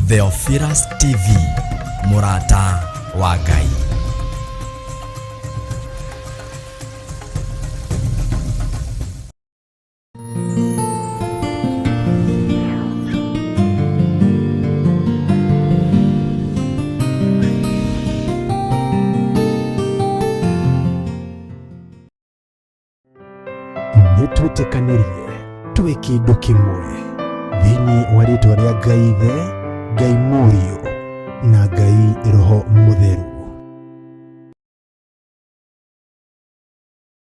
Theophilus TV, mũrata wa Ngai. Nĩ twĩtĩkanĩrie twĩ kĩndũ kĩmwe thĩinĩ wa rĩtwa rĩa Ngai Ithe, Ngai Mũriũ na Ngai Roho Mũtheru.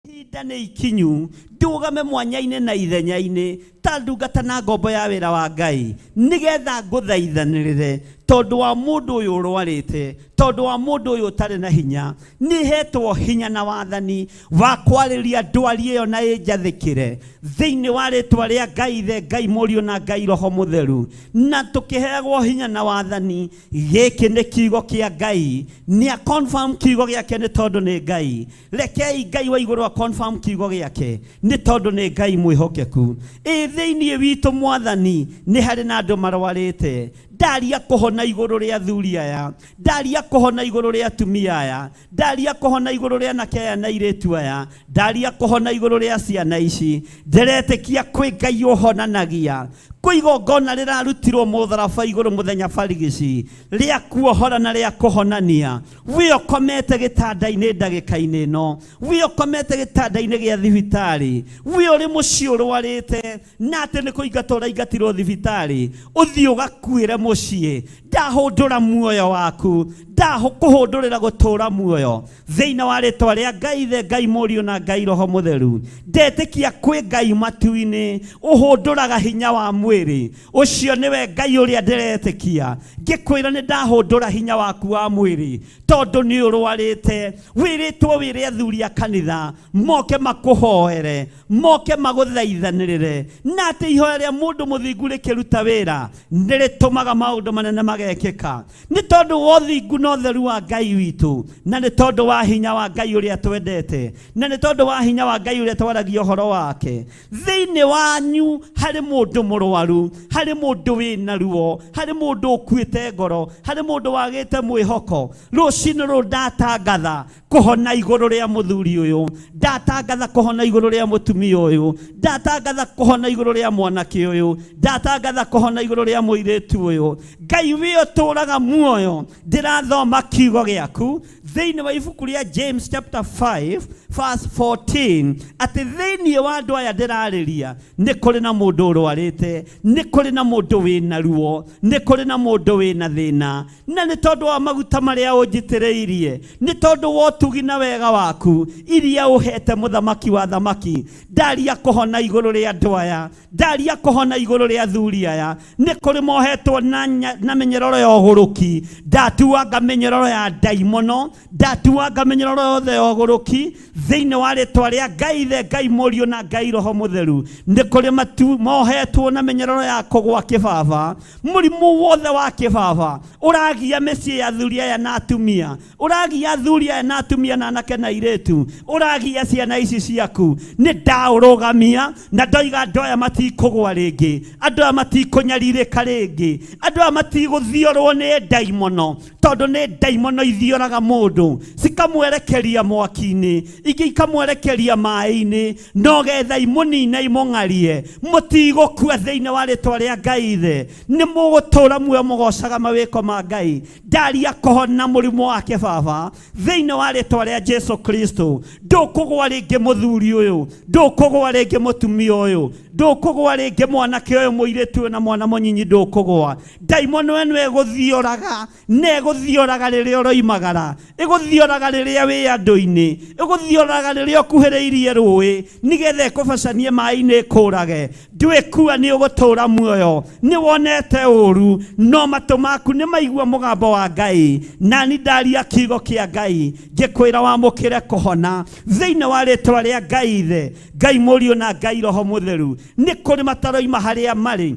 Ihinda nĩ ikinyu ndũgame mwanya-inĩ na ithenya-inĩ ta ndungata na ngombo ya wĩra wa Ngai, nĩgetha ngũthaithanĩrĩre tondũ wa mũndũ ũyũ ũrwarĩte, tondũ wa mũndũ ũyũ ũtarĩ na hinya. Nĩ hetwo hinya na wathani wa kwarĩria ndwari ĩyo na ĩnjathĩkĩre thĩinĩ wa rĩtwa rĩa Ngai Ithe, Ngai Mũriũ na Ngai Roho Mũtheru. Na tũkĩheagwo hinya na wathani, gĩkĩ nĩ kiugo kĩa Ngai. Nĩ a confirm kiugo gĩake nĩ tondũ nĩ Ngai. Rekei Ngai wa igũrũ a confirm kiugo gĩake nĩ tondũ nĩ Ngai mwĩhokeku. Ĩ thĩinĩ witũ Mwathani nĩ harĩ na andũ marwarĩte. Ndaria kũhona igũrũ rĩa athuri aya, ndaria kũhona igũrũ rĩa atumia aya, ndaria kũhona igũrũ rĩa anake aya na airĩtu aya, ndaria kũhona igũrũ rĩa ciana ici. Ndĩretĩkia kwĩ Ngai ũhonanagia. Kwĩ igongona rĩrarutirwo mũtharaba igũrũ mũthenya barigici rĩa kuohora na rĩa kũhonania. Wĩ ũkomete gĩtanda-inĩ ndagĩka-inĩ ĩno, wĩ ũkomete gĩtanda-inĩ gĩa thibitarĩ, wĩ ũrĩ mũciĩ ũrwarĩte na atĩ nĩ kũingatwo ũraingatirwo thibitarĩ, ũthiĩ ũgakuĩre mũciĩ. Ndahũndũra muoyo waku, ndakũhũndũrĩra gũtũũra muoyo thĩinĩ wa rĩtwa rĩa Ngai Ithe, Ngai Mũriũ na Ngai Roho Mũtheru. Ndetĩkia kwĩ Ngai matu-inĩ ũhũndũraga hinya wa mwĩrĩ. Ũcio nĩwe Ngai ũrĩa ndĩretĩkia. Ngĩkwĩra nĩ ndahũndũra hinya waku wa mwĩrĩ tondũ nĩ ũrwarĩte. Wĩrĩtwo wĩre athuri a kanitha moke makũhoere, moke magũthaithanĩrĩre, na atĩ ihoya rĩa mũndũ mũthingu rĩkĩruta wĩra nĩ rĩtũmaga maũndũ manene magekĩka. Nĩ tondũ wa ũthingu na ũtheru wa Ngai witũ, na nĩ tondũ wa hinya wa Ngai ũrĩa twendete, na nĩ tondũ wa hinya wa Ngai ũrĩa twaragia ũhoro wake. Thĩinĩ wanyu harĩ mũndũ mũrwaru, harĩ mũndũ wĩna ruo, harĩ mũndũ ũkuĩte ngoro, harĩ mũndũ wagĩte mwĩhoko. Rũcinĩ rũrũ ndatangatha kũhona igũrũ rĩa mũthuri ũyũ, ndatangatha kũhona igũrũ rĩa mũtumia ũyũ, ndatangatha kũhona igũrũ rĩa mwanake ũyũ, ndatangatha kũhona igũrũ rĩa mũirĩtu ũyũ. Ngai wĩ ũtũũraga muoyo, ndĩrathoma kiugo gĩaku thĩinĩ wa ibuku rĩa James chapter 5 verse 14, atĩ thĩinĩ wa andũ aya ndĩrarĩria nĩ kũrĩ na mũndũ ũrwarĩte, nĩ kũrĩ na mũndũ wĩna ruo, nĩ kũrĩ na mũndũ wĩna thĩna. Na nĩ tondũ wa maguta marĩa ũnjitĩrĩirie, nĩ tondũ wa ũtugi na wega waku iria ũhete mũthamaki wa thamaki, ndaria kũhona igũrũ rĩa andũ aya, ndaria kũhona igũrũ rĩa athuri aya. Nĩ kũrĩ mohetwo na mĩnyororo ya ũgũrũki, ndatuanga mĩnyororo ya ndaimono, ndatuanga mĩnyororo yothe ya ũgũrũki thĩinĩ wa rĩtwa rĩa Ngai Ithe, Ngai Mũriũ na Ngai Roho Mũtheru. Nĩ kũrĩ matu mohetwo na mĩnyororo ya kũgwa kĩbaba, mũrimũ wothe wa kĩbaba ũragia mĩciĩ ya athuri aya na atumia, ũragia athuri aya na atumia na anake na airĩtu, ũragia ciana ici ciaku. Nĩ ndaũrũgamia na ndoiga andũ aya matikũgwa rĩngĩ, andũ aya matikũnyarirĩka rĩngĩ, andũ aya matigũthiorwo nĩ ndaimono, tondũ nĩ ndaimono ithioraga mũndũ cikamwerekeria mwaki-inĩ, ingĩ ikamwerekeria maĩ-inĩ, no getha imũnine imũng'arie. Mũtigũkua thĩinĩ wa rĩtwa rĩa Ngai Ithe, nĩ mũgũtũũra muoyo mũgocaga mawĩko ma Ngai. Ndaria kũhona mũrimũ wa kĩbaba thĩinĩ wa rĩtwa rĩa Jesu Kristo. Ndũkũgwa rĩngĩ mũthuri ũyũ, ndũkũgwa rĩngĩ mũtumia ũyũ, ndũkũgwa rĩngĩ mwanake ũyũ, mũirĩtu ũyũ na mwana mũnyinyi, ndũkũgwa. Ndaimono ĩno ĩgũthioraga, na ĩgũthioraga rĩrĩa ũroimagara, ĩgũthioraga rĩrĩa wĩ andũ-inĩ, ĩgũthioraga rĩrĩa ũkuhĩrĩirie rũĩ, nĩgetha ĩkũbacanie maĩ-inĩ ĩkũrage. Ndwĩkua, nĩ ũgũtũũra muoyo. Nĩ wonete ũũru, no matũ maku nĩ maigua mũgambo wa Ngai. Nani ndaria kiugo kĩa Ngai, ngĩkwĩra wamũkĩre kũhona thĩinĩ wa rĩtwa rĩa Ngai Ithe, Ngai Mũriũ na Ngai Roho Mũtheru. Nĩ kũrĩ mataroima harĩa marĩ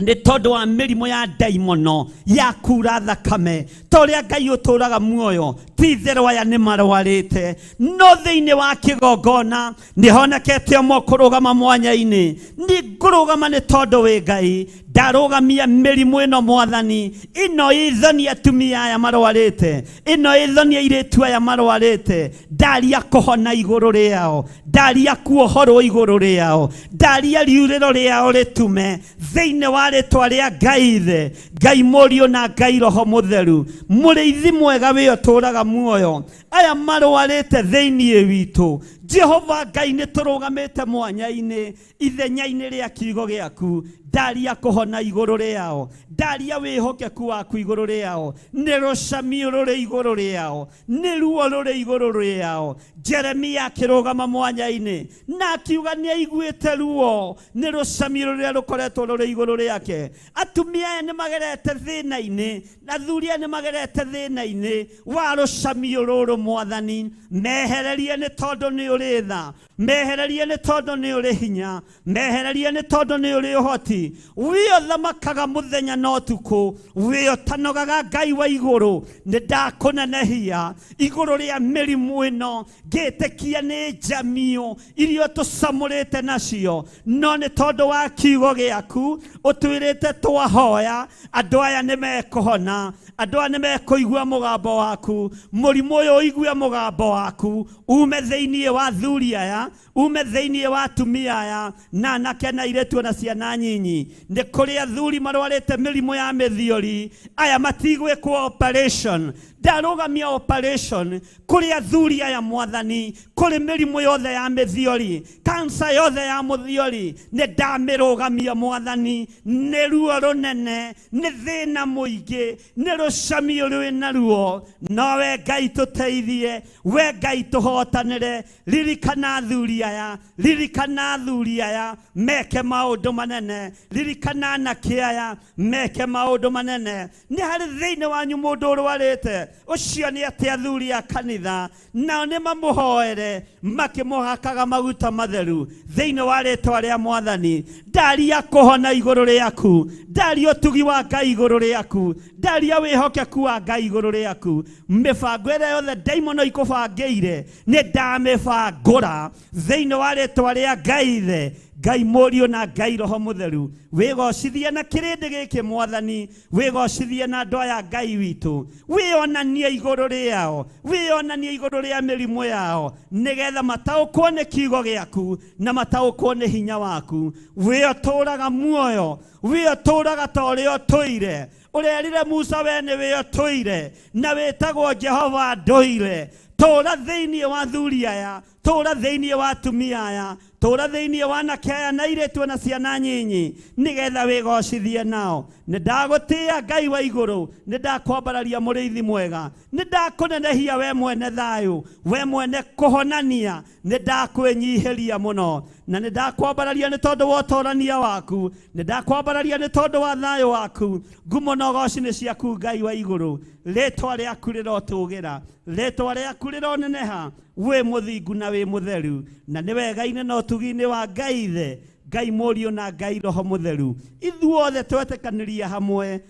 nĩ tondũ wa mĩrimũ ya ndaimono ya kura thakame. Ta ũrĩa Ngai ũtũũraga muoyo, ti itherũ aya nĩ marwarĩte, no thĩinĩ wa kĩgongona nĩ honekete ũmwe kũrũgama mwanya-inĩ. Nĩ ngũrũgama nĩ tondũ wĩ Ngai. Ndarũgamia mĩrimũ ĩno Mwathani, ĩno ĩthoni atumia aya marwarĩte, ĩno ĩthoni airĩtu aya marwarĩte. Ndaria kũhona igũrũ rĩao, ndaria kuohorwo igũrũ rĩao, ndaria riurĩro rĩao rĩtume thĩinĩ wa rĩtwa rĩa Ngai Ithe, Ngai Mũriũ na Ngai Roho Mũtheru. Mũrĩithi mwega wĩ ũtũũraga muoyo, aya marwarĩte thĩinĩ witũ, Jehova Ngai, nĩ tũrũgamĩte mwanya-inĩ ithenya-inĩ rĩa kiugo gĩaku. Ndaria kũhona igũrũ rĩao, ndaria wĩhokeku waku igũrũ rĩao, nĩ rũcamio rũrĩ igũrũ rĩao, nĩ ruo rũrĩ igũrũ rĩao. Jeremia akĩrũgama mwanya-inĩ na akiuga nĩ aiguĩte ruo nĩ rũcamio rũrĩa rũkoretwo rũrĩ igũrũ rĩake. Atumia aya nĩ magerete thĩna-inĩ, athuri aya nĩ magerete thĩna-inĩ wa rũcamio rũrũ. Mwathani, mehererie nĩ tondũ nĩ ũrĩ tha, mehererie nĩ tondũ nĩ ũrĩ hinya, mehererie nĩ tondũ nĩ ũrĩ ũhoti. Wĩ ũthamakaga mũthenya na ũtukũ, wĩ ũtanogaga Ngai wa igũrũ. Nĩ ndakũnenehia igũrũ rĩa mĩrimũ ĩno, ngĩtĩkia nĩ njamio iria tũcamũrĩte nacio, no nĩ tondũ wa kiugo gĩaku ũtwĩrĩte twahoya andũ aya nĩ mekũhona, andũ aya nĩ mekũigua mũgambo waku. Mũrimũ ũyũ ũigue mũgambo waku, ume thĩinĩ wa athuri aya, ume thĩinĩ wa atumia aya na anake na airĩtu na ciana nyinyi. Nĩ kũrĩ athuri marwarĩte mĩrimũ ya mĩthiori, aya matigwĩkwo operation. Ndarũgamia operation kũrĩ athuri aya Mwathani, kũrĩ mĩrimũ yothe ya mĩthiori, kansa yothe ya mũthiori nĩ ndamĩrũgamia Mwathani. Nĩ ruo rũnene, nĩ thĩna mũingĩ, nĩ rũcamio rwĩna ruo, no we Ngai tũteithie, we Ngai tũhotanĩre. Ririkana athuri aya, ririkana athuri aya meke maũndũ manene, ririkana anake aya meke maũndũ manene. Nĩ harĩ thĩinĩ wanyu mũndũ ũrwarĩte, ũcio nĩ atĩ athuri a kanitha nao nĩ mamũhoere makĩmũhakaga maguta matheru thĩinĩ wa rĩtwa rĩa Mwathani. Ndaria kũhona igũrũ rĩaku, ndaria ũtugi wa Ngai igũrũ rĩaku, ndaria wĩhokeku wa Ngai igũrũ rĩaku. Mĩbango ĩrĩa yothe ndaimono ikũbangĩire nĩ ndamĩbangũra thĩinĩ wa rĩtwa rĩa Ngai Ithe, Ngai Mũriũ na Ngai Roho Mũtheru. Wĩgocithie na kĩrĩndĩ gĩkĩ Mwathani, wĩgocithie na andũ aya Ngai witũ, wĩonanie igũrũ rĩao, wĩonanie igũrũ rĩa mĩrimũ yao, nĩgetha mataũkwo nĩ kiugo gĩaku na mataũkwo nĩ hinya waku. Wĩ ũtũũraga muoyo, wĩ ũtũũraga ta ũrĩa ũtũire. Ũrerire Musa we nĩ wĩ ũtũire na wĩtagwo Jehova ndũire. Tũũra thĩinĩ wa athuri aya, tũũra thĩinĩ wa atumia aya, tũũra thĩinĩ wa anake aya na airĩtu na ciana nyinyi, nĩgetha wĩgocithie nao. Nĩ ndagũtĩĩa Ngai wa igũrũ, nĩ ndakwambararia mũrĩithi mwega, nĩ ndakũnenehia we mwene thayũ, we mwene kũhonania. Nĩ ndakwĩnyihĩria mũno na nĩ ndakwambararia nĩ tondũ wa ũtorania waku, nĩ ndakwambararia nĩ tondũ wa thayũ waku. Ngumo na ũgoci nĩ ciaku Ngai wa igũrũ. Rĩtwa rĩaku rĩrotũgĩra, rĩtwa rĩaku rĩroneneha. Wĩ mũthingu na wĩ mũtheru, na nĩ wega-inĩ na ũtugi-inĩ wa Ngai Ithe, Ngai Mũriũ na Ngai Roho Mũtheru. Ithuothe twetĩkanĩria hamwe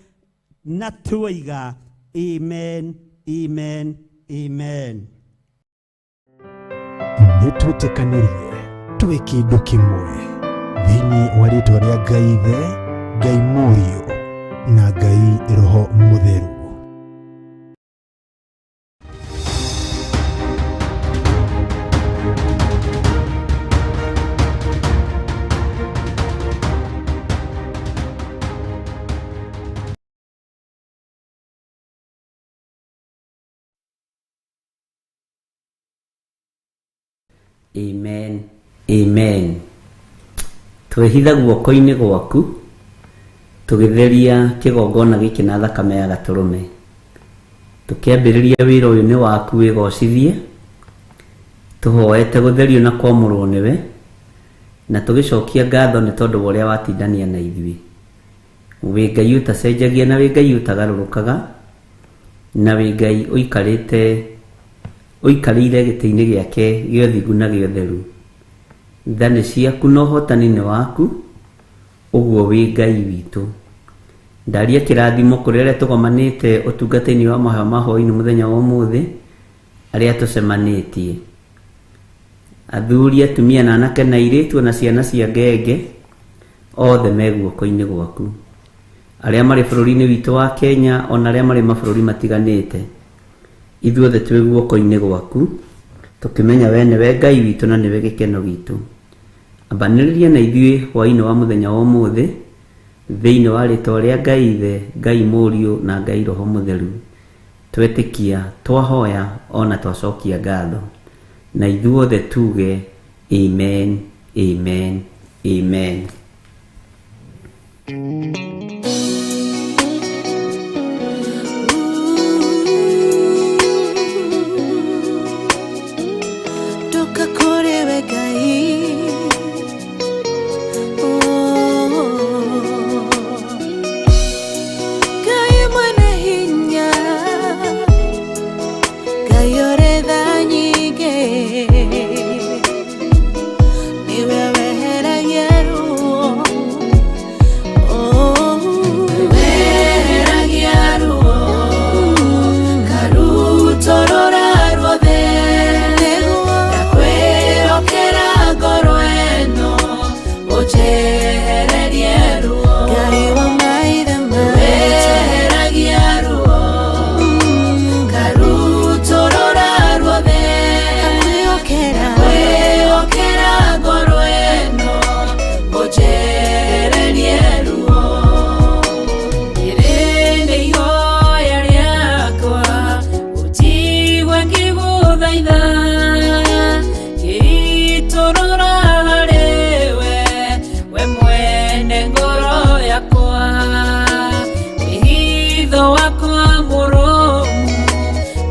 na tuoiga amen, amen, amen. Nĩ twĩtĩkanĩrie twĩ kĩndũ kĩmwe thĩinĩ wa rĩtwa rĩa Ngai Ithe, Ngai Mũriũ na Ngai Roho Mũtheru. Amen. Amen. Twehitha guoko-inĩ gwaku tũgĩtheria kĩgongona gĩkĩ na thakame ya gatũrũme. Tũkĩambĩrĩria wĩra ũyũ nĩ waku wĩgocithie, tũhoete gũtherio na kwamũrwo nĩwe, na tũgĩcokia ngatho nĩ tondũ wa ũrĩa watindania na ithuĩ. Wĩ Ngai ũtacenjagia na wĩ Ngai ũtagarũrũkaga, na wĩ Ngai ũikarĩte ũikarĩire gĩtĩ-inĩ gĩake gĩa ũthingu na gĩa ũtheru. Tha nĩ ciaku na ũhotani nĩ waku, ũguo wĩ Ngai witũ. Ndaria kĩrathimo kũrĩ arĩa tũgomanĩte ũtungata-inĩ wa mahoya ma hwaĩ-inĩ mũthenya wa ũmũthĩ, arĩa tũcemanĩtie. Athuri, atumia na anake na airĩtu ona ciana cia ngenge, othe me guoko-inĩ gwaku. Arĩa marĩ bũrũri-inĩ witũ wa Kenya ona arĩa marĩ mabũrũri matiganĩte, ithuothe twĩ guoko-inĩ gwaku, tũkĩmenya we nĩwe Ngai witũ na nĩwe gĩkeno gitũ. Ambanĩrĩria na ithuĩ hwaĩ-inĩ wa mũthenya wa ũmũthĩ, thĩinĩ wa rĩtwa rĩa Ngai Ithe, Ngai Mũriũ na Ngai Roho Mũtheru. Twetĩkia, twahoya ona twacokia ngatho. Na ithuothe tuge amen, amen, amen. Ndoka kũrĩ we Ngai. Oh. Ngai mwene hinya, Ngai ũrĩ tha nyingĩ, nĩwe weheragia ruo. Oh. Weheragia ruo, karutorora ruothe. Nĩguo. Ndakwĩhokera ngoro ĩno, ũnjehererie ruo. Ngai wa maithe maitũ. Weheragia ruo, karutorora ruothe. Ndakwĩhokera. Ndakwĩhokera ngoro ĩno, ũnjehererie ruo. Rĩrĩ nĩ ihoya rĩakwa, ũnjigue ngĩgũthaitha, ngĩitũrũra harĩ we, we mwene ngoro yakwa. Wĩhitho wakwa mũrũmu,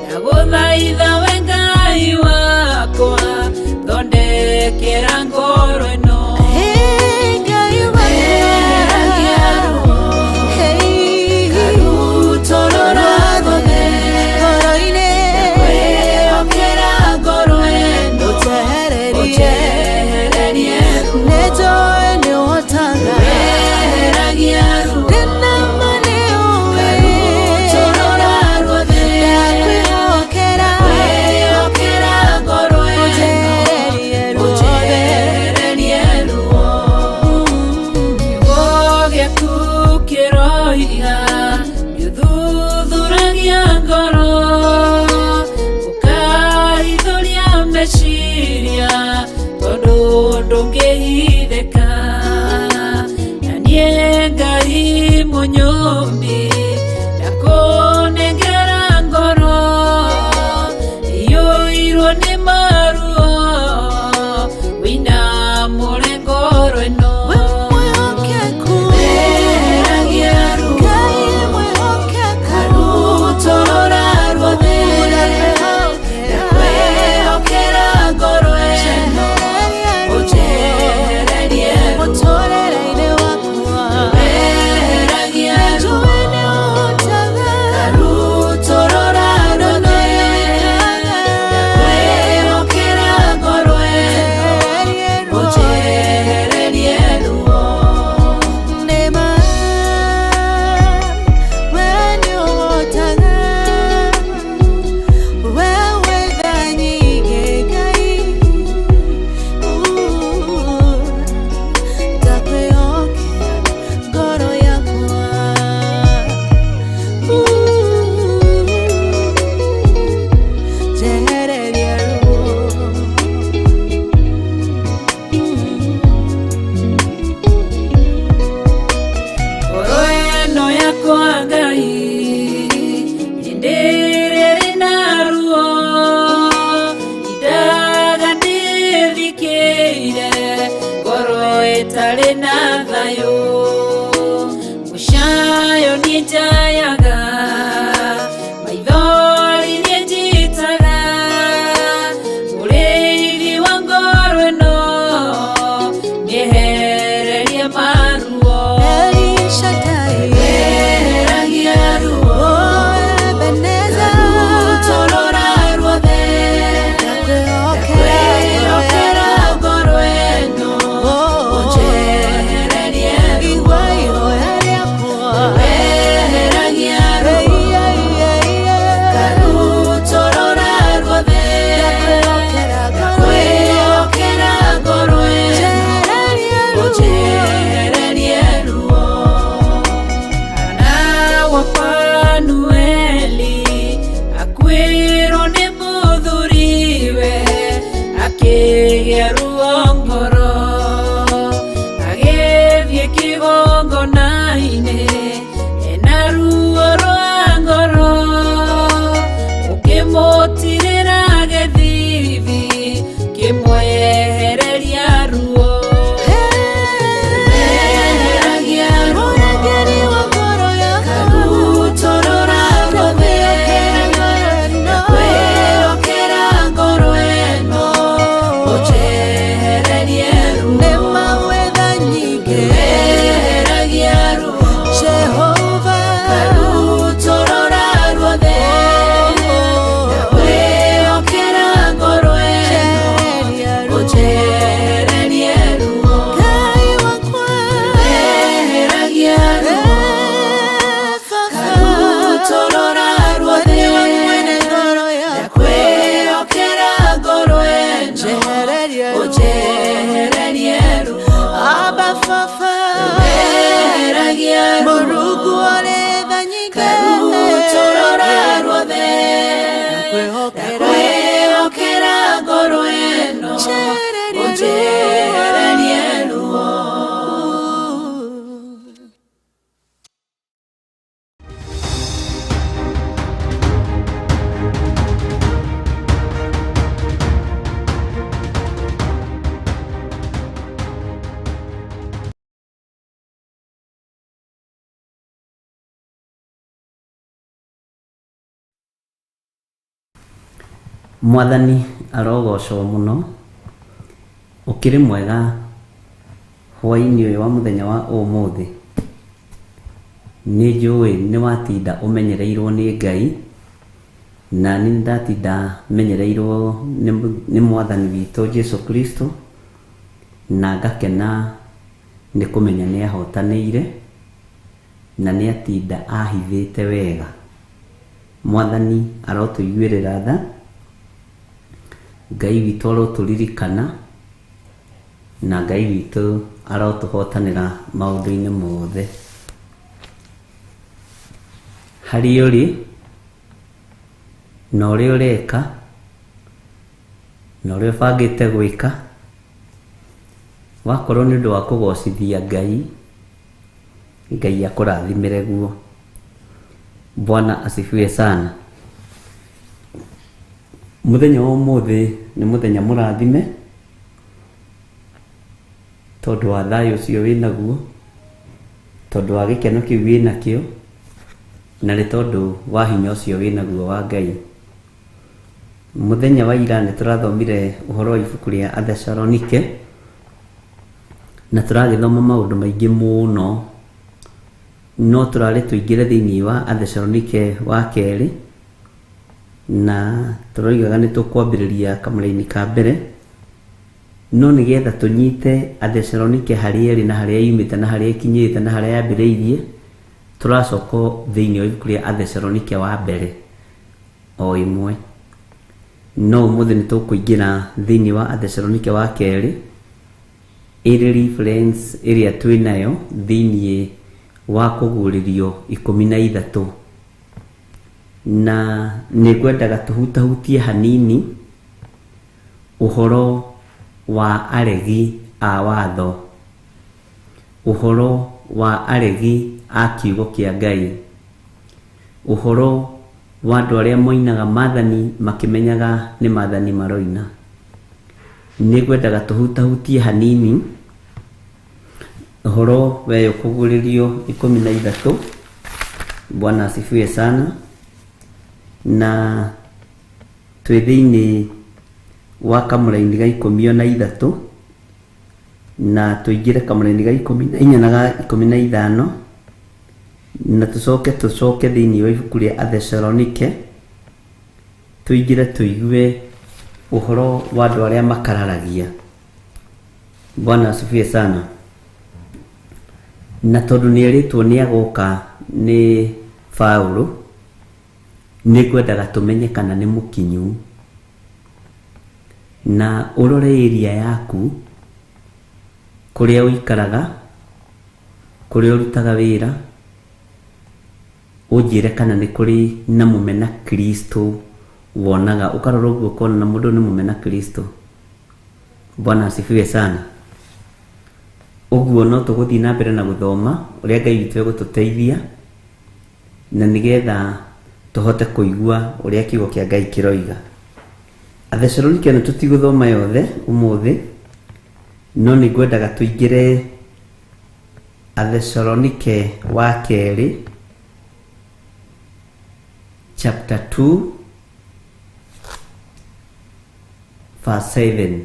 ndagũthaitha we Ngai wakwa, thondekera ngoro ĩno. Hey, Ngai wa Weheragia ruo, Hey, karutorora ruothe. ngoro-inĩ. Ndakwĩhokera ngoro ĩno, Ũnjehererie. ũnjehererie ruo. Nĩnjũĩ nĩũhotaga. Weheragia ruo, Ndĩna ma nĩũĩ. karutorora ruothe. Ndakwĩhokera. Ndakwĩhokera ngoro ĩno, Ũnjehererie ruothe. ũnjehererie Ngĩgĩa ruo ngoro agĩthiĩ kĩgongona-inĩ ena ruo rwa ngoro ũkĩmũtirĩra gĩthithi kĩmwehereria ruo Eheragia ruo Mũrangĩri wa ngoro yakwa Karutorora ruothe Kwĩhokera ngoro ĩno ũnjehererie ruo Nĩ mawetha nyingĩ Eheragia ruo Jehova Karutorora ruothe Kwĩhokera ngoro ĩno Njehereria ruo ũnjehererie ruo Ngai wakwa Eheragia ruo Karutorora ruothe Nĩ wa mwene ngoro yakwa Kwĩhokera ngoro ĩno Njehereria ruo ũnjehererie ruo Abba Baba Eheragia ruo Mũrungu ũrĩ tha nyingĩ Karutorora ruothe Kwĩhokera Kwĩhokera ngoro ĩno Njehereria ũnjehererie ruo Mwathani arogocwo mũno ũkĩrĩ mwega hwaĩ-inĩ ũyũ wa mũthenya wa ũmũthĩ. Nĩ njũĩ nĩ watinda ũmenyereirwo nĩ Ngai, na niĩ nĩ ndatinda menyereirwo nĩ mwathani witũ Jesu Kristo, na ngakena nĩ kũmenya nĩ ahotanĩire na nĩ atinda ahithĩte wega. Mwathani arotũiguĩrĩra tha, Ngai witũ arotũririkana, na Ngai witũ arotũhotanĩra maũndũ-inĩ mothe. Harĩa ũrĩ na ũrĩa ũreka na ũrĩa ũbangĩte gwĩka, wakorwo nĩ ũndũ wa kũgocithia Ngai, Ngai akũrathimĩre guo. Bwana asifiwe sana. Mũthenya wa ũmũthĩ nĩ mũthenya mũrathime tondũ wa thayũ ũcio wĩnaguo, tondũ wa gĩkeno kĩu wĩnakĩo, na nĩ tondũ wa hinya ũcio wĩnaguo wa Ngai. Mũthenya wa ira nĩ tũrathomire ũhoro wa ibuku rĩa Athesalonike na tũragĩthoma maũndũ maingĩ mũno, no tũrarĩ tũingĩre thĩinĩ wa Athesalonike wa kerĩ, na tũroigaga nĩ tũkwambĩrĩria kamũraini ka mbere, no nĩgetha tũnyite Athesalonike harĩa ĩrĩ na harĩa yumĩte na harĩa ĩkinyĩte na harĩa yambĩrĩirie, tũracoka thĩinĩ wa ibuku rĩa Athesalonike wa mbere o ĩmwe. No ũmũthĩ nĩ tũkũingĩra thĩinĩ wa Athesalonike wa kerĩ, ĩrĩ reference ĩrĩa twĩnayo thĩinĩ wa kũguũrĩrio 13, na nĩ ngwendaga tũhutahutie hanini ũhoro wa aregi a watho, ũhoro wa aregi a kiugo kĩa Ngai, ũhoro wa andũ arĩa moinaga maathani makĩmenyaga nĩ maathani maroina. Nĩ ngwendaga tũhutahutie hanini ũhoro weyo kũguũrĩrio 13. Bwana asifiwe sana. Na twĩ thĩinĩ wa kamũraini ga 13, na tũingĩre kamũraini ga 14 na ga 15, na tũcoke tũcoke thĩinĩ wa ibuku rĩa Athesalonike tũingĩre tũigue ũhoro wa andũ arĩa makararagia. Bwana asifiwe sana. Na tondũ nĩ erĩtwo nĩ agoka nĩ Paũlũ, nĩ ngwendaga tũmenye kana nĩ mũkinyu, na ũrore area yaku kũrĩa ũikaraga, kũrĩa ũrutaga wĩra, ũnjĩre kana nĩ kũrĩ na mũmena Kristo wonaga, ũkarora ũguo ũkona na mũndũ nĩ mũmena Kristo. Bwana asifiwe sana. Ũguo no tũgũthiĩ na mbere na gũthoma ũrĩa Ngai witũ egũtũteithia na nĩgetha tũhote kũigua ũrĩa kiugo kĩa Ngai kĩroiga. Athesalonike ĩno tũtigũthoma yothe ũmũthĩ, no nĩ ngwendaga tũingĩre Athesalonike wa kerĩ chapter 2 verse 7.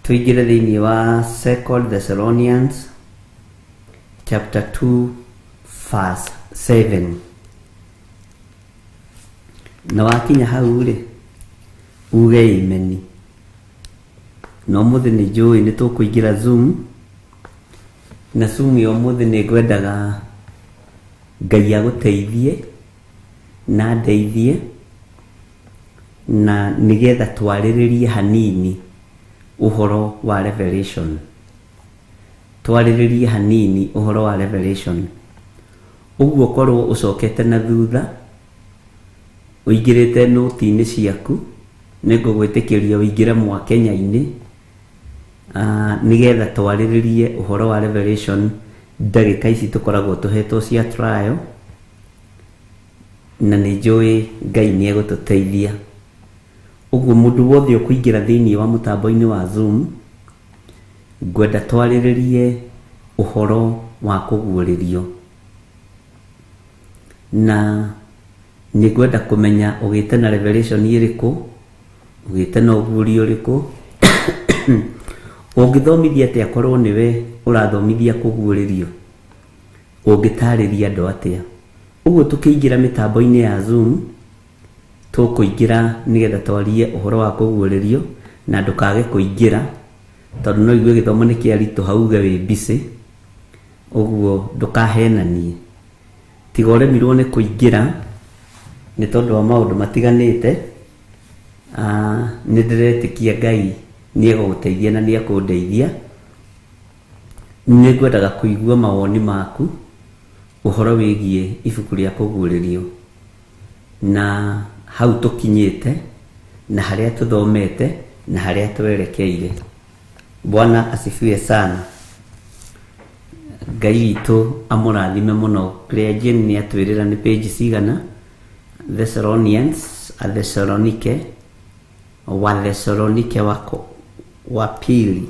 Tũingĩre thĩinĩ wa Second Thessalonians chapter 2 verse 7. Na wakinya hau rĩ, uge imeni. Na ũmũthĩ nĩ njũĩ nĩ tũkũingĩra Zoom, na Zoom ya ũmũthĩ nĩ ngwendaga Ngai agũteithie na ndeithie, na nĩgetha twarĩrĩrie hanini ũhoro wa Revelation. Twarĩrĩrie hanini ũhoro wa Revelation. Ũguo korwo ũcokete na thutha ũingĩrĩte nũti-inĩ ciaku, nĩ ngũgwĩtĩkĩria ũingĩre mwakenya-inĩ, nĩgetha twarĩrĩrie ũhoro wa Revelation ndagĩka ici tũkoragwo tũhetwo cia trial, na nĩ njũĩ Ngai nĩ egũtũteithia. Ũguo mũndũ wothe ũkũingĩra thĩinĩ wa mũtambo-inĩ wa Zoom, ngwenda twarĩrĩrie ũhoro wa kũguũrĩrio. Na nĩ ngwenda kũmenya ũgĩte na revelation ĩrĩkũ, ũgĩte na ũguũrio ũrĩkũ, ũngĩthomithia atĩa korwo nĩwe ũrathomithia kũguũrĩrio, ũngĩtarĩria andũ atĩa. Ũguo tũkĩingĩra mĩtambo-inĩ ya Zoom, tũkũingĩra nĩgetha twarie ũhoro wa kũguũrĩrio, na ndũkage kũingĩra tondũ no igue gĩthomo nĩ kĩaritũha uge wĩ busy, ũguo ndũkahenanie. Tiga ũremirwo nĩ kũingĩra nĩ tondũ wa maũndũ matiganĩte, nĩ ndĩretĩkia Ngai nĩ egũgũteithia na nĩ ekũndeithia. Nĩ ngwendaga kũigua mawoni maku ũhoro wĩgiĩ ibuku rĩa kũguũrĩrio, na hau tũkinyĩte, na harĩa tũthomete, na harĩa twerekeire. Bwana asifiwe sana. Ngai witũ amũrathime mũno. Claire Jane nĩ atwĩrĩra nĩ page cigana Thessalonians, Athesalonike, wa Thessalonike wako wa pili,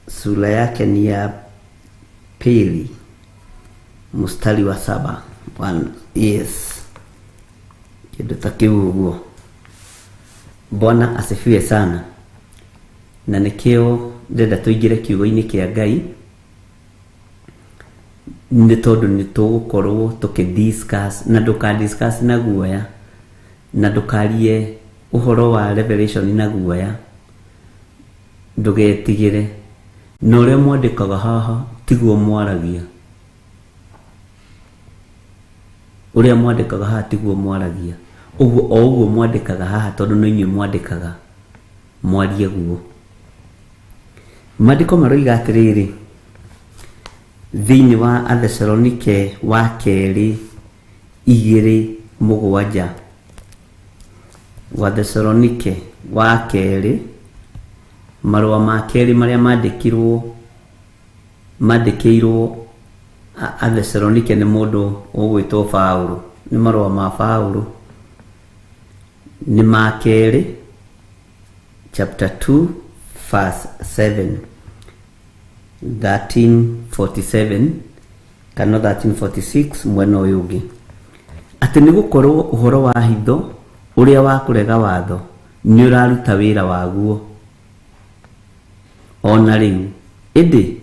sura yake ni ya pili mstari wa 7. One, yes, kĩndũ ta kĩu ũguo. Bwana asifiwe sana. Na nĩkĩo ndĩrenda tũingĩre kiugo-inĩ kĩa Ngai, nĩ tondũ nĩ tũgũkorwo tũkĩ discuss, na ndũka discuss na guoya, na ndũkarie ũhoro wa revelation na guoya, ndũgetigĩre. Na ũrĩa mwandĩkaga haha tiguo mwaragia, ũrĩa mwandĩkaga haha tiguo mwaragia. Ũguo o ũguo mwandĩkaga haha, tondũ no inyuĩ mwandĩkaga, mwarie guo. Maandĩko maroiga atĩrĩrĩ thĩinĩ wa Athesalonike wa kerĩ 2:7, wa Thesalonike wa kerĩ, marũa ma kerĩ marĩa mandĩkĩirwo Athesalonike nĩ mũndũ ũgwĩtwo Paũlũ, nĩ marũa ma Paũlũ, nĩ ma kerĩ chapter 2 verse 7, 1347 kana 1346 mwena ũyũ ũngĩ, atĩ nĩ gũkorwo ũhoro wa hitho ũrĩa wa kũrega watho nĩ ũraruta wĩra waguo ona rĩu, ĩndĩ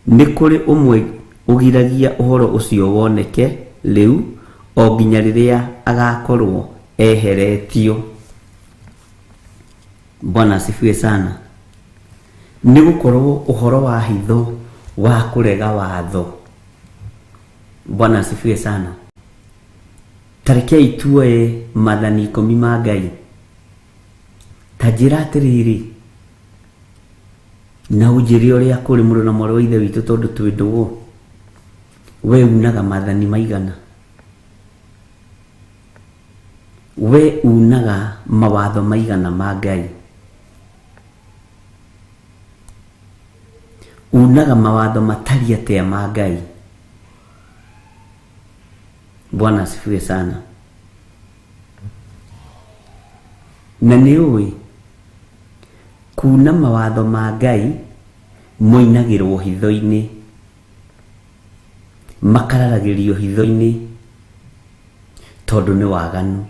nĩ kũrĩ ũmwe ũgiragia ũhoro ũcio woneke rĩu o nginya rĩrĩa agakorwo eheretio. Bwana asifiwe sana. Nĩ gũkorwo ũhoro wa hitho wa kũrega watho. Bwana asifiwe sana. Tarekei tuoe maathani 10 ma Ngai. Ta njĩra atĩrĩrĩ, na ũnjĩre ũrĩa kũrĩ mũrũ na mwarĩ wa Ithe witũ, tondũ twĩ ndũgũ. We unaga maathani maigana? We unaga mawatho maigana ma Ngai? Unaga mawatho matariĩ atĩa ma Ngai? Bwana asifiwe sana. Na nĩ ũĩ kuna mawatho ma Ngai moinagĩrwo hitho-inĩ, makararagĩrio hitho-inĩ tondũ nĩ waganu.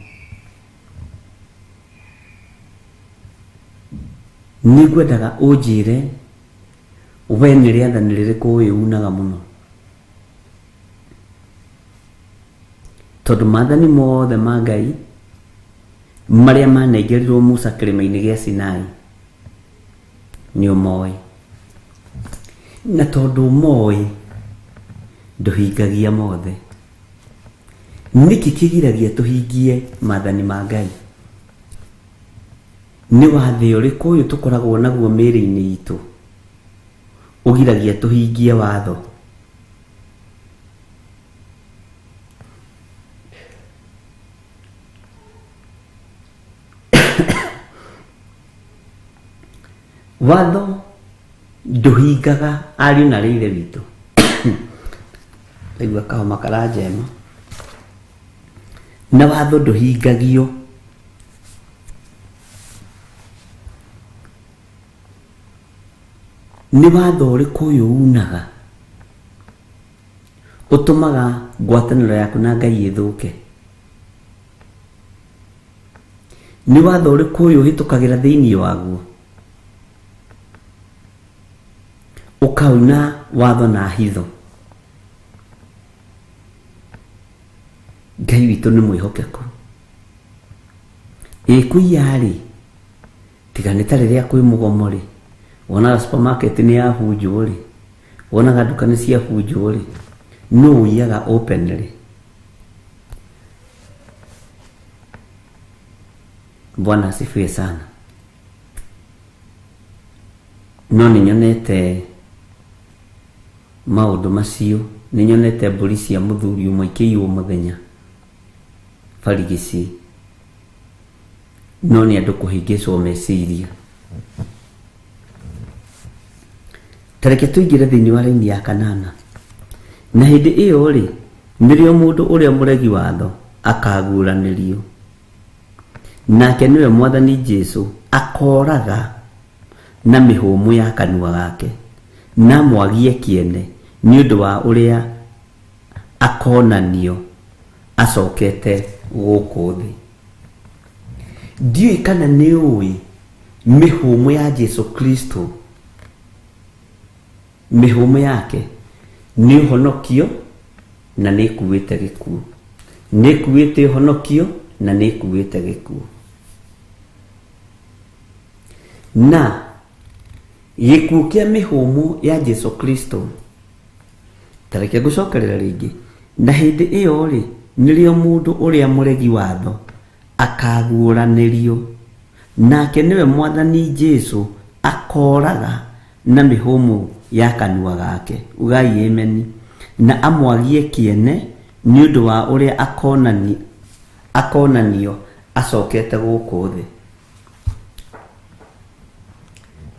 Nĩ ngwendaga ũnjĩre we nĩ rĩathani rĩrĩkũ ũĩ unaga mũno, tondũ maathani mothe ma Ngai marĩa manengerirwo Musa kĩrĩma-inĩ gĩa Sinai nĩ ũmoĩ, na tondũ ũmoĩ ndũhingagia mothe. Nĩkĩ kĩgiragia tũhingie maathani ma Ngai? Nĩ wathe ũrĩkũ ũyũ tũkoragwo naguo mĩĩrĩ-inĩ itũ ũgiragia tũhingie watho? Watho ndũhingaga ariũ na arĩ ithe witũ. Ndaigua kahoma karanjema. Na watho ndũhingagio. Nĩ watho ũrĩkũ ũyũ unaga ũtũmaga ngwatanĩro yaku na Ngai ĩthũke? Nĩ watho ũrĩkũ ũyũ ũhĩtũkagĩra thĩinĩ waguo ũkauna watho na hitho? Ngai witũ nĩ mwĩhokeku. Ĩ kũiya-rĩ, tiga nĩ ta rĩrĩa kwĩ mũgomo-rĩ, wonaga supermarket nĩ yabunjwo-rĩ, wonaga nduka nĩ ciabunjwo-rĩ, nũ ũiyaga openly? Bwana asifiwe sana. No nĩ nyonete maũndũ macio, nĩ nyonete mbũri cia mũthuri ũmwe ikĩiywo mũthenya barigici, no nĩ andũ kũhĩngĩcwo meciria. Ta reke tũingĩre thĩinĩ wa raini ya kanana. Na hĩndĩ ĩyo-rĩ, nĩrĩo mũndũ ũrĩa mũregi watho akaguũranĩrio, nake nĩwe Mwathani Jesu akooraga na mĩhũmũ ya kanua gake, na amwagie kĩene nĩ ũndũ wa ũrĩa akonanio acokete gũkũ thĩ. Ndiũĩ kana nĩ ũĩ mĩhũmũ ya Jesu Kristo, mĩhũmũ yake nĩ ũhonokio na nĩ ĩkuĩte gĩkuũ. Nĩ ĩkuĩte ũhonokio na nĩ ĩkuĩte gĩkuũ. Na gĩkuũ kĩa mĩhũmũ ya Jesu Kristo, ta reke ngũcokerera rĩngĩ, na hĩndĩ ĩyo-rĩ, nĩrĩo mũndũ ũrĩa mũregi watho akaguũranĩrio, nake nĩwe Mwathani Jesu akooraga na mĩhũmũ ya kanua gake. Ugai ameni. Na amwagie kĩene nĩ ũndũ wa ũrĩa akonanio acokete gũkũ thĩ.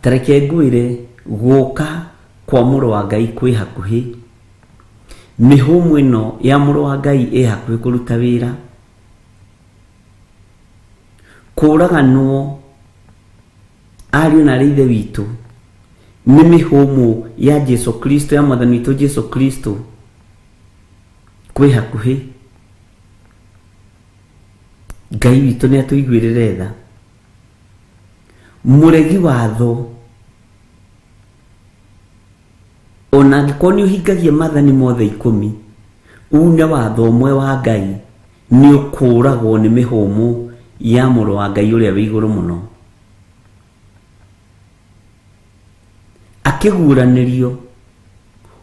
Ta reke ngwĩre, gũka kwa mũrũ wa Ngai kwĩ hakuhĩ. Mĩhũmũ ĩno ya mũrũ wa Ngai ĩ hakuhĩ kũruta wĩra. Kũraganwo ariũ na arĩ ithe witũ nĩ mĩhũmũ ya Jesu Kristo, ya Mwathani witũ Jesu Kristo kwĩ hakuhĩ. Ngai witũ nĩ atũiguĩrĩre tha. Mũregi watho ona angĩkorwo nĩ ũhingagia maathani mothe ikũmi, une watho ũmwe wa Ngai, nĩ ũkũragwo nĩ mĩhũmũ ya mũrũ wa Ngai ũrĩa wĩ igũrũ mũno. Akĩguũranĩrio,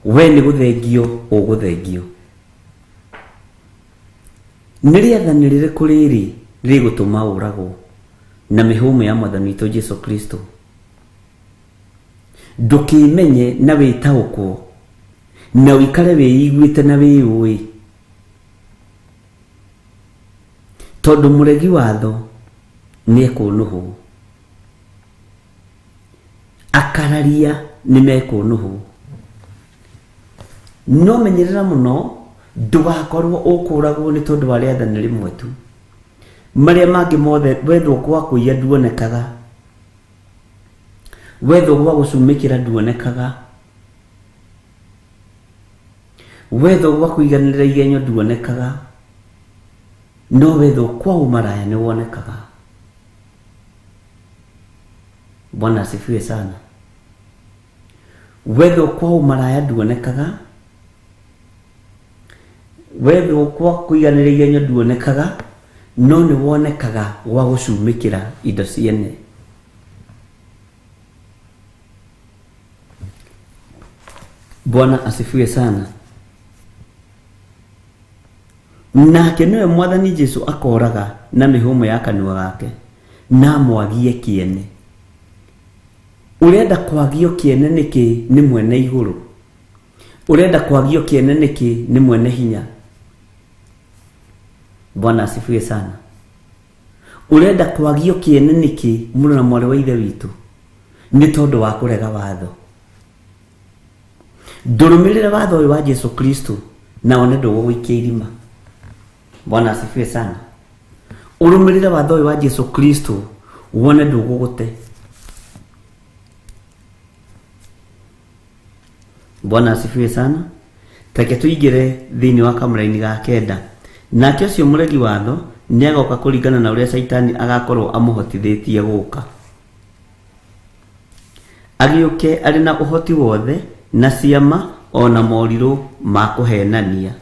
we nĩ gũthengio ũgũthengio. Nĩ rĩathani rĩrĩkũ rĩrĩ rĩgũtũma ũragwo na mĩhũmũ ya Mwathani witũ Jesu Kristo? Ndũkĩmenye na wĩtaũkwo, na ũikare wĩiguĩte na wĩũĩ. Tondũ mũregi watho nĩ ekũnũhwo. Akararia nĩ mekũnũhwo. No menyerera mũno ndũgakorwo ũkũragwo nĩ tondũ wa rĩathani rĩmwe tu. Marĩa mangĩ mothe wethwo gwa kũiya nduonekaga. Wethwo gwa gũcumĩkĩra nduonekaga. Wethwo gwa kũiganĩrĩra igenyo nduonekaga. No wethwo kwa ũmaraya nĩ wonekaga. Bwana asifiwe sana. Wethwo kwa ũmaraya nduonekaga. Wethwo kwa kũiganĩrĩra igenyo nduonekaga, no nĩ wonekaga gwa gũcumĩkĩra indo ciene. Bwana asifiwe sana. Nake nĩwe Mwathani Jesu akoraga na mĩhũmũ ya kanua gake, na amwagie kĩene. Ũrenda kwagio kĩene nĩkĩ nĩ mwene igũrũ? Ũrenda kwagio kĩene nĩkĩ nĩ mwene hinya? Bwana asifiwe sana. Ũrenda kwagio kĩene nĩkĩ mũrũ na mwarĩ wa ithe witũ? Nĩ tondũ wa kũrega watho. Ndũrũmĩrĩre watho ũyũ wa Jesu Kristo na one ndũgũgũikia irima. Bwana asifiwe sana. Ũrũmĩrĩre watho ũyũ wa Jesu Kristo wone ndũgũgũte. Bwana asifiwe sana. Reke tũingĩre thĩinĩ wa kamũraini ga kenda. Nake ũcio mũregi watho nĩ agoka kũringana na ũrĩa Caitani agakorwo amũhotithĩtie gũka. Agĩũke arĩ na ũhoti wothe na ciama o na morirũ ma kũhenania.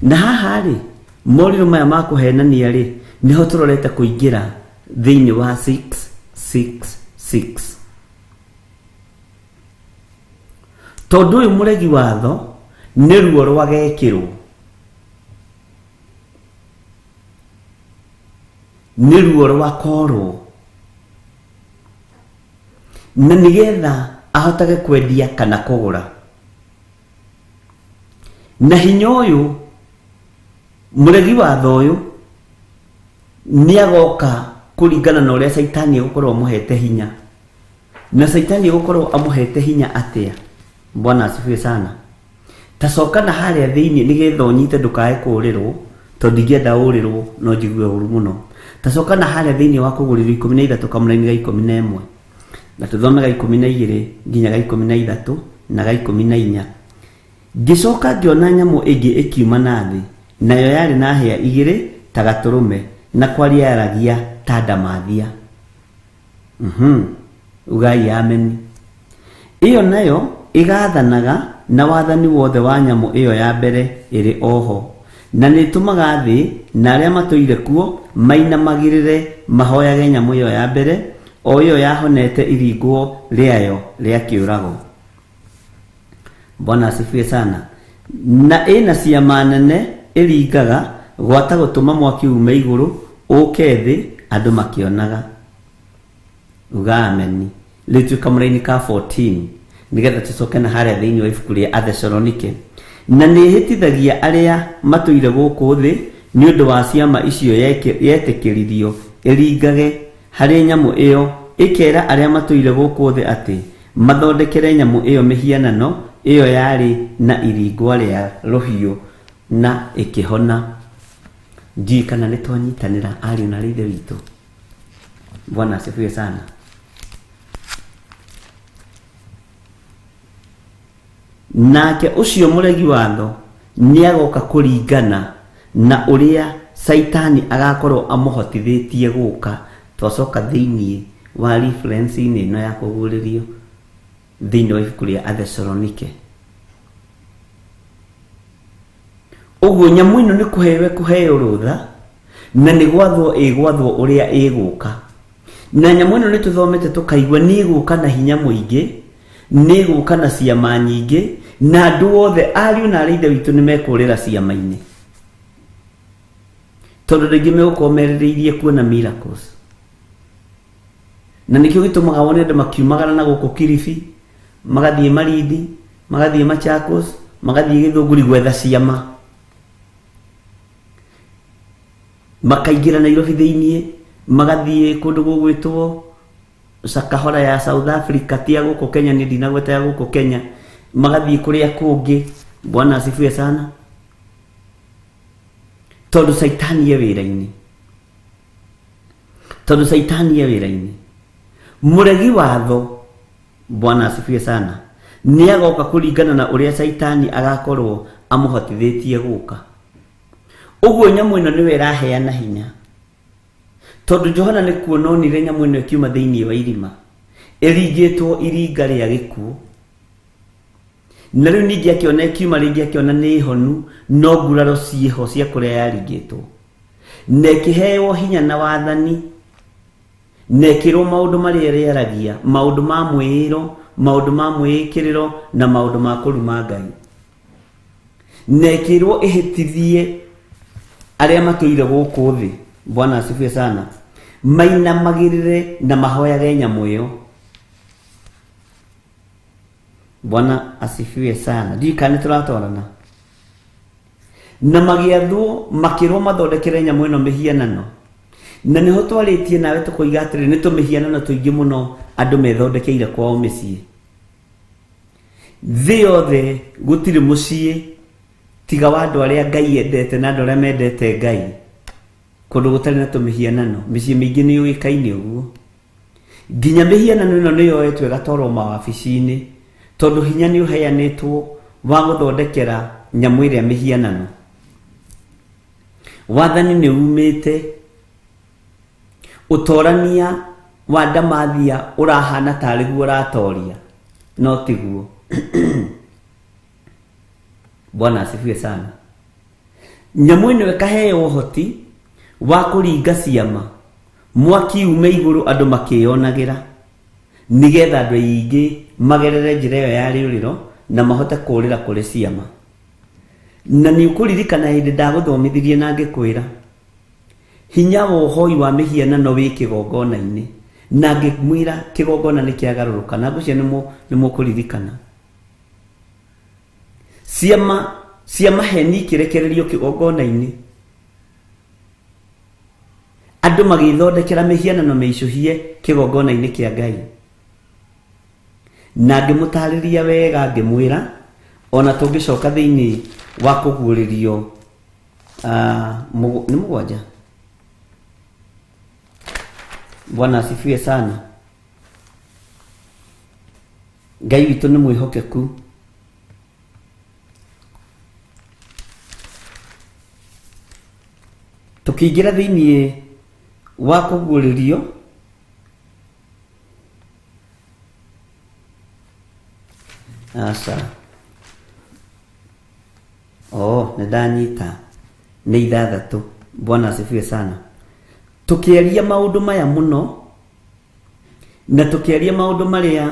Na haha rĩ, morirũ maya ma kũhenania rĩ, nĩho tũrorete kũingĩra thĩinĩ wa 666. Tondũ ũyũ mũregi watho nĩ ruo rwagekĩrwo. Nĩ ruo rwakorwo. Na nĩgetha ahotage kwendia kana kũgũra. Na hinya ũyũ, mũregi watho ũyũ, nĩ agoka kũringana na ũrĩa Caitani egũkorwo amũhete hinya. Na Caitani egũkorwo amũhete hinya atĩa? Bwana asifiwe sana. Ta coka na harĩa thĩinĩ nĩgetha ũnyite ndũkae kũũrĩrwo, tondũ ndingĩenda ũũrĩrwo no njigue ũru mũno. Ta coka na harĩa thĩinĩ wa kũgũrĩrwo 13 kamũraini ga 11. Na tũthome ga 12 nginya ga 13 na ga 14. Ngĩcoka ngĩona nyamũ ĩngĩ ĩkiuma na thĩ, nayo yarĩ na hĩa igĩrĩ ta gatũrũme, na kwaria yaragia ta ndamathia. Ugai ameni. Ĩyo nayo ĩgathanaga na wathani wothe wa nyamũ ĩyo ya mbere ĩrĩ oho. Na nĩĩtũmaga thĩ na arĩa matũire kuo mainamagĩrĩre mahoyage nyamũ ĩyo ya mbere, o ĩyo yahonete iringwo rĩayo rĩa kĩũrago. Bwana asifiwe sana. Na ĩna ciama nene ĩringaga gwata gũtũma mwaki ume igũrũ ũke thĩ andũ makĩonaga. Uga ameni. Rĩu twĩ kamũraini ka 14 nĩgetha tũcoke na harĩa thĩinĩ wa ibuku rĩa Athesalonike. Na nĩĩhĩtithagia arĩa matũire gũkũ thĩ nĩ ũndũ wa ciama icio yetĩkĩririo ĩringage harĩ nyamũ ĩyo, ĩkera arĩa matũire gũkũ thĩ atĩ mathondekere nyamũ ĩyo mĩhianano ĩyo yarĩ na iringwa rĩa rũhiũ na ĩkĩhona. Ndiũĩ kana nĩ twanyitanĩra ariũ na ithe witũ. Bwana asifiwe sana. Nake ũcio mũregi watho nĩ agoka kũringana na ũrĩa Caitani agakorwo amũhotithĩtie gũka. Twacoka thĩinĩ wa reference-inĩ ĩno ya kũguũrĩrio thĩinĩ wa ibuku rĩa Athesalonike. Ũguo nyamũ ĩno nĩ kũheo ĩkũheo rũtha na nĩ gwathwo ĩgwathwo ũrĩa ĩgũka. Na nyamũ ĩno nĩ tũthomete tũkaigua nĩ ĩgũka na hinya mũingĩ, nĩ ĩgũka na ciama nyingĩ, na andũ othe ariũ na arĩ ithe witũ nĩ mekũrĩra ciama-inĩ. Tondũ rĩngĩ megũkorwo merĩrĩirie kuona miracles. Na nĩkĩo gĩtũmaga wone andũ makiumagara na gũkũ Kilifi, magathiĩ Malindi, magathiĩ Machakos, magathiĩ Gĩthũngũri gwetha ciama. Makaingĩra Nairobi thĩiniĩ, magathiĩ kũndũ gũgwĩtwo Shakahola ya South Africa, ti ya gũkũ Kenya, nĩ ndinagweta ya gũkũ Kenya, magathiĩ kũrĩa kũngĩ. Bwana asifiwe sana. Tondũ Caitani e wĩra-inĩ, tondũ Caitani e wĩra-inĩ. Mũregi watho, Bwana asifiwe sana, nĩ agoka kũringana na ũrĩa Caitani agakorwo amũhotithĩtie gũka. Ũguo nyamũ ĩno nĩwe ĩraheana hinya, tondũ Johana nĩ kuona onire nyamũ ĩno ĩkiuma thĩinĩ wa irima, ĩringĩtwo iringa rĩa gĩkuũ. Na rĩu ningĩ akĩona ĩkiuma rĩngĩ, akĩona nĩ honu, no nguraro ciĩho cia kũrĩa yaringĩtwo. Na ĩkĩheo hinya na wathani, na ĩkĩrwo maũndũ marĩa ĩrĩaragia, maũndũ ma mwĩĩro, maũndũ ma mwĩĩkĩrĩro, na maũndũ ma kũruma Ngai. Na ĩkĩrwo ĩhĩtithie arĩa matũire gũkũ thĩ, Bwana asifiwe sana, mainamagĩrĩre na mahoyage nyamũ ĩyo. Bwana asifiwe sana. Ndiũĩ kana nĩtũratwarana. Na magĩathwo makĩrwo mathondekere nyamũ ĩno mĩhianano. Na nĩho twarĩtie nawe tũkoiga atĩrĩ, nĩ tũmĩhianano tũingĩ mũno andũ methondekeire kwao mĩciĩ. Thĩ yothe gũtirĩ mũciĩ tiga wa andũ arĩa Ngai endete na andũ arĩa mendete Ngai, kũndũ gũtarĩ na tũmĩhianano. Mĩciĩ mĩingĩ nĩ yũĩkaine ũguo. Nginya mĩhianano ĩno nĩ yoetwo ĩgatwarwo mawabici-inĩ, tondũ hinya nĩ ũheanĩtwo wa gũthondekera nyamũ ĩrĩa mĩhianano. Wathani nĩ umĩte, ũtorania wa ndamathia ũrahana tarĩ guo ũratoria, no tiguo. Bwana asifiwe sana. Nyamũ ĩno ĩkaheo ũhoti wa kũringa ciama, mwaki ume igũrũ andũ makĩyonagĩra, nĩgetha andũ aingĩ magerere njĩra ĩyo ya rĩũrĩro na mahote kũũrĩra kũrĩ ciama. Na nĩ ũkũririkana hĩndĩ ndagũthomithirie na ngĩkwĩra hinya wa ũhoi wa mĩhianano wĩ kĩgongona-inĩ, na ngĩmwĩra kĩgongona nĩ kĩagarũrũka, na ngwĩciria nĩ mũkũririkana. Ciama cia maheni ikĩrekererio kĩgongona-inĩ, andũ magĩthondekera mĩhianano mĩicũhie kĩgongona-inĩ kĩa Ngai. Na ngĩmũtarĩria wega, ngĩmwĩra ona tũngĩcoka thĩinĩ wa kũguũrĩrio, nĩ mũgwanja. Bwana asifiwe sana. Ngai witũ nĩ mwĩhokeku. Tũkĩingĩra thĩinĩ wa kũguũrĩrio, aca, oh, nĩ ndanyita, nĩ ithathatũ. Bwana asifiwe sana. Tũkĩaria maũndũ maya mũno, na tũkĩaria maũndũ marĩa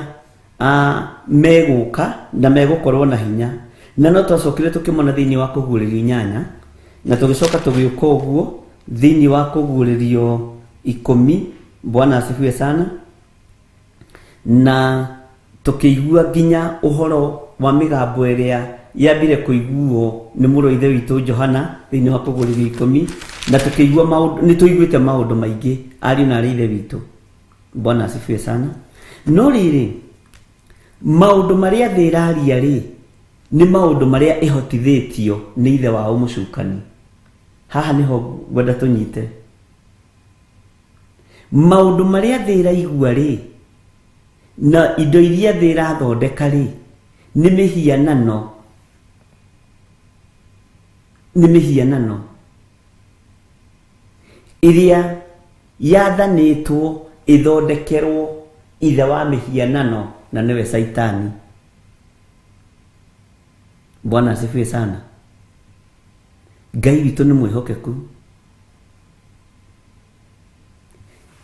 megũka na megũkorwo na hinya, na no twacokire tũkĩmona thĩinĩ wa kũguũrĩrio inyanya, na tũgĩcoka tũgĩũka ũguo thĩinĩ wa kũguũrĩrio 10. Bwana asifiwe sana. Na tũkĩigua nginya ũhoro wa mĩgambo ĩrĩa yambire kũiguo nĩ mũrũ wa ithe witũ Johana thĩinĩ wa kũguũrĩrio 10, na tũkĩigua maũndũ, nĩ tũiguĩte maũndũ maingĩ ariũ na arĩ ithe witũ. Bwana asifiwe sana. No rĩrĩ, maũndũ marĩa thĩ ĩraria rĩ, nĩ maũndũ marĩa ĩhotithĩtio nĩ ithe wao mũcukani. Haha nĩho ngwenda tũnyite. Maũndũ marĩa thĩ ĩraigua rĩ, na indo iria thĩ ĩrathondeka rĩ, nĩ mĩhianano, nĩ mĩhianano ĩrĩa yathanĩtwo ĩthondekerwo ithe wa mĩhianano, na nĩwe Saitani. Bwana asifiwe sana. Ngai witũ nĩ mwĩhokeku.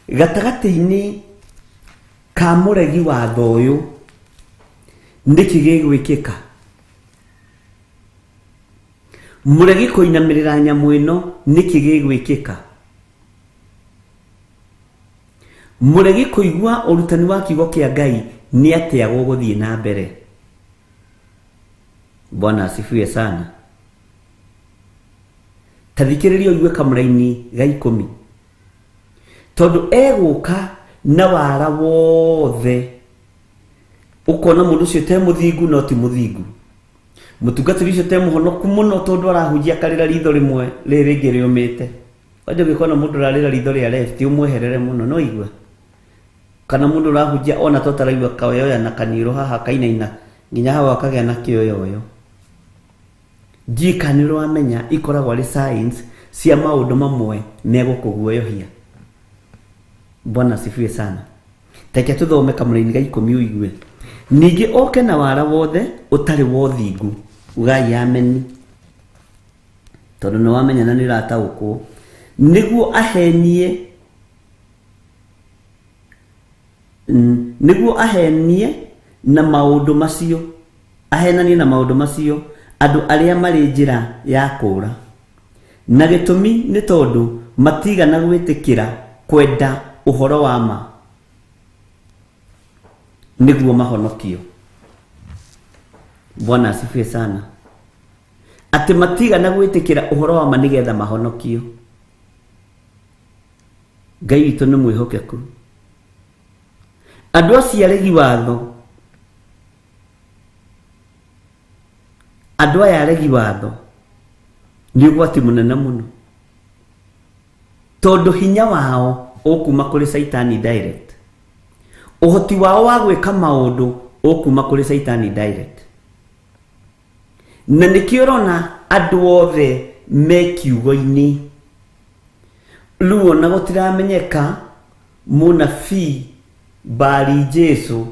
Gatagatĩ-inĩ ka mũregi watho ũyũ, nĩkĩ gĩgwĩkĩka? Mũregi kũinamĩrĩra nyamũ ĩno, nĩkĩ gĩgwĩkĩka? Mũregi kũigua ũrutani wa kiugo kĩa Ngai, nĩ atĩa gũgũthiĩ na mbere? Bwana asifiwe sana. Ta thikĩrĩria ũigue kamũraini ga 10. Tondũ egũka na wara wothe, ũkona mũndũ ũcio te mũthingu no ti mũthingu, mũtungatĩri ũcio te mũhonoku mũno tondũ arahunjia akarĩra ritho rĩmwe rĩrĩ rĩngĩ rĩũmĩte. Wanja ũngĩkona mũndũ ũrarĩra ritho rĩa left ũmweherere mũno, no igua. Kana mũndũ ũrahunjia ona to taraigua kaoyoya na kaniũrũ haha kainaina nginya hau akagĩa na kĩoyoyo. Ndiũĩ kana nĩ ũramenya ikoragwo arĩ signs cia maũndũ mamwe megũkũguoyohia. Bwana asifiwe sana. Reke tũthome kamũraini ga 10 ũigue. Ningĩ oke na wara wothe ũtarĩ wa ũthingu. Ugai ameni. Tondũ nĩ wamenya na nĩ ũrataũkwo. Nĩguo ahenie, nĩguo ahenie na maũndũ macio, ahenanie na maũndũ macio andũ arĩa marĩ njĩra ya kũũra. Na gĩtũmi nĩ tondũ matigana gwĩtĩkĩra kwenda ũhoro wa ma nĩguo mahonokio. Bwana asifiwe sana. Atĩ matigana gwĩtĩkĩra ũhoro wa ma nĩgetha mahonokio. Ngai witũ nĩ mwĩhokeku. Andũ acio aregi watho, andũ aya aregi watho nĩ ũgwati mũnene mũno, tondũ hinya wao ũkuma kũrĩ Caitani direct, ũhoti wao wa gwĩka maũndũ ũkuma kũrĩ Caitani direct. Na nĩkĩo ũrona andũ othe me kiugo-inĩ. Rĩu ona gũtiramenyeka mũnabii Bari Jesu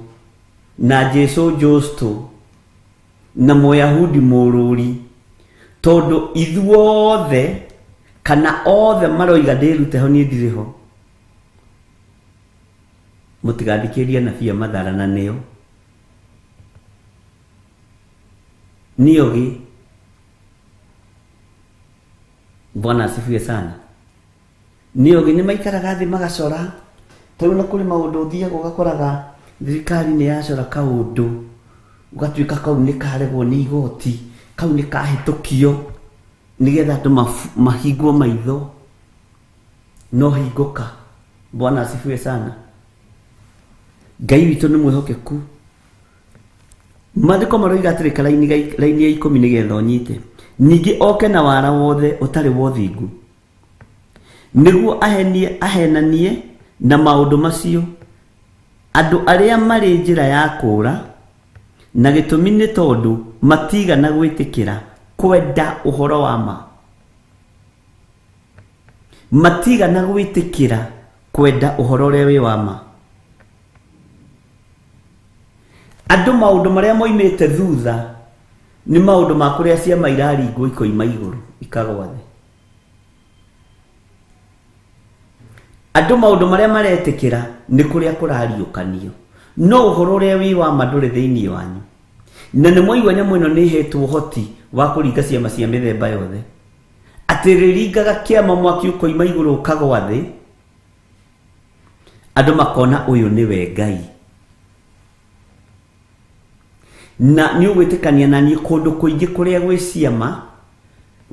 na Jesu Justo na Mũyahudi mũrũri, tondũ ithuothe kana othe maroiga ndĩrute ho niĩ ndirĩ ho. Mũtigathikĩrĩrie anabii a mathara na nĩo. Nĩ ogĩ. Bwana asifiwe sana. Nĩ ogĩ, nĩ maikaraga thĩ magacora. Ta rĩu na kũrĩ maũndũ ũthiaga ũgakoraga thirikari nĩ yacora kaũndũ, ũgatuĩka kau nĩ karegwo nĩ igoti, kau nĩ kahĩtũkio nĩgetha andũ mahingwo maitho. No hingũka. Bwana asifiwe sana. Ngai witũ nĩ mwĩhokeku. Maandĩko maroiga atĩrĩ, karaini raini ya 10 nĩgetha ũnyite. Ningĩ oke na wara wothe ũtarĩ wa ũthingu, nĩguo ahenanie na maũndũ macio andũ arĩa marĩ njĩra ya kũũra, na gĩtũmi nĩ tondũ matigana gwĩtĩkĩra kwenda ũhoro wa ma. Matigana gwĩtĩkĩra kwenda ũhoro ũrĩa wĩ wa ma. Andũ maũndũ marĩa moimĩte thutha nĩ maũndũ ma kũrĩa ciama iraringwo ikoima igũrũ ikagwa thĩ. Andũ maũndũ marĩa maretĩkĩra nĩ kũrĩa kũrariũkanio, no ũhoro ũrĩa wĩ wa ma ndũrĩ thĩinĩ wanyu. Na nĩ mwaigua nyamũ ĩno nĩ ĩhetwo ũhoti wa kũringa ciama cia mĩthemba yothe, atĩ rĩringaga kĩama mwaki ũkoima igũrũ ũkagwa thĩ, andũ makona ũyũ nĩwe Ngai. Na nĩ ũgwĩtĩkania na niĩ kũndũ kũingĩ kũrĩa gwĩ ciama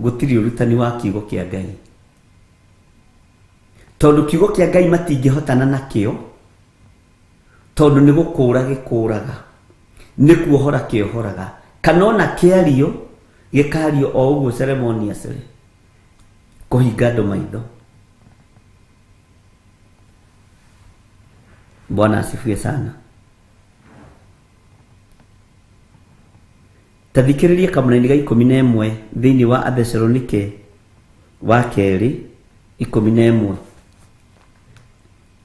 gũtirĩ ũrutani wa kiugo kĩa Ngai, tondũ kiugo kĩa Ngai matingĩhotana nakĩo, tondũ nĩ gũkũra gĩkũraga, nĩ kuohora kĩohoraga, kana ona kĩario gĩkario o ũguo ceremoniously kũhinga andũ maitho. Bwana asifiwe sana. Ta thikĩrĩria kamũraini ga 11 thĩinĩ wa Athesalonike wa kerĩ 11.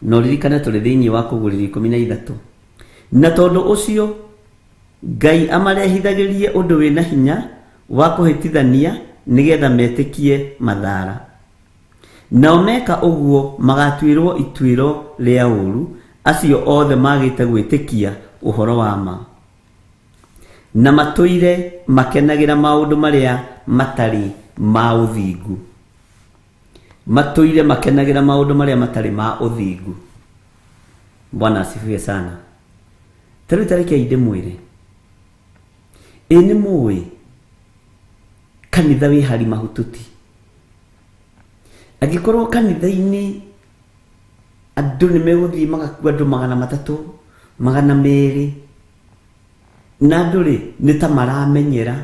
Na ũririkane tũrĩ thĩinĩ wa kũgũrĩrio 13. Na tondũ ũcio Ngai amarehithagĩrie ũndũ wĩna hinya wa kũhĩtithania nĩgetha metĩkie mathara. Nao meka ũguo magatuĩrwo ituĩro rĩa ũũru, acio othe magĩte gwĩtĩkia ũhoro wa ma, na matũire makenagĩra maũndũ marĩa matarĩ ma ũthingu. Matũire makenagĩra maũndũ marĩa matarĩ ma ũthingu. Bwana asifiwe sana. Ta rĩu tareke ndĩmwĩre, ĩ nĩ mũĩ kanitha wĩ hari mahututi. Angĩkorwo kanitha-inĩ andũ nĩ megũthiĩ magakua andũ 300, 200, na andũ rĩ nĩ ta maramenyera,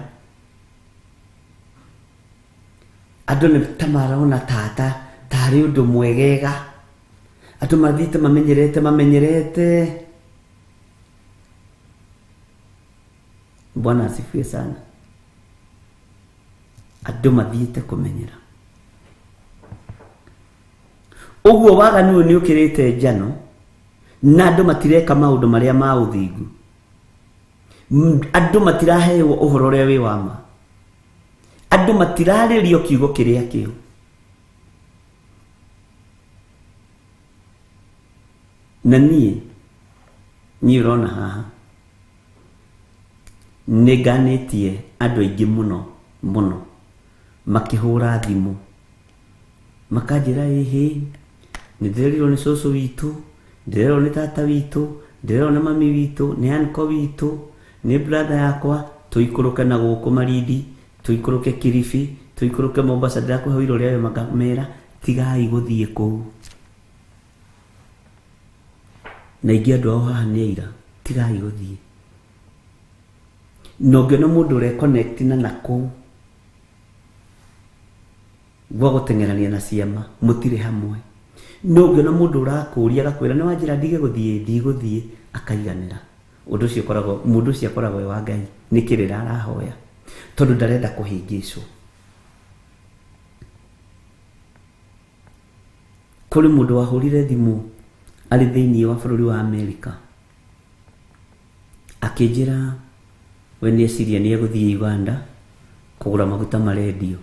andũ nĩ ta marona tata tarĩ ũndũ mwegega, andũ mathiĩte mamenyerete. Bwana asifiwe sana. Andũ mathiĩte kũmenyera. Ũguo waganu ũyũ nĩ ũkĩrĩte njano, na andũ matireka maũndũ marĩa ma ũthingu. Andũ matiraheo ũhoro ũrĩa wĩ wa ma. Andũ matirarĩrio kiugo kĩrĩa kĩo. Na niĩ ũrona haha nĩ nganĩtie andũ aingĩ mũno mũno makĩhũra thimũ makanjĩra ĩhĩ nĩ ndĩrerirwo nĩ cũcũ witũ, ndĩrerwo nĩ tata witũ, ndĩrerwo nĩ mami witũ, nĩ anko witũ, nĩ brother yakwa, tũikũrũke na gũkũ Malindi, tũikũrũke Kilifi, tũikũrũke Mombasa. Ndĩrakũhe ũira ũrĩa we makamera tigai gũthiĩ kũu. Na ingĩ andũ ao haha nĩ aira, tigai gũthiĩ. Na ũngĩona mũndũ ũreconnect na nakũu gwa gũteng'erania na ciama, mũtirĩ hamwe. No ũngĩona mũndũ ũrakũria agakwĩra nĩ wanjĩra ndige gũthiĩ, ndigũthiĩ, akaiganĩra. Ũndũ ũcio ũkoragwo, mũndũ ũcio akoragwo e wa Ngai, nĩ kĩrĩra arahoya tondũ ndarenda kũhĩngĩcwo. Kũrĩ mũndũ wahũrire thimũ arĩ thĩinĩ wa bũrũri wa Amerika akĩnjĩra we nĩ eciria nĩ egũthiĩ Uganda kũgũra maguta marendio,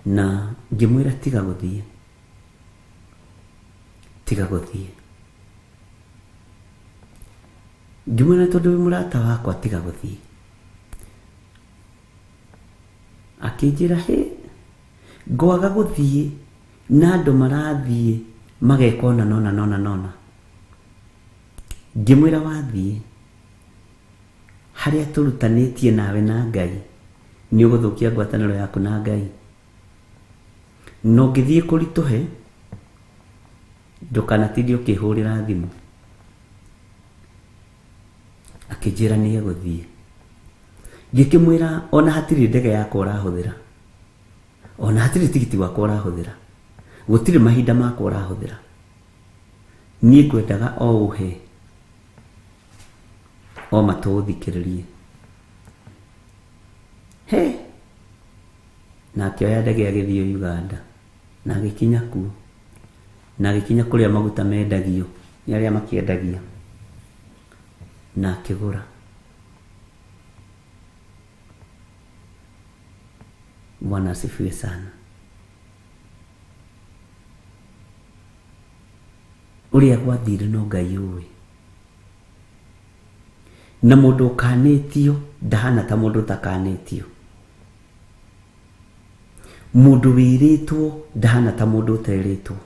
na ngĩmwĩra tiga gũthiĩ, tiga gũthiĩ. Ngĩmwĩra tondũ wĩ mũrata wakwa tiga gũthiĩ. Akĩnjĩra hĩ, ngwaga gũthiĩ na andũ marathiĩ mageka ũna na ũna na ũna na ũna. Ngĩmwĩra wathiĩ harĩa tũrutanĩtie nawe na Ngai nĩ ũgũthũkia ngwatanĩro yaku na Ngai. Na ũngĩthiĩ kũritũhe ndũkanatinde ũkĩhũrĩra thimũ. Akĩnjĩra nĩ egũthiĩ. Ngĩkĩmwĩra ona hatirĩ ndege yakwa ũrahũthĩra, ona hatirĩ tigiti wakwa ũrahũthĩra, gũtirĩ mahinda makwa ũrahũthĩra, niĩ ngwendaga o ũhe o matũ ũthikĩrĩrie. He, na akĩoya ndege agĩthiĩ Uganda na agĩkinya kuo, na agĩkinya kũrĩa maguta mendagio nĩ arĩa makĩendagia, na akĩgũra. Bwana asifiwe sana. Ũrĩa gwathire no Ngai ũĩ. Na mũndũ ũkanĩtio ndahana ta mũndũ ũtakanĩtio. Mũndũ wĩrĩtwo ndahana ta mũndũ ũterĩtwo.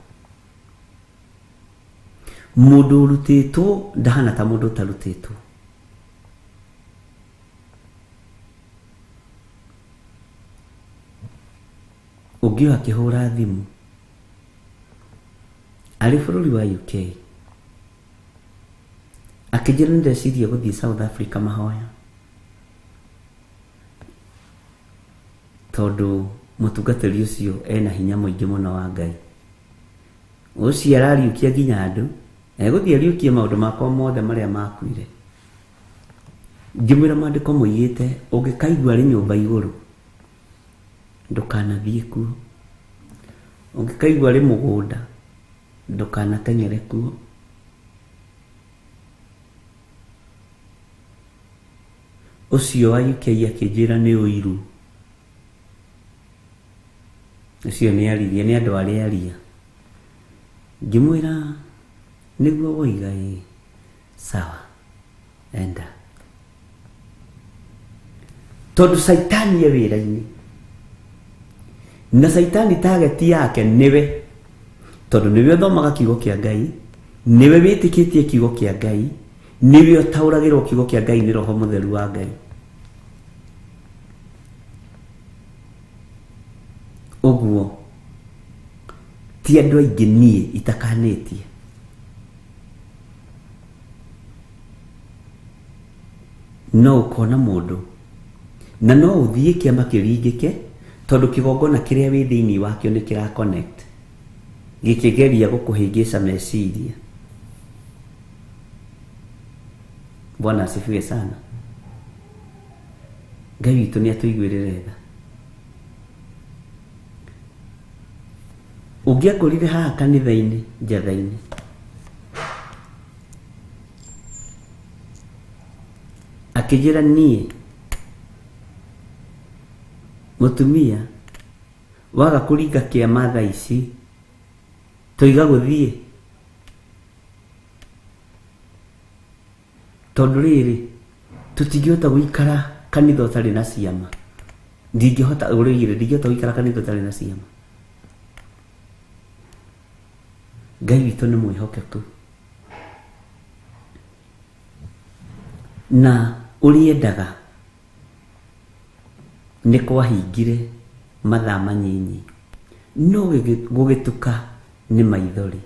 Mũndũ ũrutĩtwo ndahana ta mũndũ ũtarutĩtwo. Ũngĩ ũyũ akĩhũra thimũ arĩ bũrũri wa UK akĩnjĩra nĩ ndeciria gũthiĩ South Africa mahoya tondũ mũtungatĩri ũcio ena hinya mũingĩ mũno wa Ngai. Ũcio arariũkia nginya andũ, egũthiĩ ariũkie maũndũ makwa mothe marĩa makuire. Ngĩmwĩra maandĩko moigĩte ũngĩkaigua arĩ nyũmba igũrũ ndũkanathiĩ kuo, ũngĩkaigua arĩ mũgũnda ndũkanateng'ere kuo. Ũcio wa UK akĩnjĩra nĩ ũiru. Ũcio nĩ aririe nĩ andũ arĩa aria. Ngĩmwĩra nĩguo woiga ĩ, sawa, enda. Tondũ Caitani e wĩra-inĩ, na Caitani target yake nĩwe, tondũ nĩwe ũthomaga kiugo kĩa Ngai, nĩwe wĩtĩkĩtie kiugo kĩa Ngai, nĩwe ũtaũragĩrwo kiugo kĩa Ngai nĩ Roho Mũtheru wa Ngai. Koguo ti andũ aingĩ niĩ itakanĩtie. No ũkona mũndũ na no ũthiĩ kĩama kĩringĩke tondũ kĩgongona kĩrĩa wĩ thĩinĩ wakĩo nĩ kĩra connect gĩkĩgeria gũkũhĩngĩca meciria. Bwana asifiwe sana. Ngai witũ nĩ atũiguĩrĩre tha. Ũngĩangorire haha kanitha-inĩ njatha-inĩ akĩnjĩra niĩ mũtumia waga kũringa kĩama thaa ici tũiga gũthiĩ tondũ rĩrĩ tũtingĩhota gũikara kanitha ũtarĩ na ciama. Ndingĩhota ũrĩire ndingĩhota gũikara kanitha ũtarĩ na ciama. Ngai witũ nĩ mwĩhokeku na ũrĩendaga nĩ kwahingire mathaa manyinyi no gũgĩtuka nĩ maithori.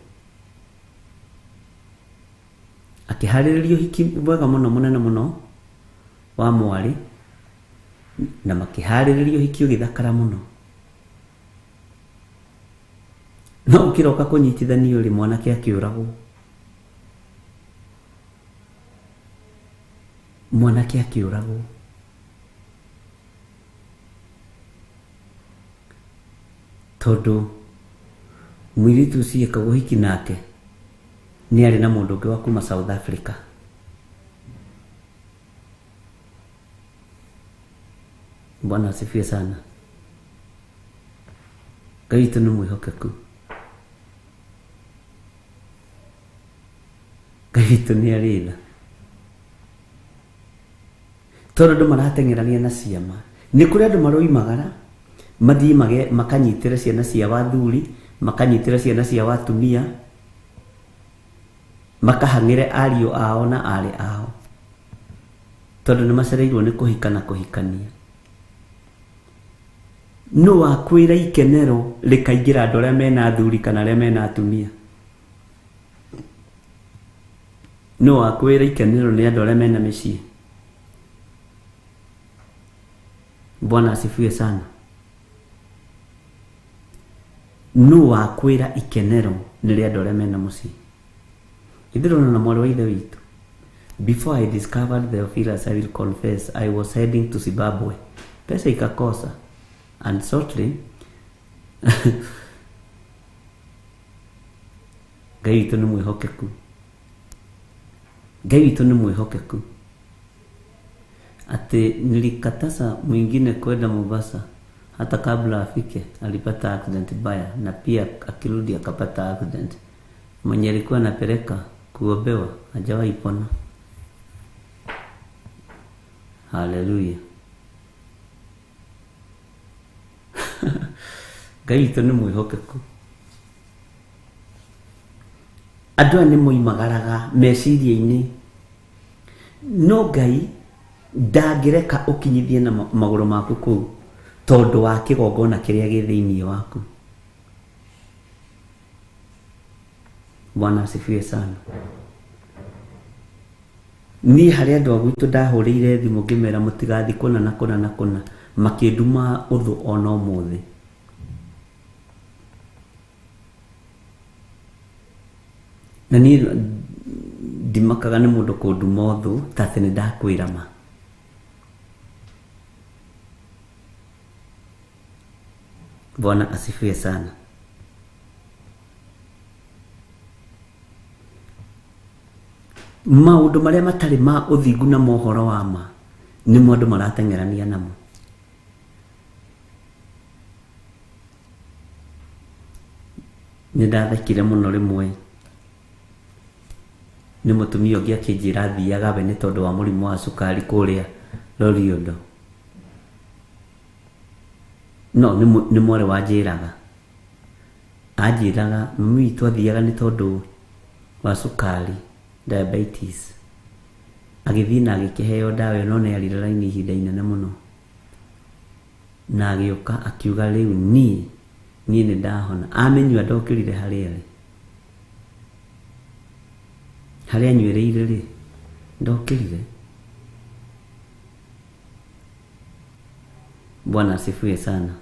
Akĩharĩrĩria ũhiki mwega mũno mũnene mũno wa mwarĩ na makĩharĩrĩria ũhiki ũgĩthakara mũno. No ũkĩroka kũnyitithanio rĩ mwanake akĩũragwo. Mwanake akĩũragwo. Tondũ mũirĩtu ũcio ekagwo ũhiki nake nĩ arĩ na mũndũ ũngĩ wa kuma South Africa. Bwana asifiwe sana. Ngai witũ nĩ mwĩhokeku. Ngai witũ nĩ arĩ tha. Tondũ andũ marateng'erania na ciama nĩ kũrĩ andũ maroimagara mathiĩ makanyitĩre ciana cia wathuri makanyitĩre ciana cia watumia makahang'ĩre ariũ ao na aarĩ ao tondũ nĩ macereirwo nĩ kũhika na kũhikania. No wakwĩra ikenero rĩkaingĩra andũ arĩa mena athuri kana arĩa mena atumia. No wakwĩra ikenero nĩ andũ arĩa mena mĩciĩ. Bwana asifiwe sana. No wakwĩra ikenero nĩ rĩa andũ arĩa mena mũciĩ. Ithirona na mwarĩ wa ithe witũ. Before I discovered Theophilus, I will confess, I was heading to Zimbabwe. Pesa ikakosa. And shortly, Ngai witũ nĩ mwĩhokeku. Ngai witũ nĩ mwĩhokeku. Ati nilikataza mwingine kwenda Mombasa hata kabla afike alipata accident mbaya na pia akirudi akapata accident. Mwenye alikuwa anapeleka kuombewa hajawahi pona. Haleluya. Ngai witũ nĩ mwĩhokeku. Andũ aya nĩ moimagaraga meciria-inĩ no Ngai ndangĩreka ũkinyithie na magũrũ maku kũu tondũ wa kĩgongona kĩrĩa gĩ thĩinĩ waku. Bwana asifiwe sana. Niĩ harĩ andũ a gwitũ ndahũrĩire thimũ ngĩmera mũtigathiĩ kũna na kũna na kũna makĩnduma ũthũ ona ũmũthĩ. Na niĩ ndimakaga nĩ mũndũ kũnduma ũthũ ta atĩ nĩ ndakwĩra ma. Bwana asifiwe sana. Maũndũ marĩa matarĩ ma ũthingu na mohoro wa ma nĩmo andũ marateng'erania namo. Nĩ ndathekire mũno rĩmwe nĩ mũtumia ũngĩ akĩnjĩra athiaga we nĩ tondũ wa mũrimũ wa cukari kũrĩa Loliondo. No nĩ mwarĩ wanjĩraga. Anjĩraga mami witũ athiaga nĩ tondũ wa cukari diabetes. Agĩthiĩ na agĩkĩheo ndawa ĩyo no nĩ arire raini ihinda inene mũno. Na agĩũka akiuga rĩu niĩ Niĩ nĩ ndahona. Amĩnyua ndokĩrire harĩa arĩ. Harĩa anyuĩrĩire rĩ, ndokĩrire. Bwana asifiwe sana.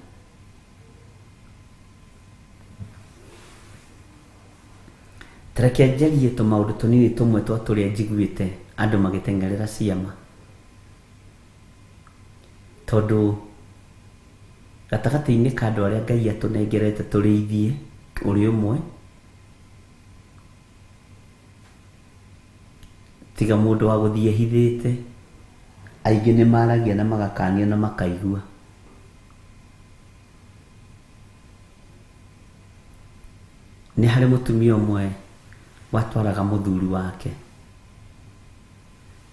Tareke njarie tũmaũndũ tũnini tũmwe twa tũrĩa njiguĩte andũ magĩteng'erera ciama. Tondũ gatagatĩ-inĩ ka andũ arĩa Ngai atũnengerete tũrĩithie ũrĩ ũmwe, tiga mũndũ wa gũthiĩ ehithĩte, aingĩ nĩ maragia na magakanio na makaigua. Nĩ harĩ mũtumia ũmwe watwaraga mũthuri wake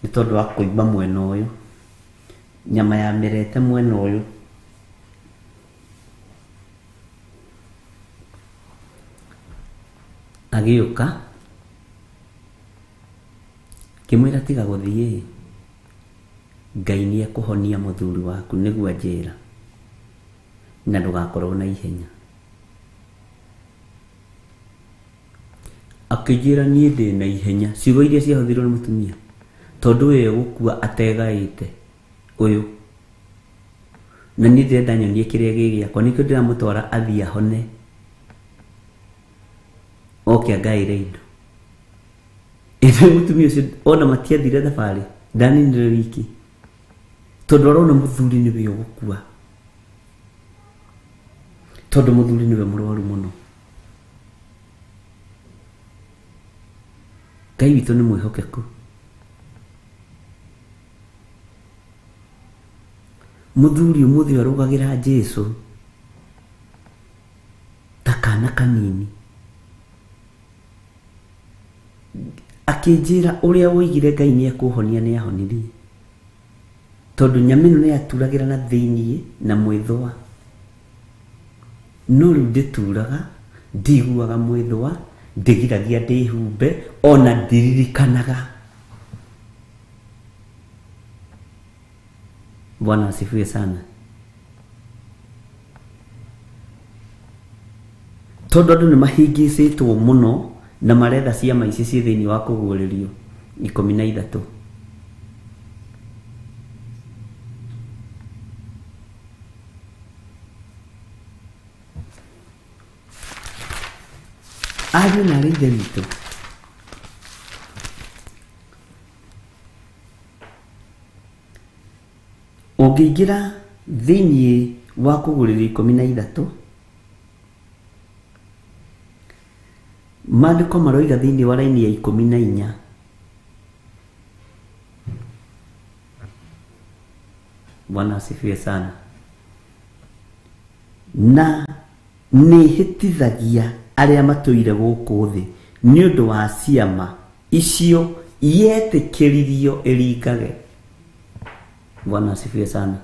nĩ tondũ wa kũimba mwena ũyũ, nyama ya mĩrete mwena ũyũ, agĩũka ngĩmwĩra tiga gũthiĩ, Ngai nĩ ekũhonia mũthuri waku nĩguo anjĩra, na ndũgakorwo na ihenya. Akĩnjĩra niĩ ndĩ na ihenya, ciugo iria ciahũthĩrirwo nĩ mũtumia, tondũ ũyũ egũkua ategaĩte ũyũ, na niĩ ndĩrenda nyonie kĩrĩa gĩ gĩakwa, nĩkĩo ndĩramũtwara athiĩ ahone, oke angaĩre indo. Ĩndĩ mũtumia ũcio ona matiathire thabarĩ, ndaninire wiki, tondũ arona mũthuri nĩwe ũgũkua, tondũ mũthuri nĩwe mũrwaru mũno. Ngai witũ nĩ mwĩhokeku. Mũthuri ũmũthĩ arũgagĩra Jesũ ta kana kanini, akĩnjĩra ũrĩa woigire Ngai nĩ ekũhonia nĩ ahonirie, tondũ nyama ĩno nĩ yaturagĩra na thĩiniĩ na mwĩthũa, no rĩu ndĩturaga, ndiguaga mwĩthũa, ndĩgiragia ndĩhumbe, ona ndiririkanaga. Bwana asifiwe sana. Tondũ andũ nĩ mahĩngĩcĩtwo mũno na maretha ciama ici ciĩ thĩinĩ wa kũguũrĩrio 13. Ariũ na arĩ ithe witũ, ũngĩingĩra thĩinĩ wa kũguũrĩrio 13, maandĩko maroiga thĩinĩ wa raini ya 14, Bwana asifiwe sana, na nĩhĩtithagia arĩa matũire gũkũ thĩ nĩ ũndũ wa ciama icio yetĩkĩririo ĩringage. Bwana asifiwe sana.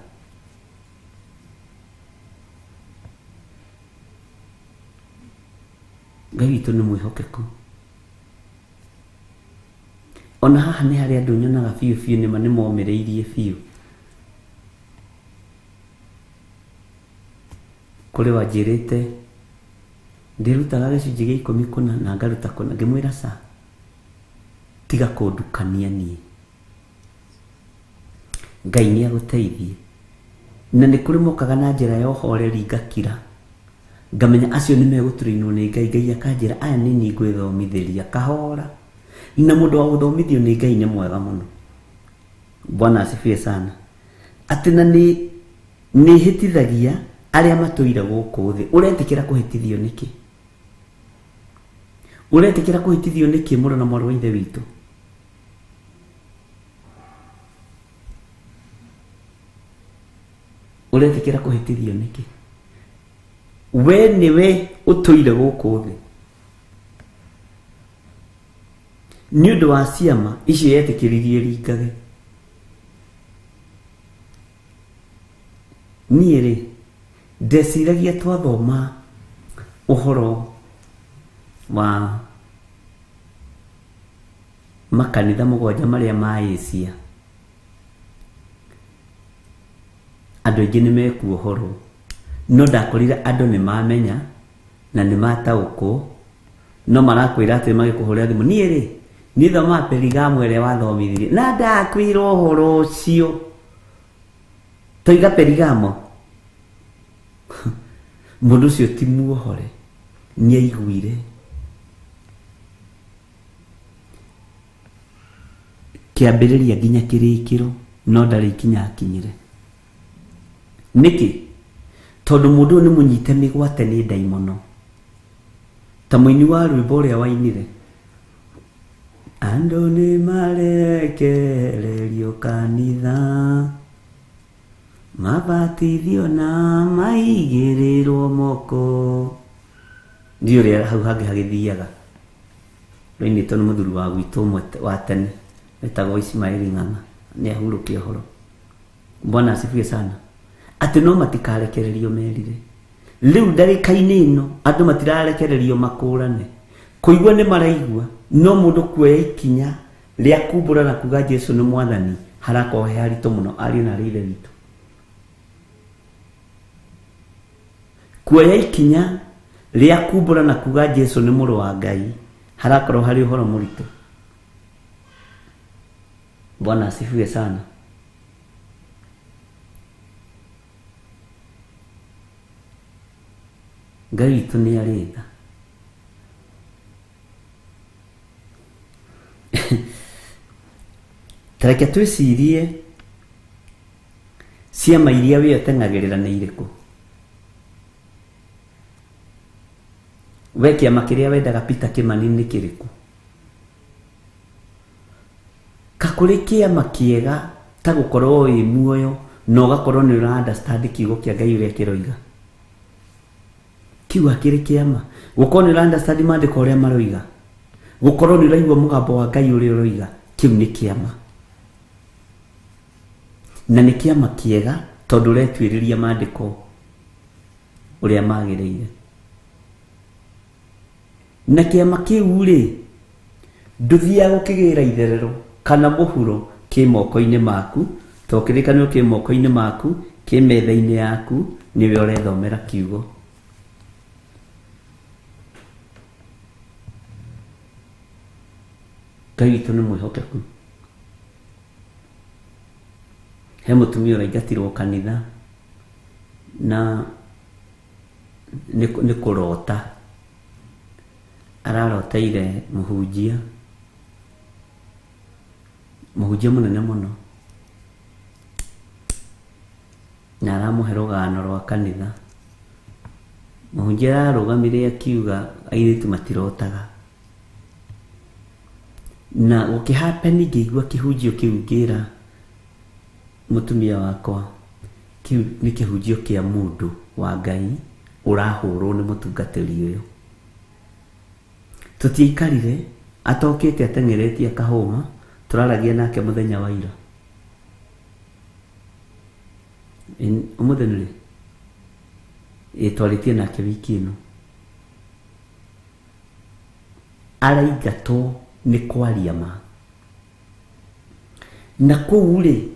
Ngai witũ nĩ mwĩhokeku. Ona haha nĩ harĩ andũ nyonaga biũ biũ nĩma nĩ momĩrĩirie biũ. Kũrĩ wanjĩrĩte ndĩrutaga gĩcunjĩ gĩa 10 kũna na ngaruta kũna, ngĩmwĩra ca, tiga kũndukania niĩ, Ngai nĩ agũteithie. Na nĩ kũrĩ mokaga na njĩra ya ũhoreri ngakira, ngamenya acio nĩ megũtũrĩinwo nĩ Ngai. Ngai akanjĩra aya nĩ niĩ ngwĩthomithĩria kahora, na mũndũ wa gũthomithio nĩ Ngai nĩ mwega mũno. Bwana asifiwe sana. Atĩ na nĩ hĩtithagia arĩa matũire gũkũ thĩ. Ũretĩkĩra kũhĩtithio nĩkĩ? Ũretĩkĩra kũhĩtithio nĩkĩ mũrũ na mwarĩ wa ithe witũ? Ũretĩkĩra kũhĩtithio nĩkĩ? We nĩwe ũtũire gũkũ thĩ. Nĩ ũndũ wa ciama icio yetĩkĩririe ringage. Niĩ rĩ, ndeciragia twathoma ũhoro wa makanitha 7 marĩa ma Asia, andũ aingĩ nĩ mekuohorwo, no ndakorire andũ nĩ mamenya Na nĩ mataũkwo no marakwĩra atĩ magĩkũhũrĩra thimũ niĩ rĩ niĩ thomaga Perigamo ĩrĩa wathomithirie na ndakwĩra ũhoro ũcio toiga Perigamo. Mũndũ ũcio ti muohore nĩ aiguire kĩambĩrĩria nginya kĩrĩkĩro no ndarĩ ikinya akinyire. Nĩkĩ? Tondũ mũndũ ũyũ nĩ mũnyite mĩgwate nĩ ndaimono. Ta mũini wa rwĩmbo ũrĩa wainire andũ nĩ marekererio kanitha mabatithio na maigĩrĩrwo moko. Ndiũ ũrĩa hau hangĩ hagĩthiaga. Rũinĩtwo nĩ mũthuri wa gwitũ ũmwe wa tene wetagwo Ismaili Ng'ang'a nĩ ahurũke ũhoro. Bwana asifiwe sana. Atĩ no matikarekererio merire. Rĩu ndagĩka-inĩ ĩno andũ matirarekererio makũrane. Kũigua nĩ maraigua no mũndũ kuoya ikinya rĩa kumbũra na kuga Jesu nĩ mwathani harakorwo he haritũ mũno ariũ na arĩ ithe witũ. Kuoya ikinya rĩa kumbũra na kuga Jesu nĩ mũrũ wa Ngai harakorwo harĩ ũhoro mũritũ. Bwana asifiwe sana. Ngai witũ nĩ arĩ tha. Ta reke twĩcirie ciama iria we ũteng'agĩrĩra nĩ irĩkũ. We kĩama kĩrĩa wendaga Peter Kimani nĩ kĩrĩkũ? Ka kũrĩ kĩama kĩega ta gũkorwo wĩ muoyo na ũgakorwo nĩ ũra understand kiugo kĩa Ngai ũrĩa kĩroiga. Kiu akĩrĩ kĩama. Gũkorwo nĩ ũra understand maandĩko ũrĩa maroiga. Gũkorwo nĩ ũraigua mũgambo wa Ngai ũrĩa ũroiga. Kĩu nĩ kĩama. Na nĩ kĩama kĩega tondũ ũretuĩrĩria maandĩko ũrĩa magĩrĩire. Na kĩama kĩu rĩ ndũthiaga gũkĩgĩra itherero kana mũhuro kĩ moko-inĩ maku to kĩrĩkanĩro kĩ moko-inĩ maku kĩ metha-inĩ yaku nĩwe ũrethomera kiugo. Ngai witũ nĩ mwĩhokeku. He mũtumia ũraingatirwo kanitha na nĩ kũrota. Araroteire mũhunjia mũnene mũno na aramũhe rũgano rwa kanitha. Mũhunjia ararũgamire akiuga airĩtu matirotaga. Na gũkĩhappen ngĩigua kĩhunjio kĩu ngĩra mũtumia wakwa kĩu nĩ kĩhunjio kĩa mũndũ wa Ngai ũrahũrwo nĩ mũtungatĩri ũyũ. Tũtiaikarire atokĩte ateng'eretie akahũma tũraragia nake mũthenya wa ira. Ũmũthĩ nĩ rĩ? Ĩ twarĩtie nake wiki ĩno. Araingatwo nĩ kwaria ma. Na kũu rĩ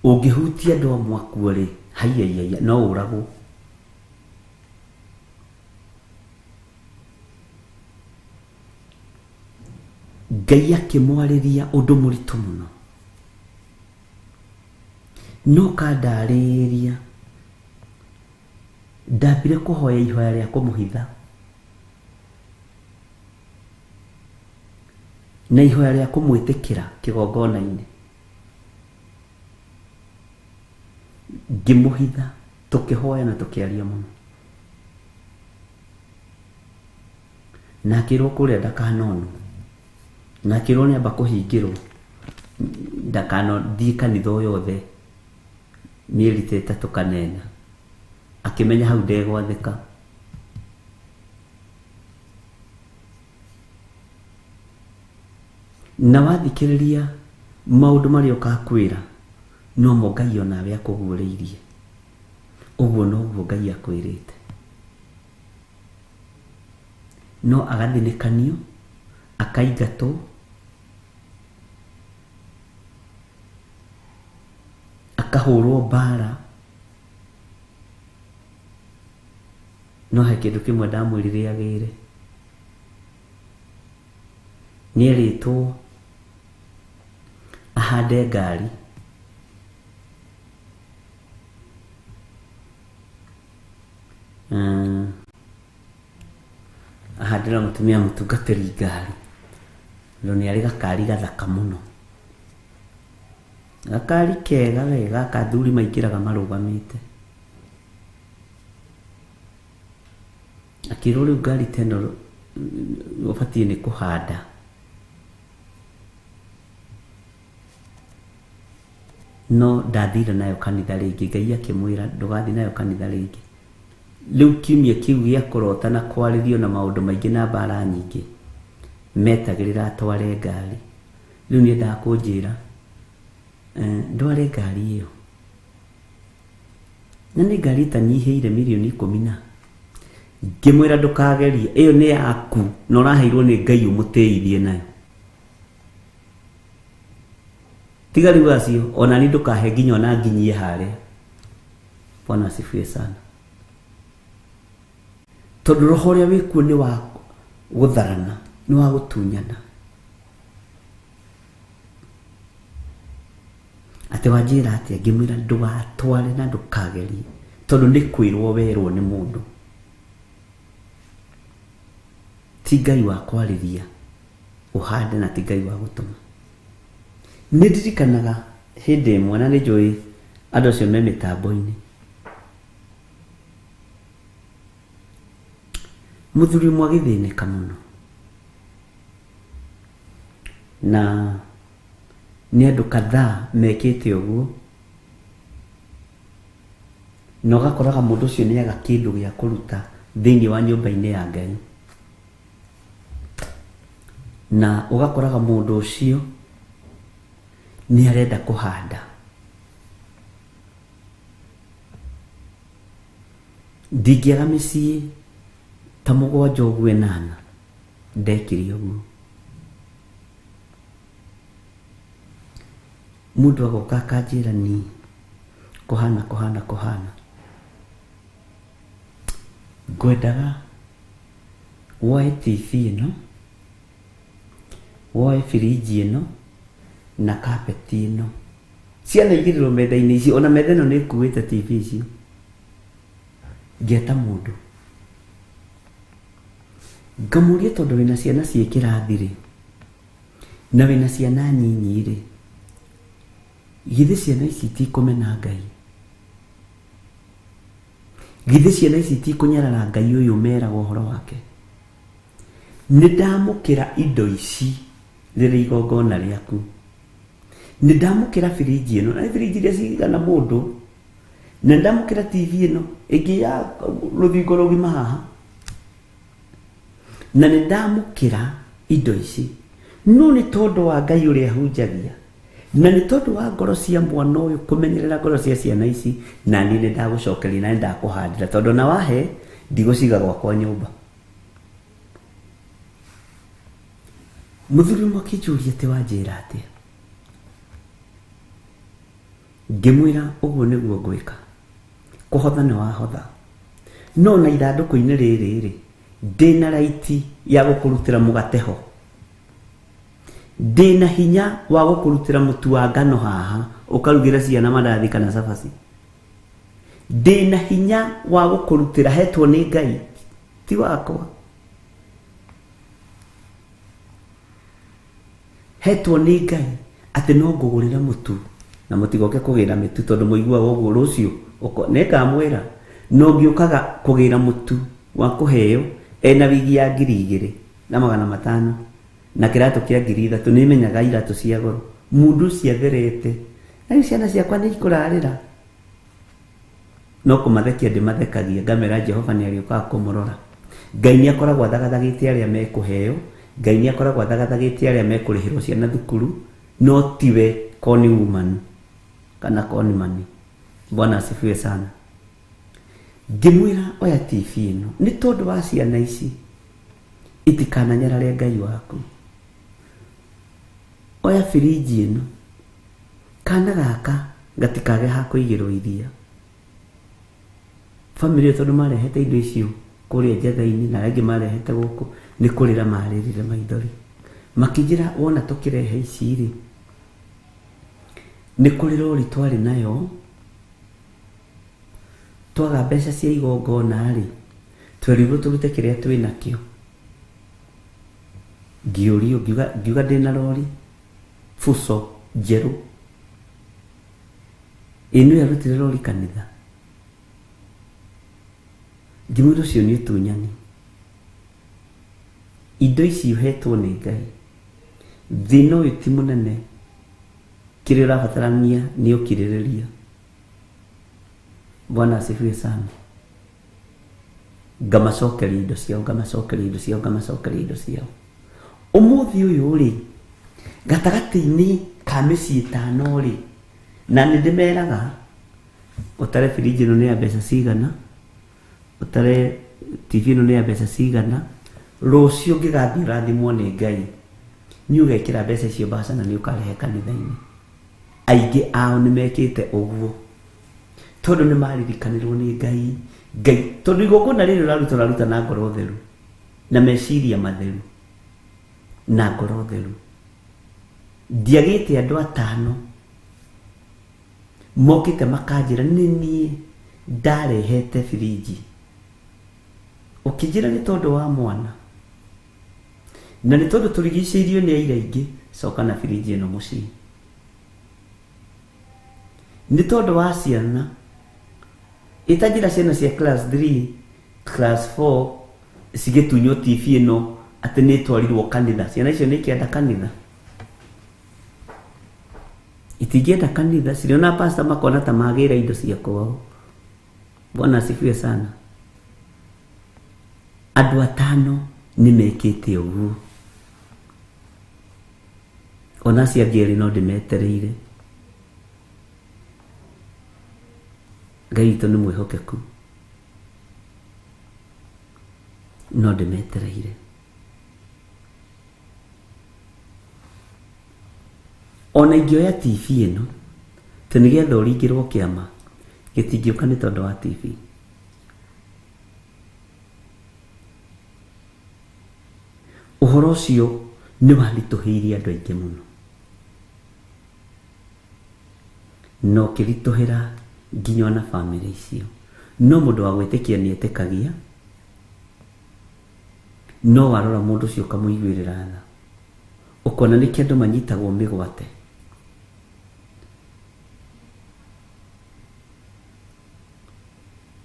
ũngĩhutia andũ amwe akuo rĩ haiya no ũragwo. Ngai akĩmwarĩria ũndũ mũritũ mũno. No kandarĩria ndambire kũhoya ihoya rĩa kũmũhitha na ihoya rĩa kũmwĩtĩkĩra kĩgongona-inĩ. Ngĩmũhitha tũkĩhoya na tũkĩaria mũno. Na akĩrwo kũrĩa ndakanonwo. Na akĩrwo nĩ amba kũhingĩrwo ndakanathiĩ kanitha o yothe mĩeri ta ĩtatũ kana ĩna. Akĩmenya hau ndegwathĩka. Na wathikĩrĩria maũndũ marĩa ũkakwĩra no mo Ngai onawe akũguũrĩirie. Ũguo noguo Ngai akwĩrĩte. No agathinĩkanio akaingatwo akahũrwo mbara No he kĩndũ kĩmwe ndamwĩrire agĩre. Nĩerĩtwo ahande ngari. Ahandĩra mũtumia mũtungatĩri ngari. No nĩ arĩ gakari gathaka mũno. Gakari kega we gaka athuri maingĩraga marũgamĩte. Akĩrwo rĩu ngari ta ĩno ũbatiĩ nĩ kũhanda. No ndathire nayo kanitha rĩngĩ. Ngai akĩmwĩra ndũgathiĩ nayo kanitha rĩngĩ. Rĩu kiumia kĩu gĩa kũrota na kwarĩrio na maũndũ maingĩ na mbara nyingĩ metagĩrĩra atware ngari. Rĩu nĩendaga kũnjĩra ndware ngari ĩyo. Na nĩ ngari ĩtanyihĩire mirioni 10 na. Ngĩmwĩra ndũkagerie, ĩyo nĩ yaku na ũraheirwo nĩ Ngai ũmũtĩithie nayo. Tiga rĩu acio ona niĩ ndũkahe nginya ona nginyie harĩa. Bwana asifiwe sana. Tondũ roho ũrĩa wĩkuo nĩ wa gũtharana, nĩ wa gũtunyana. Atĩ wanjĩra atĩa? Ngĩmwĩra ndũgatware na ndũkagerie, tondũ nĩ kwĩrwo werwo nĩ mũndũ. Ti Ngai wa kwarĩria ũhande na ti Ngai wa gũtũma. Nĩ ndirikanaga hĩndĩ ĩmwe na nĩ njũĩ andũ acio me mĩtambo-inĩ. Mũthuri ũmwe agĩthĩnĩka mũno. Na nĩ andũ kadhaa mekĩte ũguo. Na ũgakoraga mũndũ ũcio nĩ aga kĩndũ gĩa kũruta thĩinĩ wa nyũmba-inĩ ya Ngai. Na ũgakoraga mũndũ ũcio nĩ arenda kũhanda. Ndingĩaga mĩciĩ ta 7 ũguo 8 ndekire ũguo. Mũndũ agoka akanjĩra ni kũhana kũhana kũhana. Ngwendaga woe TV ĩno, woe firiji ĩno na kapeti ĩno. Ciana igĩrĩrwo metha-inĩ icio, ona metha ĩno nĩ ĩkuĩte TV icio. Ngeta mũndũ ngamũria tondũ wĩna ciana ciĩ kĩrathi rĩ, na wĩna ciana nyinyi rĩ, githĩ ciana ici itikũmena Ngai? Githĩ ciana ici itikũnyarara Ngai ũyũ meraga ũhoro wake? Nĩ ndamũkĩra indo ici rĩrĩ igongona rĩaku. Nĩ ndamũkĩra firiji ĩno, na firiji iria cigana mũndũ, na ndamũkĩra TV ĩno ĩngĩ ya rũthingo rũgima haha, na nĩ ndamũkĩra indo ici. No nĩ tondũ wa Ngai ũrĩa hunjagia, na nĩ tondũ wa ngoro cia mwana ũyũ kũmenyerera ngoro cia ciana ici, na niĩ nĩ ndagũcokeria na nĩ ndakũhandĩra, tondũ na wahe ndigũciga gwakwa nyũmba. Mũthuri ũmwe akĩnjũria atĩ wanjĩra atĩa? Ngĩmwĩra ũguo nĩguo ngwĩka. Kũhotha nĩ wahotha. No na ithandũkũ-inĩ rĩrĩ rĩ, ndĩna raiti ya gũkũrutĩra mũgate ho. Ndĩna hinya wa gũkũrutĩra mũtu wa ngano haha ũkarugĩra ciana mandathi kana cabaci. Ndĩna hinya wa gũkũrutĩra hetwo nĩ Ngai, ti wakwa. Hetwo nĩ Ngai atĩ no ngũgũrĩre mũtu na mũtigoke kũgĩra mĩtu tondũ mũiguaga ũguo rũciũ nĩngamwĩra no ngĩũkaga kũgĩra mũtu wa kũheo ena wigi ya 2500 na kĩratũ kĩa 3000 nĩmenyaga iratũ cia goro. Mũndũ ũcio atherete rĩu ciana ciakwa nĩ ikũrarĩra. No kũmathekia ndĩmathekagia ngamera Jehova nĩ arĩũkaga kũmũrora. Ngai nĩ akoragwo athagathagĩte arĩa mekũheo, Ngai nĩ akoragwo athagathagĩte arĩa mekũrĩhĩrwo ciana thukuru, no tiwe koni woman kana koni mani. Bwana asifiwe sana. Ngĩmwĩra oya TV ĩno nĩ tondũ wa ciana ici itikananyarare Ngai waku. Oya firiji ĩno kana gaka gatikage ha kũigĩrwo iria. Family tondũ marehete indo icio Kũrĩa njatha-inĩ na arĩa angĩ marehete gũkũ nĩ kũrĩra marĩrire maithori. Makĩnjĩra wona tũkĩrehe ici rĩ, nĩ kũrĩ rori twarĩ nayo, twaga mbeca cia igongona rĩ, twerirwo tũrute kĩrĩa twĩ nakĩo. Ngĩũrio, ngiuga ndĩna rori fuso njerũ. Ĩ nĩwe arutire rori kanitha. Ngĩmwĩra ũcio nĩ ũtunyani. Indo ici ũhetwo nĩ Ngai. Thĩna ũyũ ti mũnene, kĩrĩa ũrabatarania nĩ ũkirĩrĩria. Bwana asifiwe sana. Ngamacokeria indo ciao, ngamacokeria indo ciao, ngamacokeria indo ciao. Ũmũthĩ ũyũ rĩ, gatagatĩ-inĩ ka mĩciĩ ĩtano rĩ, na nĩ ndĩmeraga ũtare firiji ĩno nĩ ya mbeca cigana, ũtare TV ĩno nĩ ya mbeca cigana, rũciũ ũngĩgathiĩ ũrathimwo nĩ Ngai, nĩ ũgekĩra mbeca icio mbaca na nĩ ũkarehe kanitha-inĩ. Aingĩ ao nĩ mekĩte ũguo tondũ nĩ maririkanĩrwo nĩ Ngai. Ngai tondũ igongona rĩrĩ ũraruta, ũraruta na ngoro theru na meciria matheru na ngoro theru. Ndiagĩte andũ atano mokĩte makanjĩra nĩ niĩ ndarehete firiji, ũkĩnjĩra nĩ tondũ wa mwana na nĩ tondũ tũrigicĩirio nĩ aira aingĩ, coka na firiji ĩno mũciĩ. Nĩ tondũ wa ciana, ĩtanjĩra ciana cia class 3, class 4 cigĩtunywo TV ĩno atĩ nĩ ĩtwarirwo kanitha. Ciana icio nĩ ikĩenda kanitha? Itingĩenda kanitha, cirĩona pastor makona ta magĩra indo cia kwao. Bwana asifiwe sana. Andũ atano nĩ mekĩte ũguo. Ona acio angĩ erĩ no ndĩmetereire. Ngai witũ nĩ mwĩhokeku, no ndĩmetereire. Ona ingĩoya TV ĩno atĩ nĩgetha ũringĩrwo kĩama, gĩtingĩũka nĩ tondũ wa TV. Ũhoro ũcio nĩ waritũhĩirie andũ aingĩ mũno, na ũkĩritũhĩra nginya ona bamĩrĩ icio. No mũndũ wa gwĩtĩkia nĩ etĩkagia, no warora mũndũ ũcio ũkamũiguĩrĩra tha, ũkona nĩkĩ andũ manyitagwo mĩgwate.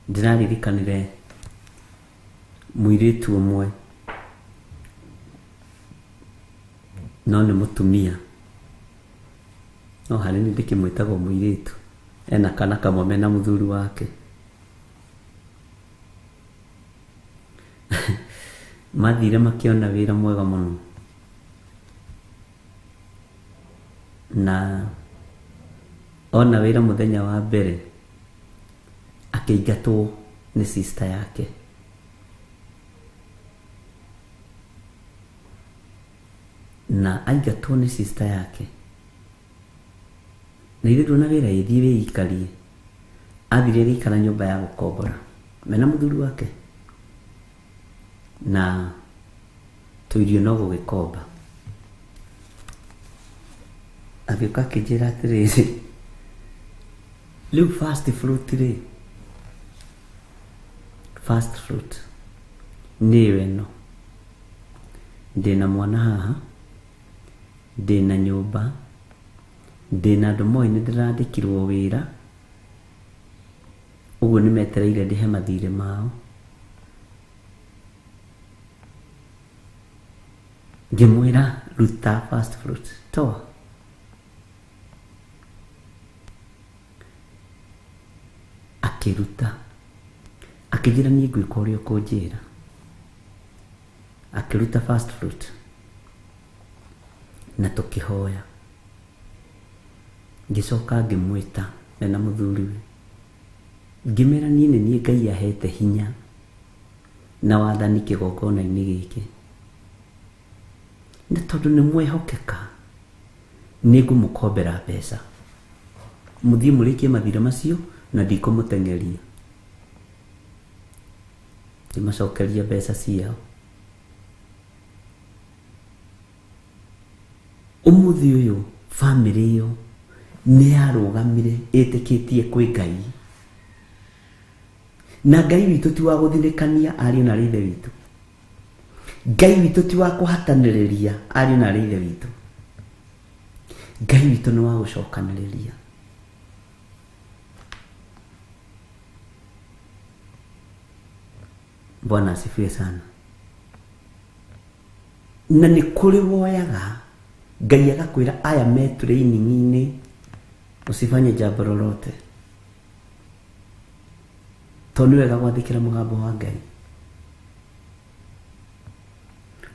Ndĩraririkanire mũirĩtu ũmwe, no nĩ mũtumia, no harĩ niĩ ndĩkĩmwĩtaga mũirĩtu, ena kana kamwe mena mũthuri wake. Mathire makĩona wĩra mwega mũno, na ona wĩra mũthenya wa mbere akĩingatwo nĩ sister yake. Na aingatwo nĩ sister yake, na ithuĩ ndũna wĩra ĩthiĩ wĩikarie. Athire agĩikara nyũmba ya gũkombora mena mũthuri wake, na tũirio no gũgĩkomba. Agĩũka akĩnjĩra atĩrĩrĩ, rĩu first fruit rĩ, first fruit nĩyo ĩno. Ndĩna mwana haha, ndĩna nyũmba, ndĩna andũ moĩ nĩ ndĩrandĩkirwo wĩra, ũguo nĩ metereire ndĩhe mathirĩ mao. Ngĩmwĩra ruta first fruit, toa. Akĩruta, akĩnjĩra niĩ ngwĩka ũrĩa ũkũnjĩra. Akĩruta first fruit na tũkĩhoya. Ngĩcoka ngĩmwĩta mena mũthuriwe, ngĩmera niĩ nĩ niĩ Ngai ahete hinya na wathani kĩgongona-inĩ gĩkĩ, na tondũ nĩ mwehokeka nĩ ngũmũkombera mbeca mũthiĩ mũrĩkie mathirĩ macio na ndikũmũteng'eria. Ngĩmacokeria mbeca ciao. Ũmũthĩ ũyũ bamĩrĩ ĩyo nĩ yarũgamire ĩtĩkĩtie kwĩ Ngai. Na Ngai witũ ti wa gũthirĩkania ariũ na ithe witũ. Ngai witũ ti wa kũhatanĩrĩria ariũ na ithe witũ. Ngai witũ nĩ wa gũcokanĩrĩria. Bwana asifiwe sana. Na nĩ kũrĩ woyaga Ngai agakwĩra aya me training-inĩ usifanye jambo lolote. Tondũ nĩ wega gwathĩkĩra mũgambo wa Ngai.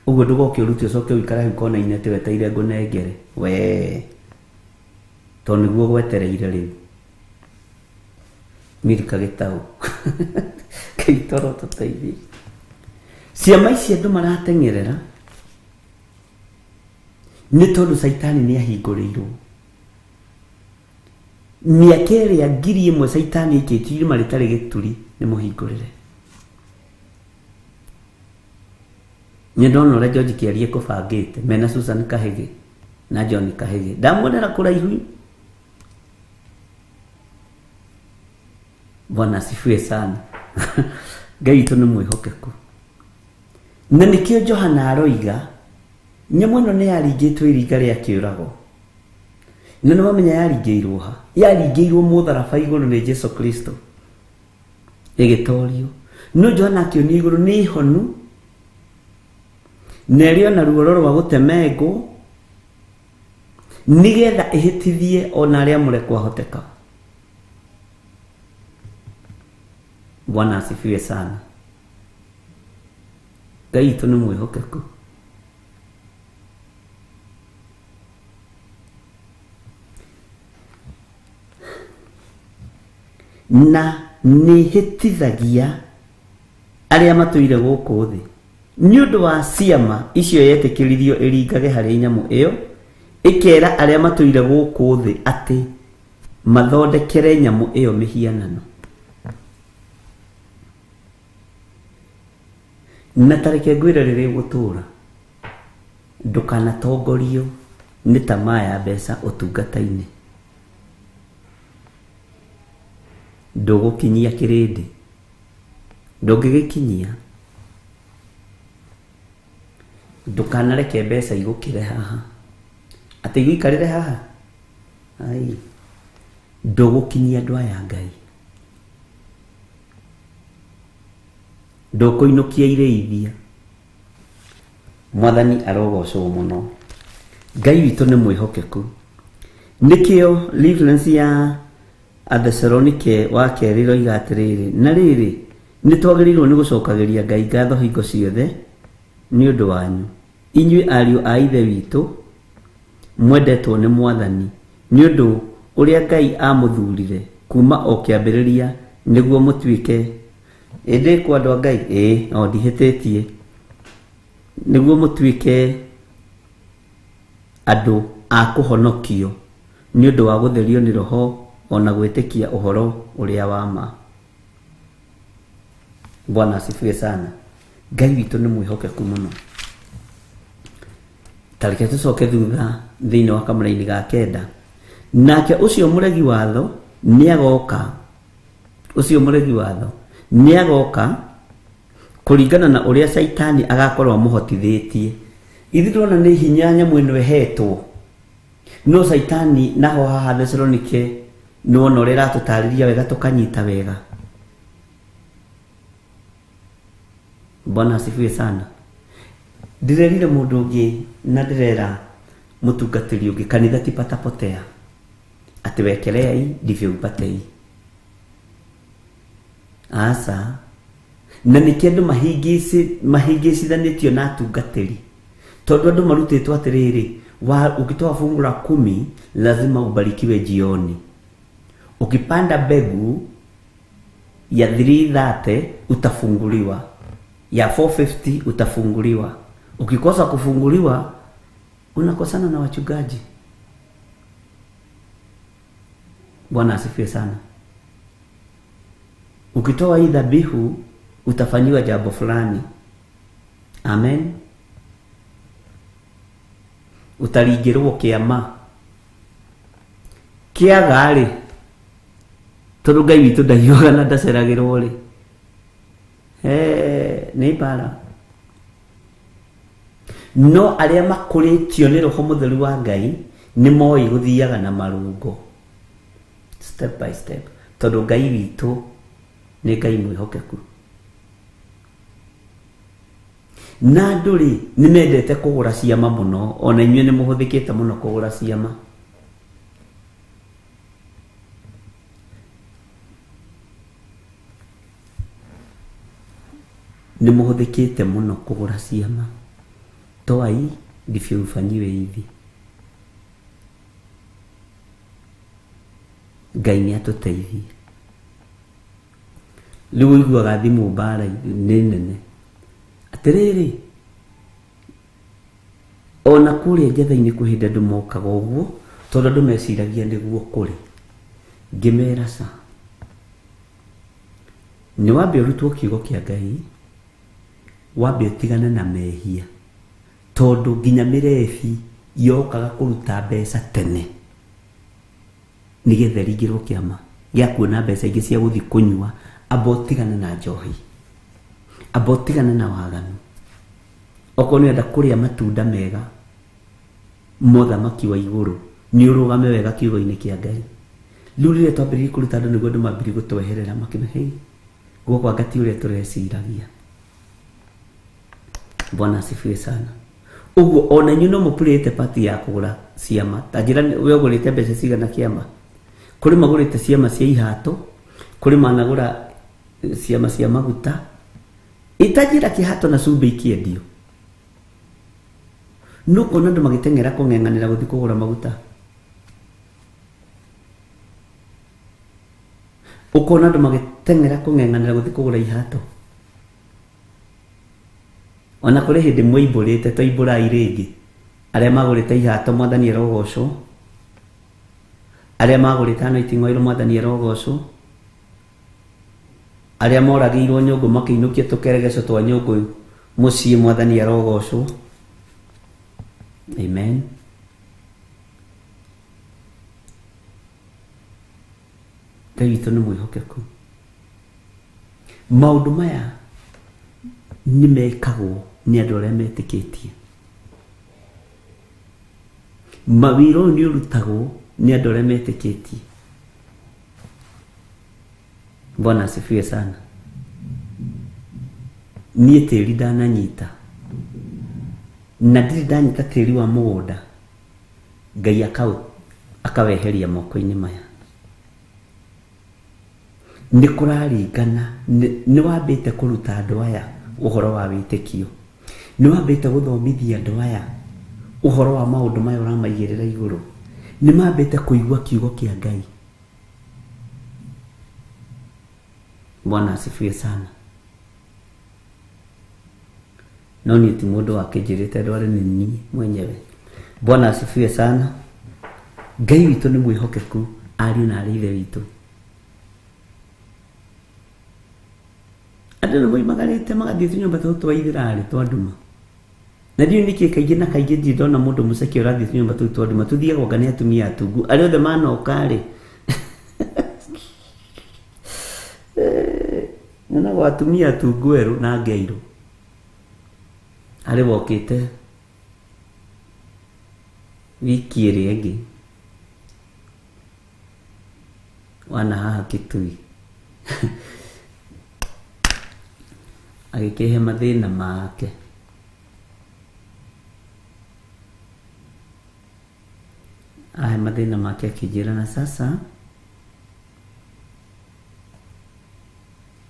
Ũguo ndũgoke ũrute ũcoke ũikare hau kona-inĩ atĩ wetereire ngũnengere. Wee. Tondũ nĩguo gwetereire rĩu. Milka Gĩtaũ. Ngai toro tũteithie. Ciama ici andũ marateng'erera nĩ tondũ Caitani nĩ ahingũrĩirwo. Mĩaka ĩrĩa 1000 Caitani aikĩtio irima rĩtarĩ gĩturi nĩ mũhingũrĩre. Nĩ ndona ũrĩa George Kĩarie kũbangĩte mena Susan Kahĩgĩ na John Kahĩgĩ. Ndamuonera kũraihu. Bwana asifiwe sana. Ngai witũ nĩ mwĩhokeku. Na nĩkĩo Johana aroiga nyamũ ĩno nĩ yaringĩtwo iringa rĩa kĩũrago. Na nĩ wamenya yaringĩirwo ha? Yaringĩirwo mũtharaba igũrũ nĩ Jesu Kristo. Ĩgĩtorio. No Johana akĩonio igũrũ nĩ honu. Na ĩrĩ ona ruoro rwa gũtemengwo nĩgetha ĩhĩtithie ona arĩa amũre kwahoteka. Bwana asifiwe sana. Ngai witũ nĩ mwĩhokeku. Na nĩ hĩtithagia arĩa matũire gũkũ thĩ. Nĩ ũndũ wa ciama icio yetĩkĩririo ĩringage harĩ nyamũ ĩyo, ĩkera arĩa matũire gũkũ thĩ atĩ mathondekere nyamũ ĩyo mĩhianano. Na tareke ngwĩre rĩrĩa ũgũtũũra, ndũkanatongorio nĩ tamaa ya mbeca ũtungata-inĩ. Ndũgũkinyia kĩrĩndĩ. Ndũngĩgĩkinyia. Ndũkanareke mbeca igũkĩre haha. Atĩ igũikarĩre haha? Ai. Ndũgũkinyia andũ aya Ngai. Ndũkũinũkia irĩithia. Mwathani arogocwo mũno. Ngai witũ nĩ mwĩhokeku. Nĩkĩo reference ya Athesalonike wa kerĩ ĩroiga atĩrĩrĩ, na rĩrĩ nĩ twagĩrĩirwo nĩ gũcokagĩria Ngai ngatho hingo ciothe nĩ ũndũ wanyu, inyuĩ ariũ a ithe witũ mwendetwo nĩ Mwathani, nĩ ũndũ ũrĩa Ngai amũthurire kuma o kĩambĩrĩria nĩguo mũtuĩke ĩndĩ kwa andũ a Ngai, ĩĩ no ndihĩtĩtie, nĩguo mũtuĩke andũ a kũhonokio nĩ ũndũ wa gũtherio nĩ Roho ona gwĩtĩkia ũhoro ũrĩa wa ma. Bwana asifiwe sana. Ngai witũ nĩ mwĩhokeku mũno. Tareke tũcoke thutha thĩinĩ wa kamũraini ga kenda. Nake ũcio mũregi watho nĩagoka, ũcio mũregi watho nĩagoka kũringana na ũrĩa Caitani agakorwo amũhotithĩtie. Ithuĩ ndĩrona nĩ hinya nyamũ ĩno ĩhetwo. No Caitani naho haha Thesalonike nĩwona ũrĩa ĩratũtarĩria wega tũkanyita wega. Bwana asifiwe sana. Ndĩrerire mũndũ ũngĩ na ndĩrera mũtungatĩri ũngĩ kanitha ti patapotea. Atĩ wekelea ndivyo upate. Asa. Na nĩkĩo andũ mahĩngĩcithanĩtio na atungatĩri. Tondũ andũ marutĩtwo atĩrĩrĩ, ukitoa fungu la 10 lazima ubarikiwe jioni. Ukipanda mbegu ya 330 utafunguliwa, ya 450 utafunguliwa. Ukikosa kufunguliwa unakosana na wachungaji. Bwana asifiwe sana. Ukitoa hii dhabihu utafanyiwa jambo fulani. Amen. Utaringĩrwo kĩama kĩaga rĩ, tondũ Ngai witũ ndahiũhaga na ndaceragĩrwo rĩ, nĩ mbara. No arĩa makũrĩtio nĩ Roho Mũtheru wa Ngai nĩ moĩ gũthiaga na marũngo step by step, tondũ Ngai witũ nĩ Ngai mwĩhokeku. Na andũ rĩ nĩ mendete kũgũra ciama mũno, ona inyuĩ nĩ mũhũthĩkĩte mũno kũgũra ciama. Nĩ mũhũthĩkĩte mũno kũgũra ciama. Toa hii ndivyo ufanyiwe hivi. Ngai nĩ atũteithie. Rĩu ũiguaga thimũ mbara nĩ nene atĩrĩrĩ, ona kũrĩa njetha-inĩ kwĩ hĩndĩ andũ mokaga ũguo, tondũ andũ meciragia nĩguo kũrĩ. Ngĩmera ca, nĩ wambe ũrutwo kiugo kĩa Ngai, wambe ũtigane na mehia, tondũ nginya mĩrebi yokaga kũruta mbeca tene nĩgetha ĩringĩrwo kĩama gĩa kuona mbeca ingĩ cia gũthiĩ kũnyua. Amba ũtigane na njohi, amba ũtigane na waganu. Okorwo nĩ ũrenda kũrĩa matunda mega mothamaki wa igũrũ, nĩ ũrũgame wega kiugo-inĩ kĩa Ngai. Rĩu rĩrĩa twambĩrĩirie kũruta andũ nĩguo andũ mambĩrĩrie gũtweherera, makĩmenya hei, guoko anga ti ũrĩa tũreciragia. Bwana asifiwe sana. Ũguo ona inyuĩ no mũpurĩte pati ya kũgũra ciama. Ta njĩra we ũgũrĩte mbeca cigana kĩama? Kũrĩ magũrĩte ciama cia ihato, kũrĩ managũra ciama cia maguta. Itanjĩra kĩhato na cumbĩ ikĩendio. No kuona andũ magĩteng'era kũng'eng'anĩra gũthiĩ kũgũra maguta. Ũkona andũ magĩteng'era kũng'eng'anĩra gũthiĩ kũgũra ihato. Ona kũrĩ hĩndĩ mwaimbũrĩte, toimbũrai rĩngĩ. Arĩa magũrĩte ihato Mwathani arogocwo. Arĩa magũrĩte anointing oil Mwathani arogocwo. Arĩa moragĩirwo nyũngũ makĩinũkia tũkeregeco twa nyũngũ mũciĩ Mwathani arogocwo. Amen. Ngai witũ nĩ mwĩhokeku. Maũndũ maya nĩ mekagwo nĩ andũ arĩa metĩkĩtie. Mawĩra ũyũ nĩ ũrutagwo nĩ andũ arĩa metĩkĩtie. Bwana asifiwe sana. Niĩ tĩri ndananyita, na ndirĩ ndanyita tĩri wa mũgũnda, Ngai akaweheria moko-inĩ maya. Nĩ kũraringana, nĩ wambĩte kũruta andũ aya ũhoro wa wĩtĩkio, nĩ wambĩte gũthomithia andũ aya ũhoro wa maũndũ maya ũramaigĩrĩra igũrũ, nĩ mambĩte kũigua kiugo kĩa Ngai. Bwana asifiwe sana. No niĩ ti mũndũ wakĩnjĩrĩte ndware, nĩ niĩ mwenyewe. Bwana asifiwe sana. Ngai witũ nĩ mwĩhokeku, ariũ na arĩ ithe witũ. Andũ nĩ moimagarĩte magathiĩ tũnyũmba tũtũ twa ithirarĩ twa nduma. Na ndiũĩ nĩkĩ kaingĩ na kaingĩ ndirĩ ndona mũndũ mũceke ũrathiĩ tũnyũmba tũu twa nduma, tũthiagwo anga nĩ atumia atungu. Arĩa othe manoka rĩ, nyonaga atumia atungu erũ na ngeirũ. Harĩ wokĩte wiki ĩrĩa ĩngĩ wana haha Kitui agĩkĩhe mathĩna make. Ahe mathĩna make akĩnjĩra, na sasa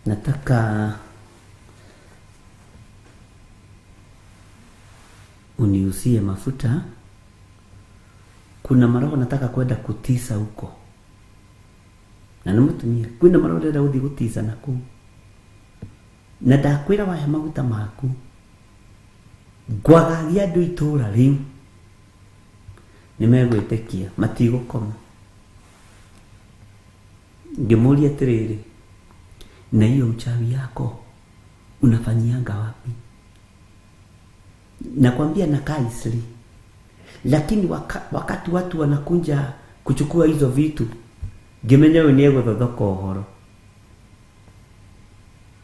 nataka uniuzie mafuta, kuna maroho nataka kwenda kutisa huko. Na nĩ mũtumia, kwĩna maroho ndĩrenda gũthiĩ gũtisa na kũu. Na ndakwĩra wahe maguta maku, ngwagagia andũ itũra rĩu nĩ megwĩtĩkia, matigũkoma. Ngĩmũria atĩrĩrĩ, na hiyo mchawi yako Unafanyianga wapi? Nakwambia nakaa Isli. Lakini wakati watu wanakunja kuchukua hizo vitu, ngĩmenya ũyũ nĩegũthothoka ũhoro.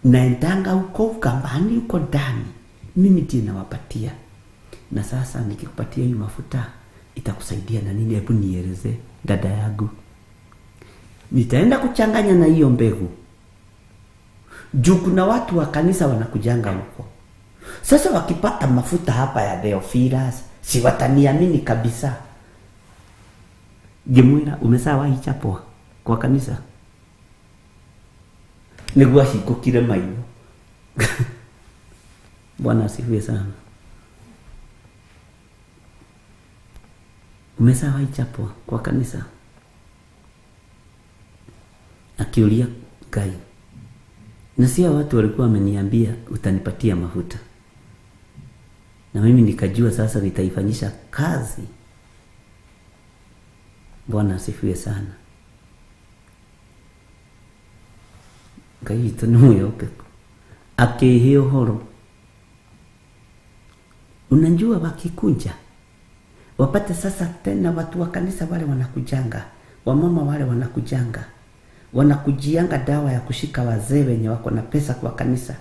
Naendanga huko Ukambani, huko ndani, mimi ndiye nawapatia. Na sasa nikikupatia hii mafuta itakusaidia na nini? Hebu nieleze dada yangu. Nitaenda kuchanganya na hiyo mbegu. Juu kuna watu wa kanisa wanakujanga huko. Sasa wakipata mafuta hapa ya Theophilus, si wataniamini kabisa. Ngĩmwĩra umesawahi chapwa kwa kanisa? Nĩguo acingũkire maitho. Bwana asifiwe sana. Umesawahi chapwa kwa kanisa? Akiulia Ngai. Na sio watu walikuwa wameniambia utanipatia mafuta. Na mimi nikajua sasa nitaifanyisha kazi. Bwana asifiwe sana. Ngai witũ nĩ mwĩhokeku. Akĩhe ũhoro. Unajua wakikunja wapate sasa tena watu wa kanisa wale wanakujanga, wamama wale wanakujanga, wanakujianga dawa ya kushika wazee wenye wako na pesa kwa kanisa.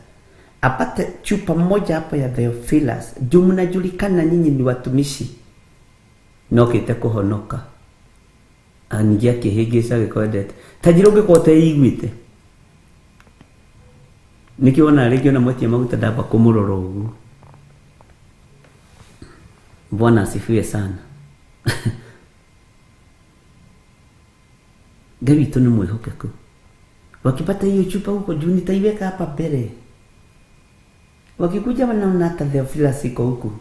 Apate chupa moja hapo ya Theophilus. Juu mnajulikana nyinyi ni watumishi. Nokĩte kũhonoka. Aningĩ akĩhĩngĩca gĩkwendete. Ta njĩra ũngĩkorwo ũteiguĩte. Nĩkĩo wona rĩngĩ ona mwetia maguta ndamba kũmũrora ũguo. Bwana asifiwe sana. Ngai witũ nĩ mwĩhokeku. Wakipata hiyo chupa huko juu nitaiweka hapa mbele. Wakikuja wanaona hata Theophilus iko huku.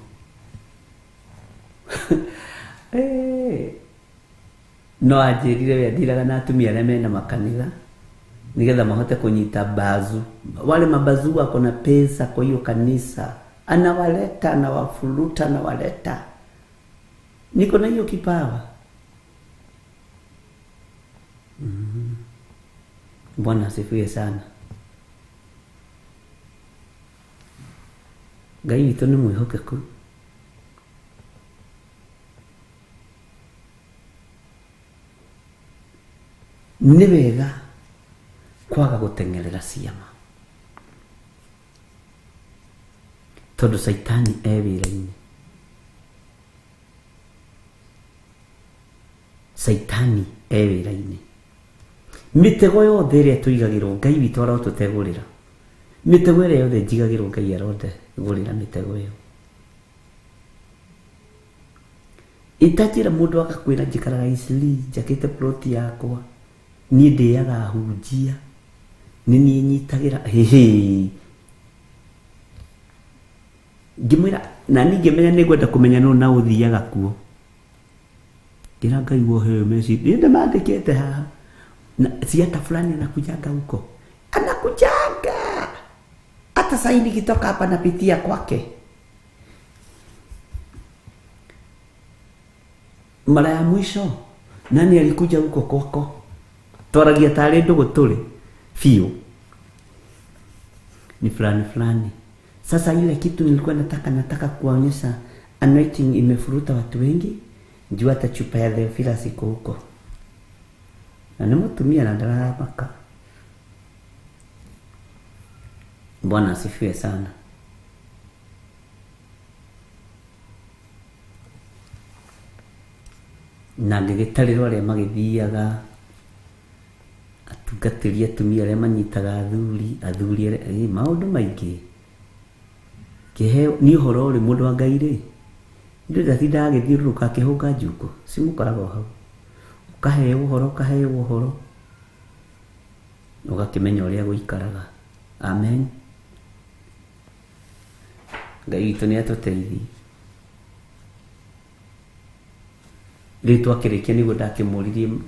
No anjĩrire we andiraga na atumia arĩa mena makanitha nigetha mahote kũnyita bazu. Wale mabazu wako na pesa kwa hiyo kanisa, anawaleta, anawafuruta, anawaleta. Niko na hiyo kipawa. Bwana asifiwe sana. Ngai witũ nĩ mwĩhokeku. Nĩ wega kwaga gũteng'erera ciama, tondũ Caitani e wĩra-inĩ. Caitani e wĩra-inĩ. Mĩtego yothe ĩrĩa tũigagĩrwo Ngai witũ arotũtegũrĩra. Mĩtego ĩrĩa yothe njigagĩrwo Ngai arotegũrĩra mĩtego ĩyo. Itanjĩra mũndũ agakwĩra njikaraga Isli, njakĩte ploti yakwa, niĩ ndĩaga hunjia, nĩ niĩ nyitagĩra hĩhĩ. Ngĩmwĩra na niĩ ngĩmenya nĩ ngwenda kũmenya nũ na ũthiaga kuo. Ngĩra Ngai wohe meciria, niĩ ndĩmandĩkĩte haha. Na si hata fulani anakujanga huko. Anakujanga. Hata sasa nikitoka hapa napitia kwake. Mara ya mwisho nani alikuja huko kwako? Twaragia tarĩ ndũgũ tũrĩ biũ. Ni fulani fulani. Sasa ile kitu nilikuwa nataka kuwaonyesha anointing imefuruta watu wengi. Juu hata chupa ya Theophilus iko huko. Na nĩ mũtumia na ndaramaka. Bwana asifiwe sana. Na ngĩgĩtarĩrwo arĩa magĩthiaga, atungatĩri atumia arĩa manyitaga athuri, athuri arĩa, maũndũ maingĩ. Kĩheo nĩ ũhoro ũrĩ mũndũ wa Ngai rĩ, ndũ ndatindaga agĩthiũrũrũka akĩhũnga njuko, cimũkoraga o hau. Ũkaheo ũhoro, ũkaheo ũhoro, ũgakĩmenya ũrĩa gũikaraga. Amen. Ngai witũ nĩ atũteithie. Rĩu twakĩrĩkia nĩguo ndakĩmũririe,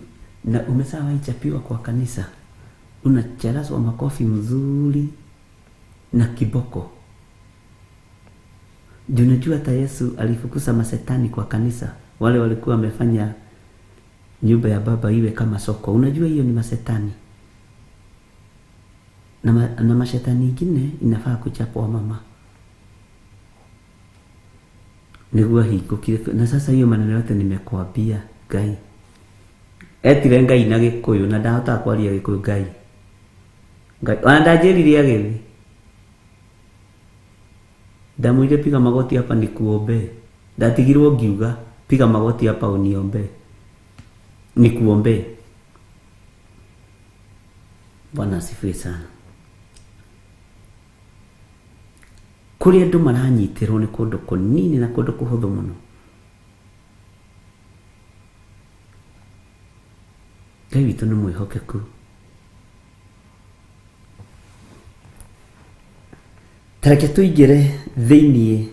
na umesawahi chapiwa kwa kanisa, unacharazwa makofi mzuri na kiboko. Juu unajua hata Yesu alifukuza masetani kwa kanisa, wale walikuwa wamefanya nyumba ya baba iwe kama soko. Unajua hiyo ni masetani. Na mashetani ingine inafaa kuchapwa mama. Nĩguo ahingũkire. Na sasa hiyo maneno yote nimekuambia Ngai. Etire Ngai na Gĩkũyũ na ndahotaga kwaria Gĩkũyũ Ngai. Ngai ona ndanjĩrire agĩthiĩ. Ndamwĩrire piga magoti hapa nikuombe. Ndatigirwo ngiuga piga magoti hapa uniombe. Nikuombe. Bwana asifiwe sana. Kũrĩa andũ maranyitĩrwo nĩ kũndũ kũnini na kũndũ kũhũthũ mũno. Ngai witũ nĩ mwĩhokeku. Ta reke tũingĩre thĩiniĩ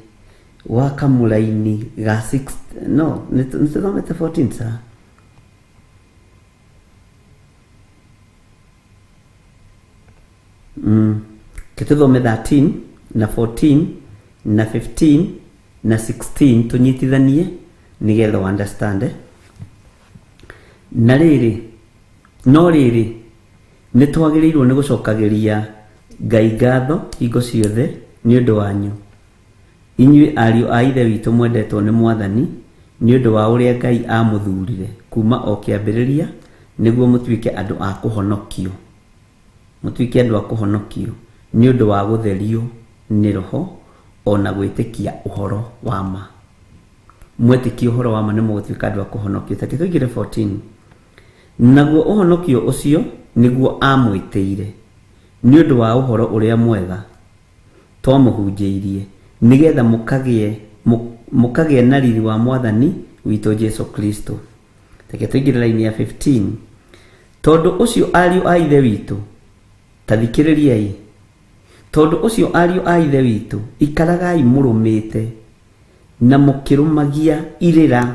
wa kamũraini ga 6, no, nĩ tũthomete 14 sa? Ke tũthome 13 na 14 na 15 na 16 tũnyitithanie nĩgetha understand. Na rĩrĩ, no rĩrĩ, nĩ twagĩrĩirwo nĩ gũcokagĩria Ngai ngatho hingo ciothe nĩ ũndũ wanyu, inyuĩ ariũ a Ithe witũ mwendetwo nĩ Mwathani, nĩ ũndũ wa ũrĩa Ngai amũthurire kuma o kĩambĩrĩria nĩguo mũtuĩke andũ a kũhonokio. Mũtuĩke andũ a kũhonokio nĩ ũndũ wa gũtherio nĩ Roho ona gwĩtĩkia ũhoro wa ma. Mwetĩkia ũhoro wa ma nĩ mũgũtuĩka andũ a kũhonokio. Ta tũingĩre 14. Naguo ũhonokio ũcio nĩguo amwĩtĩire nĩ ũndũ wa ũhoro ũrĩa mwega twamũhunjĩirie, nĩgetha mũkagĩe na riri wa Mwathani witũ Jesu Kristo. Reke tũingĩre raini ya 15. Tondũ ũcio ariũ a Ithe witũ, ta thikĩrĩriai. Tondũ ũcio ariũ a Ithe witũ, ikaragai mũrũmĩte na mũkĩrũmagia irĩra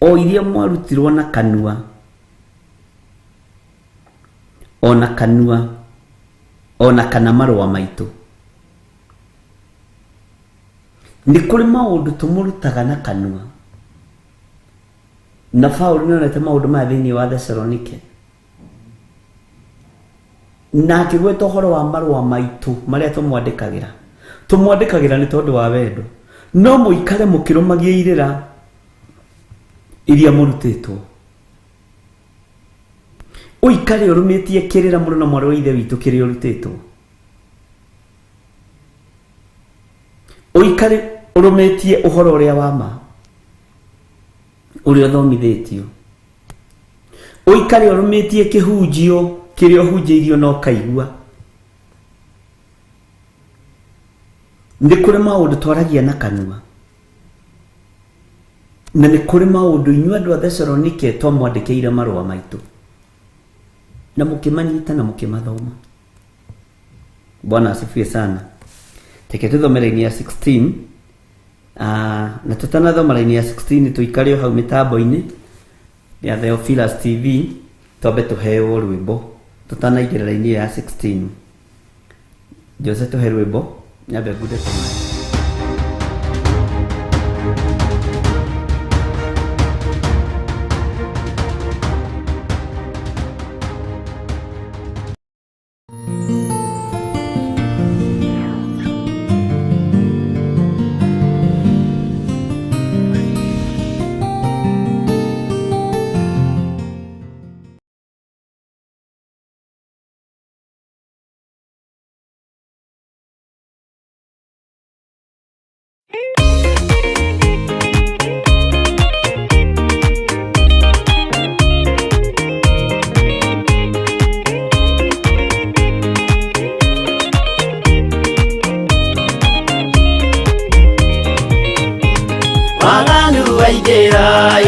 o iria mwarutirwo na kanua, ona kanua, ona kana marũa maitũ. Nĩ kũrĩ maũndũ tũmũrutaga na kanua. Na Paũlũ nĩonete maũndũ maya thĩinĩ wa Thesalonike. Na akĩgweta ũhoro wa marũa maitũ marĩa tũmwandĩkagĩra. Tũmwandĩkagĩra nĩ tondũ wa wendo. No mũikare mũkĩrũmagia irĩra iria mũrutĩtwo. Ũikare ũrũmĩtie kĩrĩra mũrũ na mwarĩ wa Ithe witũ kĩrĩa ũrutĩtwo. Ũikare ũrũmĩtie ũhoro ũrĩa wa ma ũrĩa ũthomithĩtio. Ũikare ũrũmĩtie kĩhunjio kĩrĩa ũhunjĩirio na ũkaigua. Nĩ kũrĩ maũndũ twaragia na kanua, na nĩ kũrĩ maũndũ inyuĩ andũ a Thesalonike twamwandĩkĩire marũa maitũ, na mũkĩmanyita na mũkĩmathoma. Bwana asifiwe sana. Reke tũthome raini ya 16. Na tũtanathoma raini ya 16 tũikare o hau mĩtambo-inĩ ya Theophilus TV, twambe tũheo rwĩmbo tũtanaingĩra raini ya 16. Jose tũhe rwĩmbo nyambe ngunde tũmaĩ.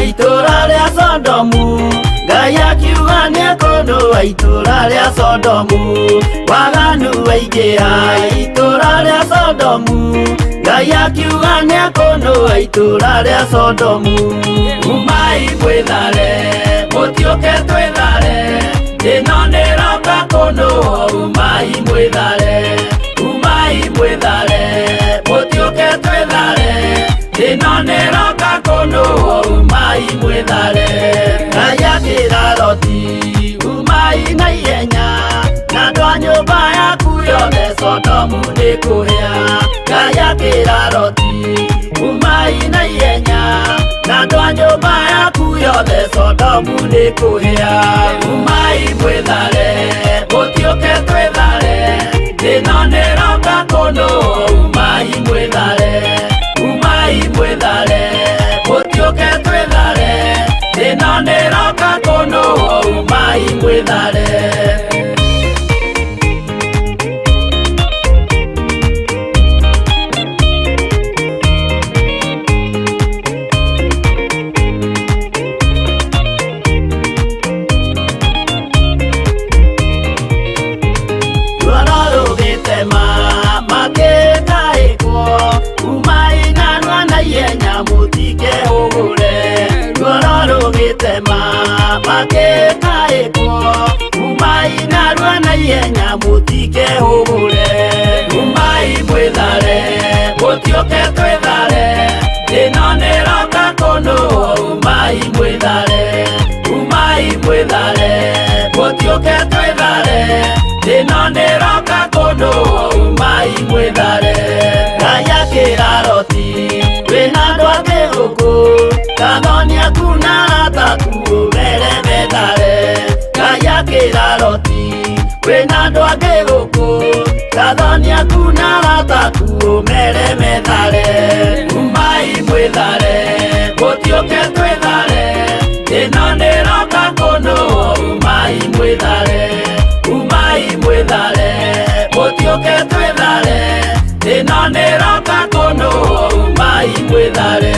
Itũra rĩa Sodomu, Ngai akiuga nĩekũnũa itũra rĩa Sodomu. Waganu waingĩha itũra rĩa Sodomu, Ngai akiuga nĩekũnũa itũra rĩa Sodomu. Umai mwĩthare, mũtiũke twĩthare, ĩno nĩroka kũnũa. Umai mwĩthare, umai mwĩthare, mũtiũke twĩthare, ĩno nĩroka kũnũa. Umai mwĩthare. Ngai akĩra Loti, umai na ihenya, na andũ a nyũmba yaku Sodomu nĩ kũhĩa. Ngai akĩra Loti umai na ihenya, na andũ a nyũmba yaku yothe Sodomu nĩ kũhĩa. Umai mwĩthare, mũtiũke twĩthare, ĩno nĩroka kũndũ. Umai mwĩthare, umai mwĩthare, mũtiũke twĩthare, ĩno nĩroka kũndũ. Umai mwĩthare. Umai mwĩthare, mũtiũke twĩthare, ĩno nĩroka kũndũ. Umai mwĩthare, umai mwĩthare, mũtiũke twĩthare, ĩno nĩroka kũndũ. Umai mwĩthare. Ngai akĩra Loti wĩna andũ angĩ gũkũ, kathoni aku na arata aku ũmere methare. Ngai akĩra Loti wĩna andũ angĩ gũkũ, kathoni aku na arata aku ũmere methare. Umai mwĩthare, mũtiũke twĩthare, ĩno nĩroka kũndũ. Umai mwĩthare, umai mwĩthare, mũtiũke twĩthare, ĩno nĩroka kũndũ. Umai mwĩthare.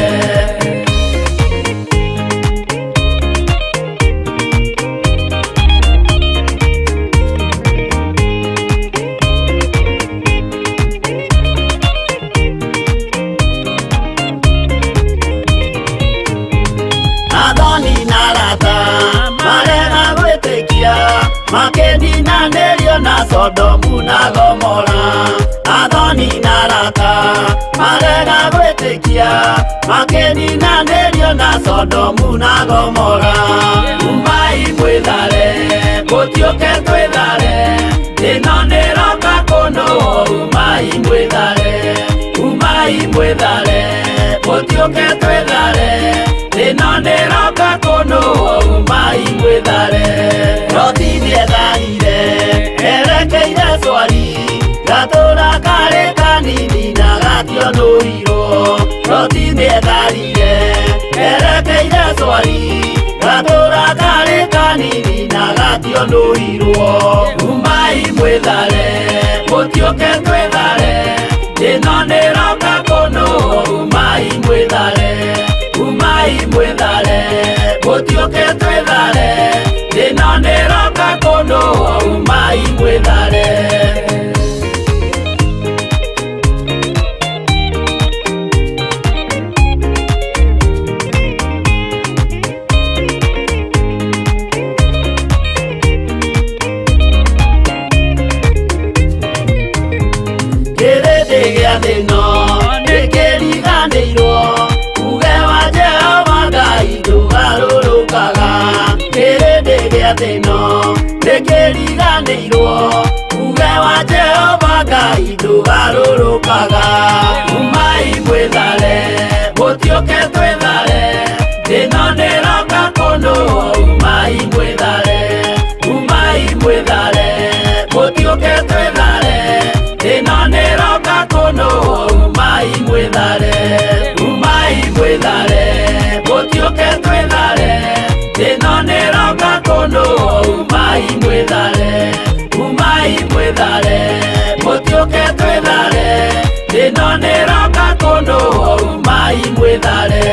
Makĩninanĩrio na Sodomu na Gomora. Athoni na arata marega gwĩtĩkia, makĩninanĩrio na Sodomu na Gomora. Umai mwĩthare, mũtiũke twĩthare, ĩno nĩroka kũndũ. Umai mwĩthare, umai mwĩthare, mũtiũke twĩthare, ĩno nĩroka kũndũ. Umai mwĩthare. Loti nĩetharire erekeire Swari, gatũra karĩ kanini na gationũirwo. Loti nĩetharire erekeire Swari, gatũra karĩ kanini na gationũirwo. Umai mwĩthare, mũtiũke twĩthare, ĩno nĩroka kũndũ. Umai mwĩthare, umai mwĩthare, mũtiũke twĩthare, ĩno nĩroka kũndũ. Umai mwĩthare. Kĩrĩndĩ gĩa thĩ ĩno nĩkĩriganĩirwo, uge wa Jehova Ngai ndũgarũrũkaga. Kĩrĩndĩ gĩa thĩ ĩno nĩkĩriganĩirwo, uge wa Jehova Ngai ndũgarũrũkaga. Umai mwĩthare, mũtiũke twĩthare, ĩno nĩroka kũndũ. Umai mwĩthare, umai mwĩthare, mũtiũke twĩthare, ĩno nĩroka kũndũ. Umai mwĩthare, umai mwĩthare, mũtiũke twĩthare, ĩno nĩroka kũndũ. Umai mwĩthare, umai mwĩthare, mũtiũke twĩthare, ĩno nĩroka kũndũ. Umai mwĩthare.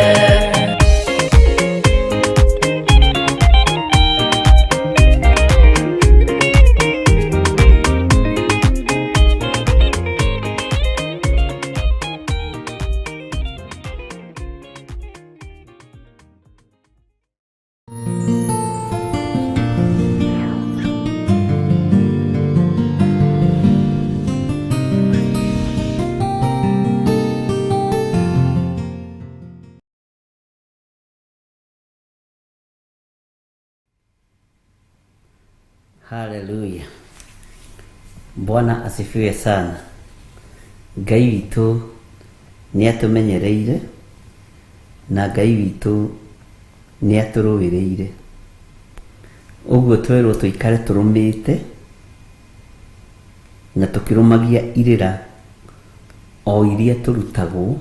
Haleluya. Bwana asifiwe sana. Ngai witũ nĩ atũmenyereire na Ngai witũ nĩ atũrũĩrĩire. Ũguo twerwo tũikare tũrũmĩte na tũkĩrũmagia irĩra o iria tũrutagwo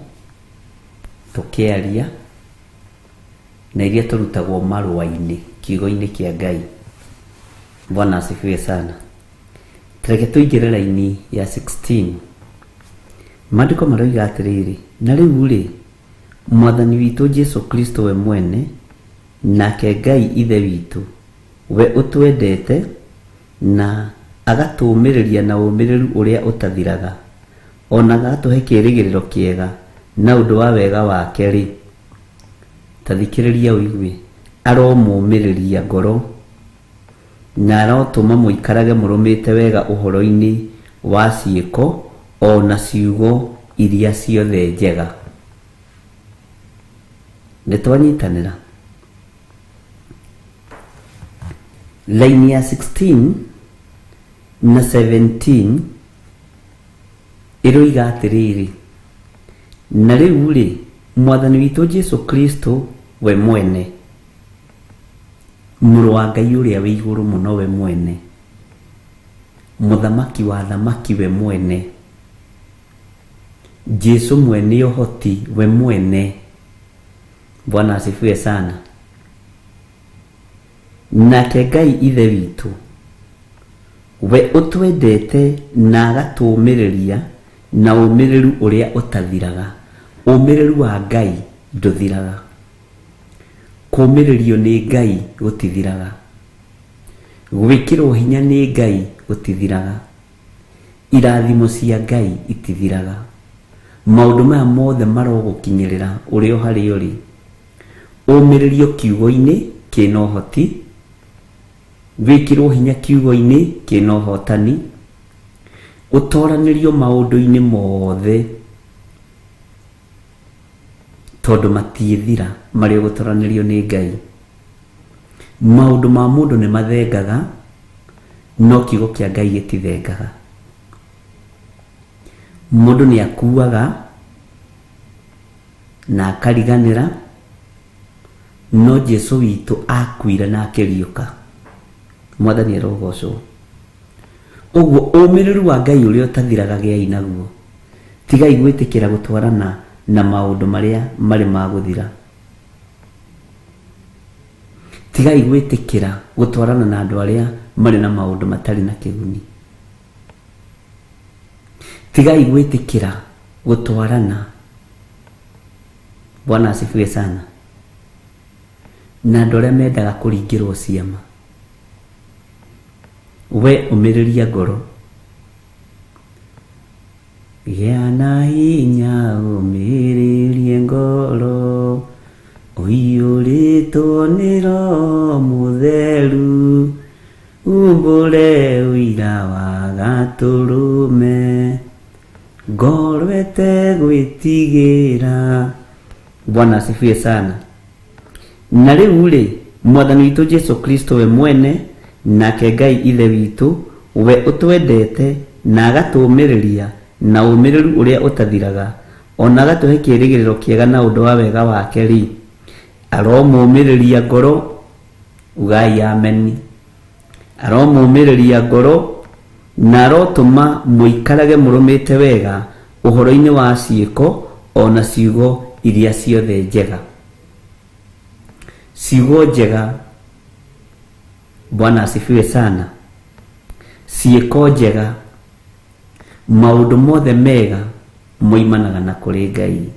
tũkĩaria na iria tũrutagwo marũa-inĩ kiugo-inĩ kĩa Ngai. Bwana asifiwe sana. Reke tũingĩre raini ya 16. Maandĩko maroiga atĩrĩrĩ, na rĩu rĩ, Mwathani witũ Jesu Kristo we mwene, nake Ngai Ithe witũ, we ũtwendete na agatũũmĩrĩria na ũmĩrĩru ũrĩa ũtathiraga, o na agatũhe kĩĩrĩgĩrĩro kĩega na ũndũ wa wega wake-rĩ, ta thikĩrĩria ũigue, aromũũmĩrĩria ngoro na arotũma mũikarage mũrũmĩte wega ũhoro-inĩ wa ciĩko o na ciugo iria ciothe njega. Nĩ twanyitanĩra? Laini ya 16 na 17 ĩroiga atĩrĩrĩ, na rĩu rĩ, Mwathani witũ Jesu Kristo we mwene, mũrũ wa Ngai ũrĩa wĩ igũrũ mũno we mwene, mũthamaki wa thamaki we mwene, Jesu mwene ũhoti we mwene. Bwana asifiwe sana. Nake Ngai Ithe witũ, we ũtwendete na agatũũmĩrĩria na ũmĩrĩru ũrĩa ũtathiraga. Ũmĩrĩru wa Ngai ndũthiraga. Kũũmĩrĩrio nĩ Ngai gũtithiraga. Gwĩkĩrwo hinya nĩ Ngai gũtithiraga. Irathimo cia Ngai itithiraga. Maũndũ maya mothe marogũkinyĩrĩra ũrĩ o harĩa ũrĩ. Ũmĩrĩrio kiugo-inĩ kĩna ũhoti, wĩkĩrwo hinya kiugo-inĩ kĩna ũhotani, ũtoranĩrio maũndũ-inĩ mothe tondũ matiĩthira marĩ ũgũtoranĩrio nĩ Ngai. Maũndũ ma mũndũ nĩ mathengaga, no kiugo kĩa Ngai gĩtithengaga. Mũndũ nĩ akuaga na akariganĩra, no Jesu witũ akuire na akĩriũka. Mwathani arogocwo. Ũguo ũmĩrĩru wa Ngai ũrĩa ũtathiraga gĩai naguo. Tigai gwĩtĩkĩra gũtwarana na maũndũ marĩa marĩ ma gũthira. Tigai gwĩtĩkĩra gũtwarana na andũ arĩa marĩ na maũndũ matarĩ na kĩguni. Tigai gwĩtĩkĩra gũtwarana. Bwana asifiwe sana. Na andũ arĩa mendaga kũringĩrwo ciama. We ũmĩrĩria ngoro. Gĩa na hinya ũmĩrĩrie ngoro, ũiyũrĩtwo nĩ Roho Mũtheru, umbũre ũira wa Gatũrũme, ngoro ĩtegwĩtigĩra. Bwana asifiwe sana. Na rĩu rĩ, Mwathani witũ Jesu Kristo we mwene, nake Ngai Ithe witũ, we ũtwendete na agatũũmĩrĩria na ũmĩrĩru ũrĩa ũtathiraga, o na agatũhe kĩĩrĩgĩrĩro kĩega na ũndũ wa wega wake rĩ, aromũũmĩrĩria ngoro, ugai ameni. Aromũũmĩrĩria ngoro na arotũma mũikarage mũrũmĩte wega ũhoro-inĩ wa ciĩko o na ciugo iria ciothe njega. Ciugo njega. Bwana asifiwe sana. Ciĩko njega, maũndũ mothe mega moimanaga na kũrĩ Ngai.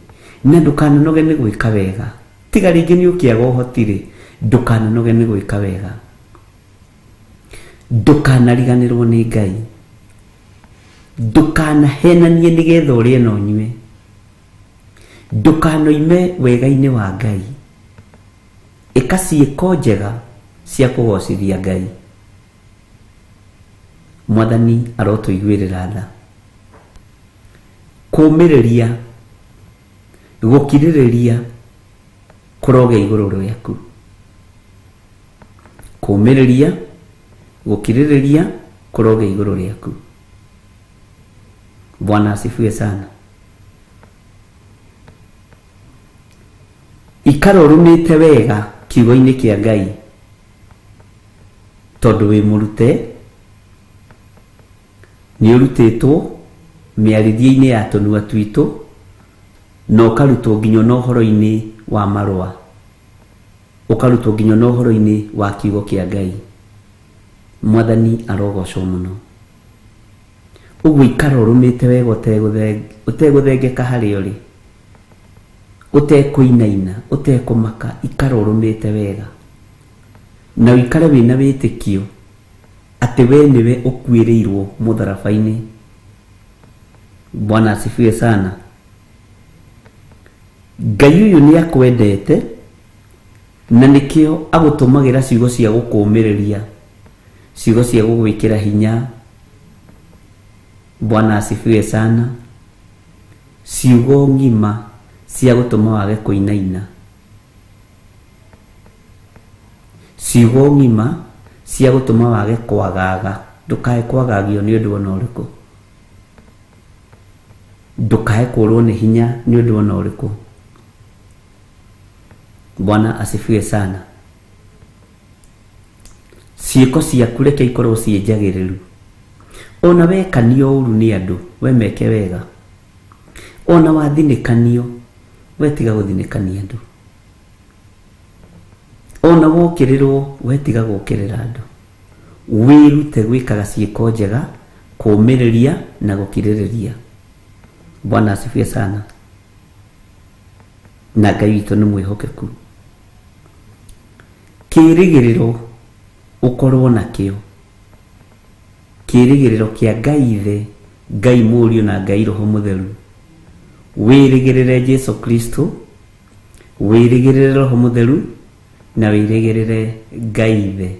Na ndũkananoge nĩ gwĩka wega. Tiga rĩngĩ nĩ ũkĩaga ũhoti rĩ, ndũkananoge nĩ gwĩka wega. Ndũkanariganĩrwo nĩ Ngai. Ndũkanahenanie nĩgetha ũrĩe na ũnyue. Ndũkanoime wega-inĩ wa Ngai. Ĩka ciĩko njega cia kũgocithia Ngai. Mwathani arotũiguĩrĩra tha. Kũũmĩrĩria, gũkirĩrĩria kũrogĩa igũrũ rĩaku. Kũũmĩrĩria, gũkirĩrĩria kũrogĩa igũrũ rĩaku. Bwana asifiwe sana. Ikara ũrũmĩte wega kiugo-inĩ kĩa Ngai, tondũ wĩ mũrute, nĩ ũrutĩtwo mĩarĩrie-inĩ ya tũnua twitũ, na ũkarutwo nginya na ũhoro-inĩ wa marũa, ũkarutwo nginya na ũhoro-inĩ wa kiugo kĩa Ngai. Mwathani arogocwo mũno. Ũguo ikara ũrũmĩte wega ũtegũthengeka harĩa ũrĩ, ũtekũinaina, ũtekũmaka, ikara ũrũmĩte wega, na ũikare wĩna wĩtĩkio atĩ we nĩwe ũkuĩrĩirwo mũtharaba-inĩ. Bwana asifiwe sana. Ngai ũyũ nĩ akwendete, na nĩkĩo agũtũmagĩra ciugo cia gũkũũmĩrĩria, ciugo cia gũgwĩkĩra hinya. Bwana asifiwe sana. Ciugo ng'ima cia gũtũma wage kũinaina, ciugo ng'ima cia gũtũma wage kwagaga. Ndũkae kwagagio nĩ ũndũ ona ũrĩkũ, ndũkae kũrwo nĩ hinya nĩ ũndũ ona ũrĩkũ. Bwana asifiwe sana. Ciĩko ciaku reke ikorwo ciĩ njagĩrĩru. Ona wekanio ũru nĩ andũ, we meke wega. Ona wathinĩkanio, we tiga gũthinĩkania andũ. Ona wokĩrĩrwo, we tiga gũkĩrĩra andũ. Wĩrute gwĩkaga ciĩko njega, kũũmĩrĩria na gũkirĩrĩria. Bwana asifiwe sana. Na Ngai witũ nĩ mwĩhokeku. Kĩĩrĩgĩrĩro ũkorwo nakĩo, kĩĩrĩgĩrĩro kĩa Ngai Ithe, Ngai Mũriũ na Ngai Roho Mũtheru. Wĩrĩgĩrĩre Jesu Kristo, wĩrĩgĩrĩre Roho Mũtheru, na wĩrĩgĩrĩre Ngai Ithe.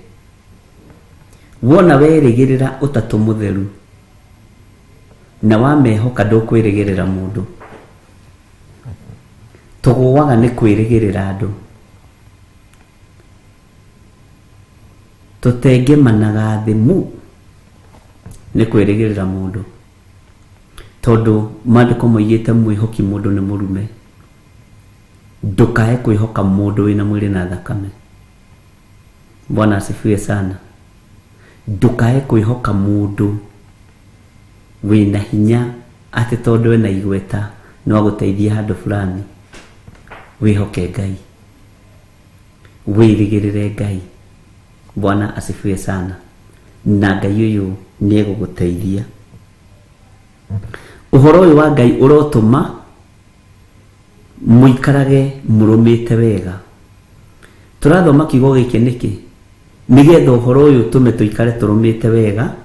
Wona werĩgĩrĩra Ũtatũ Mũtheru na wamehoka, ndũkwĩrĩgĩrĩra mũndũ. Tũgũaga nĩ kwĩrĩgĩrĩra andũ, tũtengemanaga thĩ mu nĩ kwĩrĩgĩrĩra mũndũ, tondũ maandĩko moigĩte mwĩhoki mũndũ nĩ mũrume. Ndũkae kwĩhoka mũndũ wĩna mwĩrĩ na thakame. Bwana asifiwe sana. Ndũkae kwĩhoka mũndũ wĩna hinya atĩ tondũ ena igweta no agũteithie handũ fulani. Wĩhoke Ngai, wĩrĩgĩrĩre Ngai. Bwana asifiwe sana. Na Ngai ũyũ nĩ egũgũteithia. Ũhoro ũyũ wa Ngai ũrotũma mũikarage mũrũmĩte wega. Tũrathoma kiugo gĩkĩ nĩkĩ? Nĩgetha ũhoro ũyũ ũtũme tũikare tũrũmĩte wega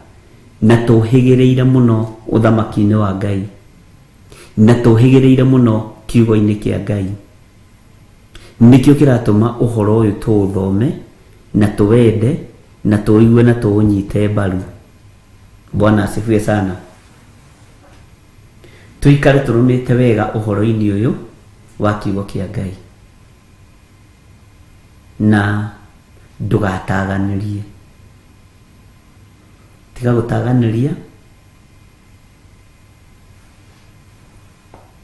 na tũhĩgĩrĩire mũno ũthamaki-inĩ wa Ngai, na tũhĩgĩrĩire mũno kiugo-inĩ kĩa Ngai. Nĩkĩo kĩratũma ũhoro ũyũ tũũthome na tũwende na tũũigue na tũũnyite mbaru. Bwana asifiwe sana. Tũikare tũrũmĩte wega ũhoro-inĩ ũyũ wa kiugo kĩa Ngai, na ndũgataganĩrie. Tiga gũtaganĩria,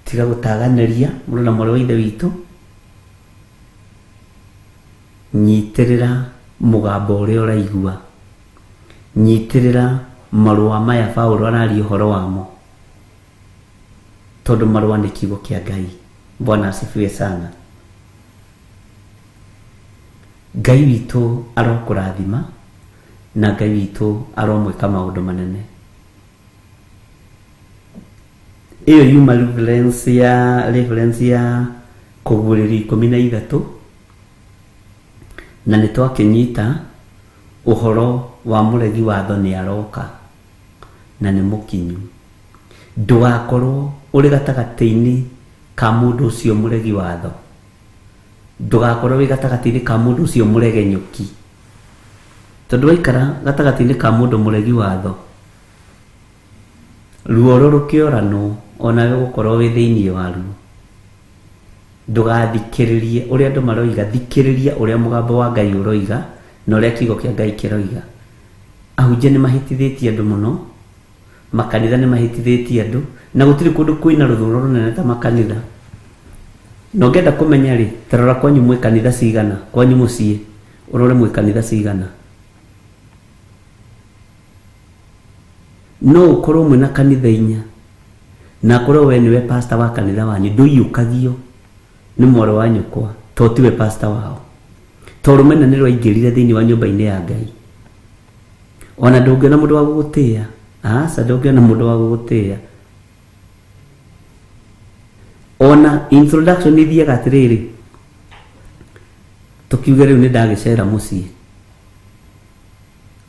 tiga gũtaganĩria mũrũ na mwarĩ wa Ithe witũ. Nyitĩrĩra mũgambo ũrĩa ũraigua, nyitĩrĩra marũa maya Paũlũ araria ũhoro wamo, tondũ marũa nĩ kiugo kĩa Ngai. Bwana asifiwe sana. Ngai witũ arokũrathima, na Ngai witũ aromwĩka maũndũ manene. Ĩyo yuma reference ya kũguũrĩrio 13, na nĩ twakĩnyita ũhoro wa mũregi watho nĩ aroka na nĩ mũkinyu. Ndũgakorwo ũrĩ gatagatĩ-inĩ ka mũndũ ũcio mũregi watho, ndũgakorwo wĩ gatagatĩ-inĩ ka mũndũ ũcio mũregenyũki, tondũ waikara gatagatĩ-inĩ ka mũndũ mũregi watho, ruoro rũkĩoranwo onawe ũgũkorwo wĩ thĩinĩ waruo. Ndũgathikĩrĩrie ũrĩa andũ maroiga, thikĩrĩria ũrĩa mũgambo wa Ngai ũroiga na ũrĩa kiugo kĩa Ngai kĩroiga. Ahunjia nĩ mahĩtithĩtie andũ mũno, Makanitha nĩ mahĩtithĩtie andũ, na gũtirĩ kũndũ kwĩna rũthũro rũnene ta makanitha. Na ũngĩenda kũmenya rĩ, ta rora kwanyu mwĩ kanitha cigana, kwanyu mũciĩ, ũrore mwĩ kanitha cigana. No ũkorwo mwĩna kanitha inya, na akorwo we nĩwe pastor wa kanitha wanyu, ndũiyũkagio nĩ mwarĩ wa nyũkwa, to tiwe pastor wao. To rũmena nĩ rwaingĩrire thĩinĩ wa nyũmba-inĩ ya Ngai. Ona ndũngĩona mũndũ wa gũgũtĩĩa, aca ndũngĩona mũndũ wa gũgũtĩĩa. Ona introduction ithiaga atĩrĩrĩ, tũkiuge rĩu nĩ ndagĩcera mũciĩ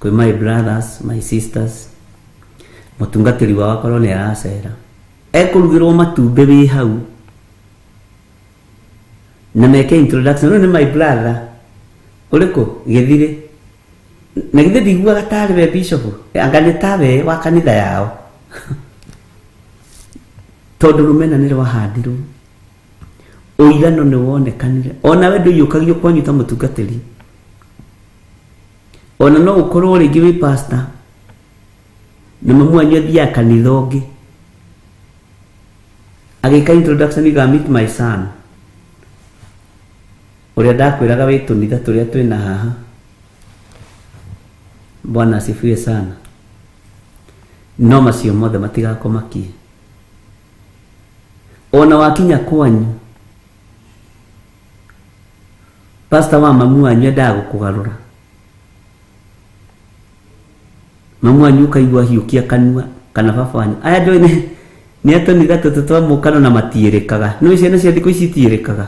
kwĩ my brothers, my sisters, mũtungatĩri wao akorwo nĩ aracera, ekũrugĩrwo matumbĩ wĩ hau na meke introduction, ũyũ nĩ my brother ũrĩkũ gĩthirĩ, na githĩ ndiguaga tarĩ we bishop, anga nĩ tawe wa kanitha yao, tondũ rũmena nĩ rwahandirwo, ũigano nĩ wonekanire. Onawe ndũiyũkagio kwanyu ta mũtungatĩri, ona no ũkorwo rĩngĩ wĩ pastor na mamu wanyu athiaga kanitha ũngĩ, agĩka introduction, you can meet my son ũrĩa ndakwĩraga wĩ tũnitha tũrĩa twĩna haha. Bwana asifiwe sana. No macio mothe matigakũmakie. Ona wakinya kwanyu, pastor wa mamu wanyu endaga gũkũgarũra, mamu wanyu ũkaigua hiũkia kanua, kana baba wanyu. Aya ndũĩ nĩ atũnitha tũtũ twa mũkano na matiĩrĩkaga. Nĩũĩ ciana cia thikũ ici itiĩrĩkaga.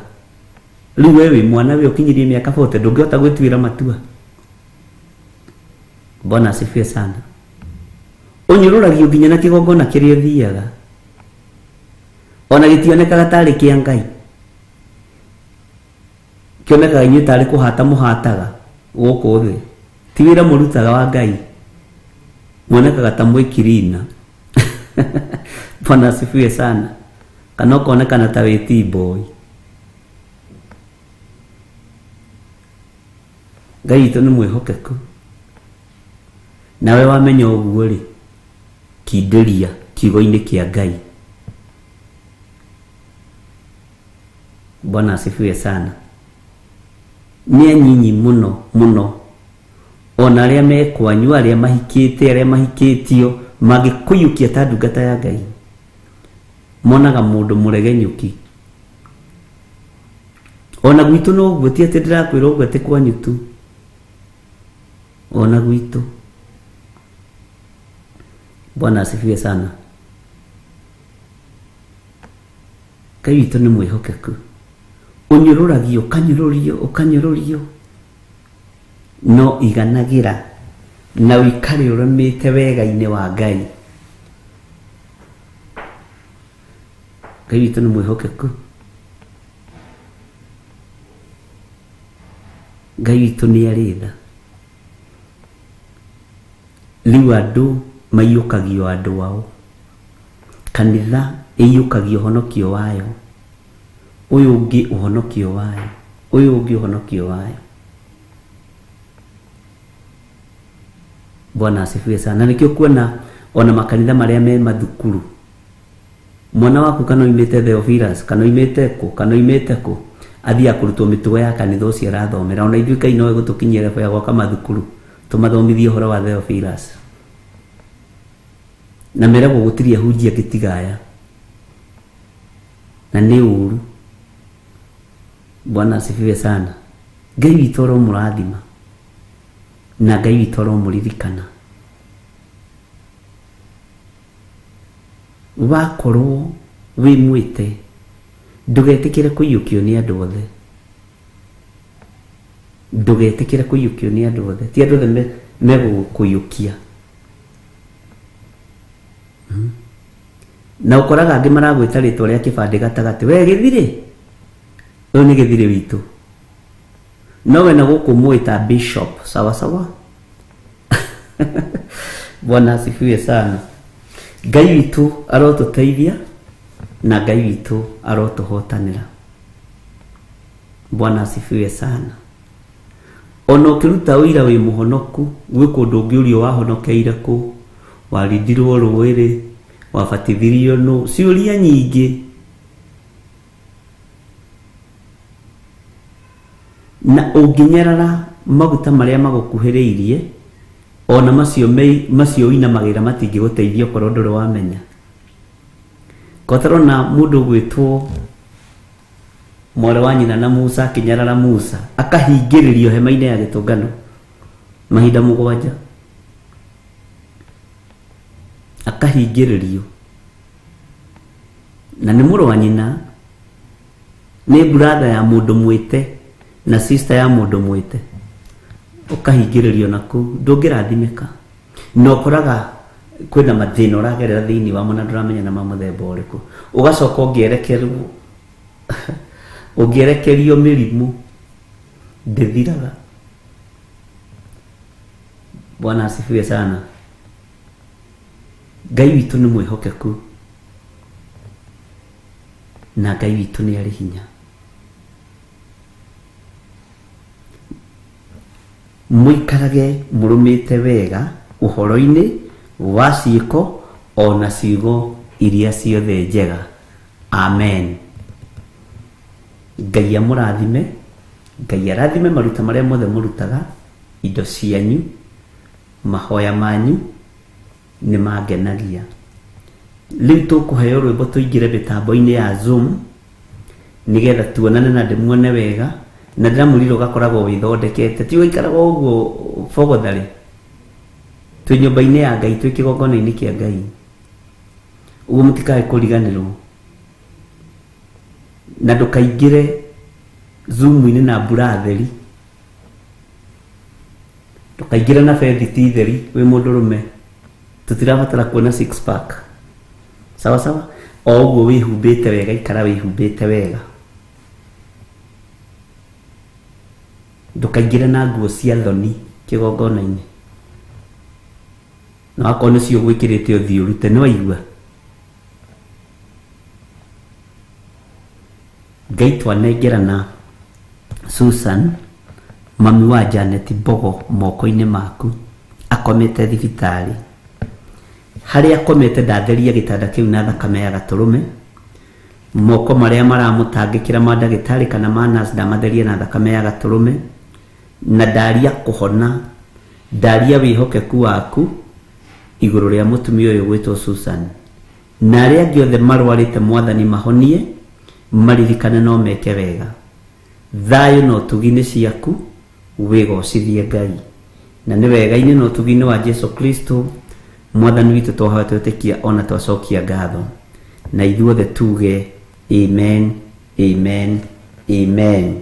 Rĩu we wĩ mwana we ũkinyirie mĩaka 40 ndũngĩhota gwĩtuĩra matua. Bwana asifiwe sana. Ũnyũrũragio nginya na kĩgongona kĩrĩa ũthiaga, ona gĩtionekaga tarĩ kĩa Ngai, kĩonekaga inyuĩ tarĩ kũhata mũhataga gũkũ thĩ, ti wĩra mũrutaga wa Ngai, muonekaga ta mwĩ kirina. Bwana asifiwe sana. Kana ũkonekana ta wĩ T-boy. Ngai witũ nĩ mwĩhokeku, nawe wamenya ũguo rĩ, kindĩria kiugo-inĩ kĩa Ngai. Bwana asifiwe sana. Nĩ anyinyi mũno mũno, ona arĩa me kwanyu, arĩa mahikĩte, arĩa mahikĩtio, mangĩkũiyũkia ta ndungata ya Ngai, monaga mũndũ mũregenyũki. Ona gwitũ no ũguo, ti atĩ ndĩrakwĩra ũguo atĩ kwanyu tu, ona gwitũ. Bwana asifiwe sana. Ngai witũ nĩ mwĩhokeku. Ũnyũrũragio, ũkanyũrũrio, ũkanyũrũrio, no iganagĩra na ũikare ũrũmĩte wega-inĩ wa Ngai. Ngai witũ nĩ mwĩhokeku. Ngai witũ nĩ arĩ tha. Rĩu andũ maiyũkagio andũ ao, kanitha ĩiyũkagio ũhonokio wayo, ũyũ ũngĩ ũhonokio wayo, ũyũ ũngĩ ũhonokio wayo. Bwana asifiwe sana. Na nĩkĩo kuona ona makanitha marĩa me mathukuru, mwana waku kana oimĩte Theophilus, kana oimĩte kũ, kana oimĩte kũ, athiaga kũrutwo mĩtugo ya kanitha ũcio arathomera. Ona ithuĩ Ngai no egũtũkinyia level ya gwaka mathukuru tũmathomithie ũhoro wa Theophilus, na meragwo gũtirĩ ahunjia angĩ tiga aya, na nĩ ũru. Bwana asifiwe sana. Ngai witũ aromũrathima, na Ngai witũ aromũririkana. Wakorwo wĩ mwĩte, ndũgetĩkĩre kũiyũkio nĩ andũ othe. Ndũgetĩkĩre kũiyũkio nĩ andũ othe. Ti andũ othe megũkũiyũkia. Na ũkoraga angĩ maragwĩta rĩtwa rĩa kĩbandĩ gatagatĩ, we gĩthirĩ, ũyũ nĩ gĩthirĩ witũ, no we na gũkũ mũĩ ta bishop. Sawa sawa. Bwana asifiwe sana. Ngai witũ arotũteithia, na Ngai witũ arotũhotanĩra. Bwana asifiwe sana. Ona ũkĩruta ũira wĩ mũhonoku, gwĩ kũndũ ũngĩũrio wahonokeire kũ, Warindirwo rũĩ rĩ? Wabatithirio nũ? Ciũria nyingĩ. Na ũngĩnyarara maguta marĩa magũkuhĩrĩirie, ona macio me, macio ũinamagĩrĩra matingĩgũteithia okorwo ndũrĩ wamenya. Kotarona mũndũ ũgwĩtwo mwarĩ wa nyina na Musa akĩnyarara Musa, akahingĩrĩrio hema-inĩ ya gĩtũngano mahinda 7. Akahingĩrĩrio. Na nĩ mũrũ wa nyina, nĩ brother ya mũndũ mwĩte na sister ya mũndũ mwĩte. Ũkahingĩrĩrio na kũu, ndũngĩrathimĩka. Na ũkoraga kwĩna mathĩna ũragerera thĩinĩ wamo na ndũramenya na ma mũthemba ũrĩkũ. Ũgacoka ũngĩerekerwo, ũngĩerekerio mĩrimũ ndĩthiraga. Bwana asifiwe sana. Ngai witũ nĩ mwĩhokeku na Ngai witũ nĩ arĩ hinya. Mũikarage mũrũmĩte wega ũhoro-inĩ wa ciĩko o na ciugo iria ciothe njega. Amen. Ngai amũrathime, Ngai arathime maruta marĩa mothe mũrutaga, indo cianyu, mahoya manyu nĩ mangenagia. Rĩu tũkũheo rwĩmbo tũingĩre mĩtambo-inĩ ya Zoom nĩgetha tuonane na ndĩmuone wega, na ndĩramwĩrire ũgakoragwo wĩthondekete, ti ũgaikaraga o ũguo bogotharĩ. Twĩ nyũmba-inĩ ya Ngai, twĩ kĩgongona-inĩ kĩa Ngai. Ũguo mũtikae kũriganĩrwo. Na ndũkaingĩre Zoom-inĩ na mbura theri. Ndũkaingĩre na bethiti theri wĩ mũndũrũme. Tũtirabatara kuona six pack. Sawa sawa? O ũguo wĩhumbĩte wega, ikara wĩhumbĩte wega. Ndũkaingĩre na nguo cia thoni kĩgongona-inĩ. Na wakorwo nĩcio ũgwĩkĩrĩte ũthiĩ ũrute, nĩ waigua? Ngai twanengerana Susan, mami wa Janet Mbogo moko-inĩ maku, akomete thibitarĩ. Harĩa akomete ndatheria gĩtanda kĩu na thakame ya gatũrũme. Moko marĩa maramũtangĩkĩra ma ndagĩtarĩ kana ma nurse ndamatheria na thakame ya gatũrũme. Na ndaria kũhona, ndaria wĩhokeku waku igũrũ rĩa mũtumia ũyũ ũgwĩtwo Susan. Na arĩa angĩ othe marwarĩte Mwathani mahonie, maririkane no meke wega. Thayũ na ũtugi nĩ ciaku, wĩgocithie Ngai. Na nĩ wega-inĩ na ũtugi-inĩ wa Jesu Kristo Mwathani witũ twahoya twetĩkia ona twacokia ngatho. Na ithuothe tuge amen, amen, amen.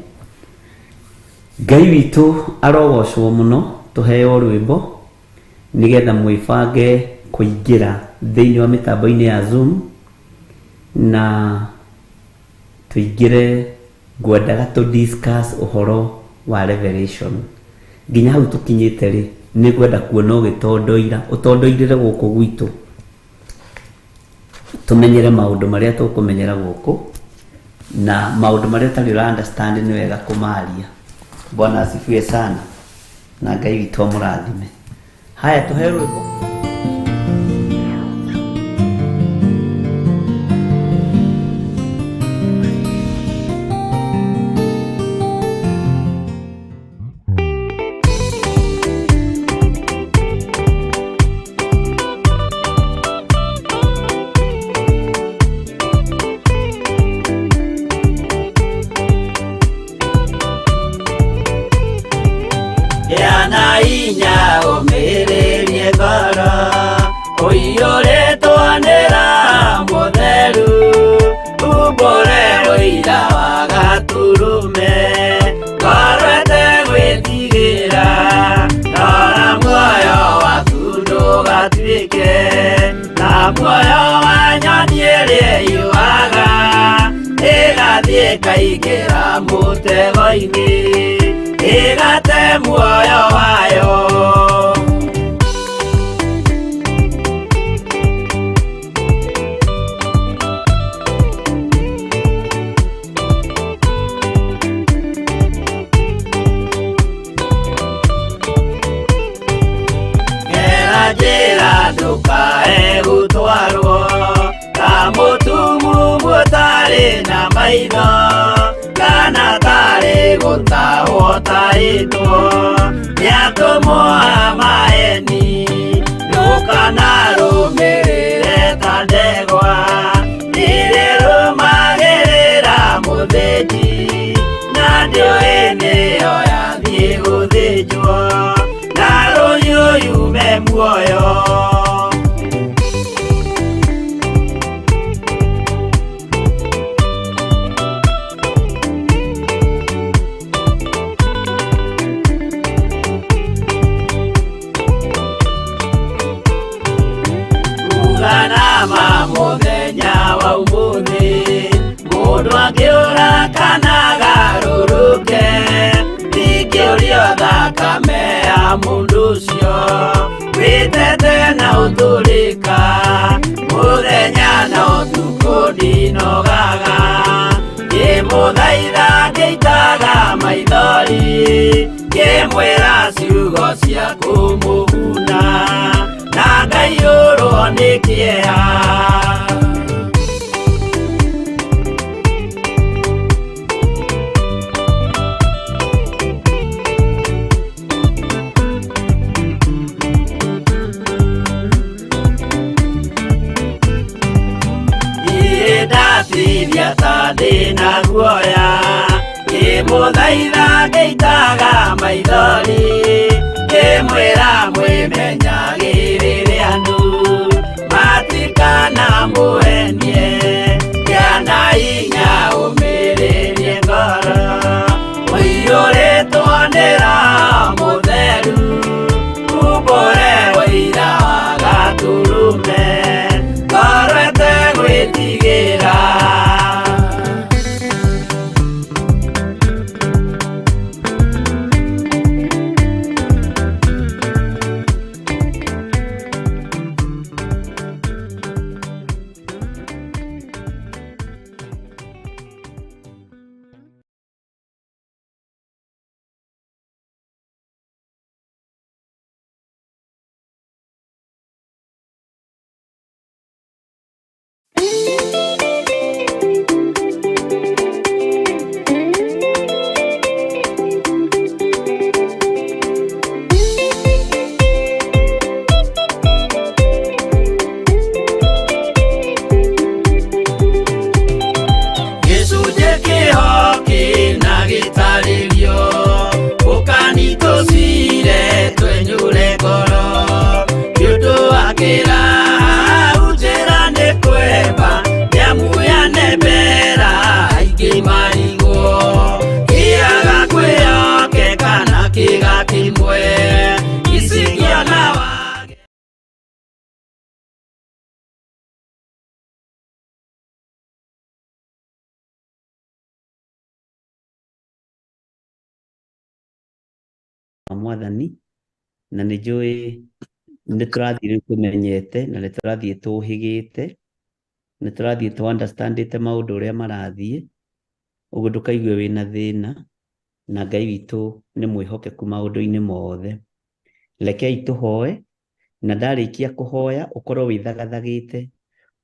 Ngai witũ arogocwo mũno, tũheo rwĩmbo nĩgetha mwĩbange kũingĩra thĩinĩ wa mĩtambo-inĩ ya Zoom na tũingĩre. Ngwendaga tũ discuss ũhoro wa revelation. Nginya hau tũkinyĩte rĩ, nĩ ngwenda kuona ũgĩtondoira, ũtondoirĩre gũkũ gwitũ. Tũmenyere maũndũ marĩa tũkũmenyera gũkũ, na maũndũ marĩa ũtarĩ ũra understand nĩ wega kũmaria. Bwana asifiwe sana, na Ngai witũ amũrathime. Haya, tũhe rwĩmbo. Gĩa na hinya ũmĩrĩrie ngoro, ũiyũrĩtwo nĩ Roho Mũtheru, umbũre ũira wa Gatũrũme, ngoro ĩtegwĩtigĩra, rora muoyo waku ndũgatuĩke ta muoyo wa nyoni ĩrĩa ĩiyũaga, ĩgathiĩ ĩkaingĩra mũtego-inĩ, ĩgate muoyo wayo. Gera njĩra maitho kana tarĩ gũtahwo tahĩtwo nĩatũmwo a maeni ndũkanarũmĩrĩre ta ndegwa nĩrĩrũmagĩrĩra mũthĩnji na ndĩũĩ nĩyo yathiĩ gũthĩnjwo na rũhiũ yume muoyo. Uganama mũthenya wa ũmũthĩ mũndũ angĩũra kana agarũrũke ndingĩũrio thakame ya mũndũ ũcio wĩtete na ũtũrĩka mũthenya na ũtukũ ndinogaga ngĩmũthaitha ngĩitaga maithori ngĩmwĩra ciugo cia kũmũguna na ngaiyũrwo nĩ kĩeha. Ndatithia ta ndĩna guoya ngĩmũthaitha ngĩitaga maithori ngĩmwĩra mwĩmenyagĩrĩre andũ matikanamũhenie kĩana hinya ũmĩrĩrie ngoro ũiyũrĩtwo nĩ Roho Mũtheru umbũre ũira wa Gatũrũme ngoro ĩtegwĩtigĩra. Gĩcunjĩ kĩho kĩna gĩtarĩrio ũkani tũcire twenyũre ngoro nĩ ũndũ wa kĩraha njĩra nĩ kwemba nĩamu yanembera aingĩ marigwo kĩaga kwĩhokeka na kĩga kĩmwe icigiona wage. Wa mwathani na nĩ njũĩ nĩ tũrathiĩ rĩu tũmenyete na nĩ tũrathiĩ tũhĩgĩte nĩ tũrathiĩ tũ understandĩte maũndũ ũrĩa marathiĩ ũguo ndũkaigue wĩna thĩna na Ngai witũ nĩ mwĩhokeku maũndũ-inĩ mothe. Rekei tũhoe na ndarĩkia kũhoya ũkorwo wĩthagathagĩte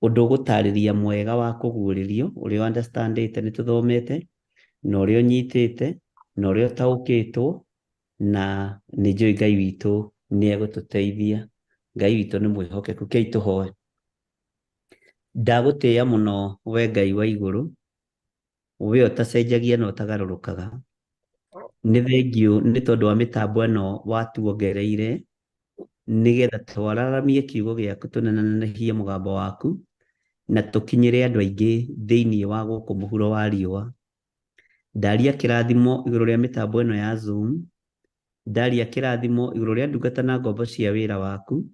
ũndũ ũgũtarĩria mwega wa kũguũrĩrio ũrĩa understandĩte nĩ tũthomete na ũrĩa ũnyitĩte na ũrĩa ũtaũkĩtwo na nĩ njũĩ Ngai witũ nĩ egũtũteithia. Ngai witũ nĩ mwĩhokeku. Kei tũhoe. Ndagũtĩĩa mũno we Ngai wa igũrũ we ũtacenjagia na ũtagarũrũkaga. Nĩ thengiũ nĩ tondũ wa mĩtambo ĩno watuongereire nĩgetha twararamie kiugo gĩaku tũnenanehie mũgambo waku na tũkinyĩre andũ aingĩ thĩinĩ wa gũkũ mũhuro wa riũa. Ndaria kĩrathimo igũrũ rĩa mĩtambo ĩno ya Zoom, ndaria kĩrathimo igũrũ rĩa ndungata na ngombo cia wĩra waku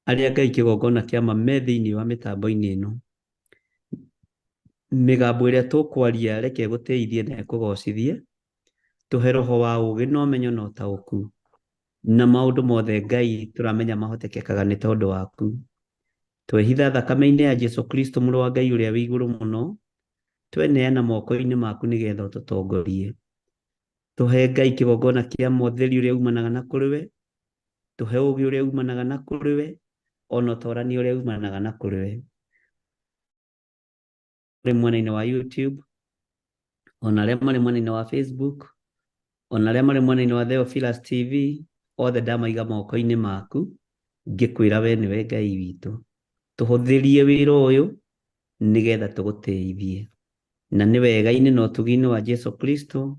arĩa Ngai kĩgongona kĩama me thĩinĩ wa mĩtambo-inĩ ĩno. Mĩgambo ĩrĩa tũkwaria reke ĩgũtĩithie na ĩkũgocithie tũhe roho wa ũũgĩ na ũmenyo na ũtaũku na maũndũ mothe Ngai tũramenya mahotekekaga nĩ tondũ waku. Twehitha thakame-inĩ ya Jesu Kristo mũrũ wa Ngai ũrĩa wĩ igũrũ mũno tweneana moko-inĩ maku nĩgetha ũtũtongorie. Tũhe Ngai kĩgongona kĩa motheri ũrĩa umanaga na kũrĩ we, tũhe ũũgĩ ũrĩa umanaga na kũrĩ we, ona ũtorania ũrĩa umanaga na kũrĩ we. Ũrĩ mwena-inĩ wa YouTube Ona arĩa marĩ mwena-inĩ wa Facebook, ona arĩa marĩ mwena-inĩ wa Theophilus TV, othe ndamaiga moko-inĩ maku, ngĩkwĩra we nĩwe Ngai witũ. Tũhũthĩrie wĩra ũyũ nĩgetha tũgũtĩithie. Na nĩ wega-inĩ na ũtugi-inĩ wa Jesu Kristo,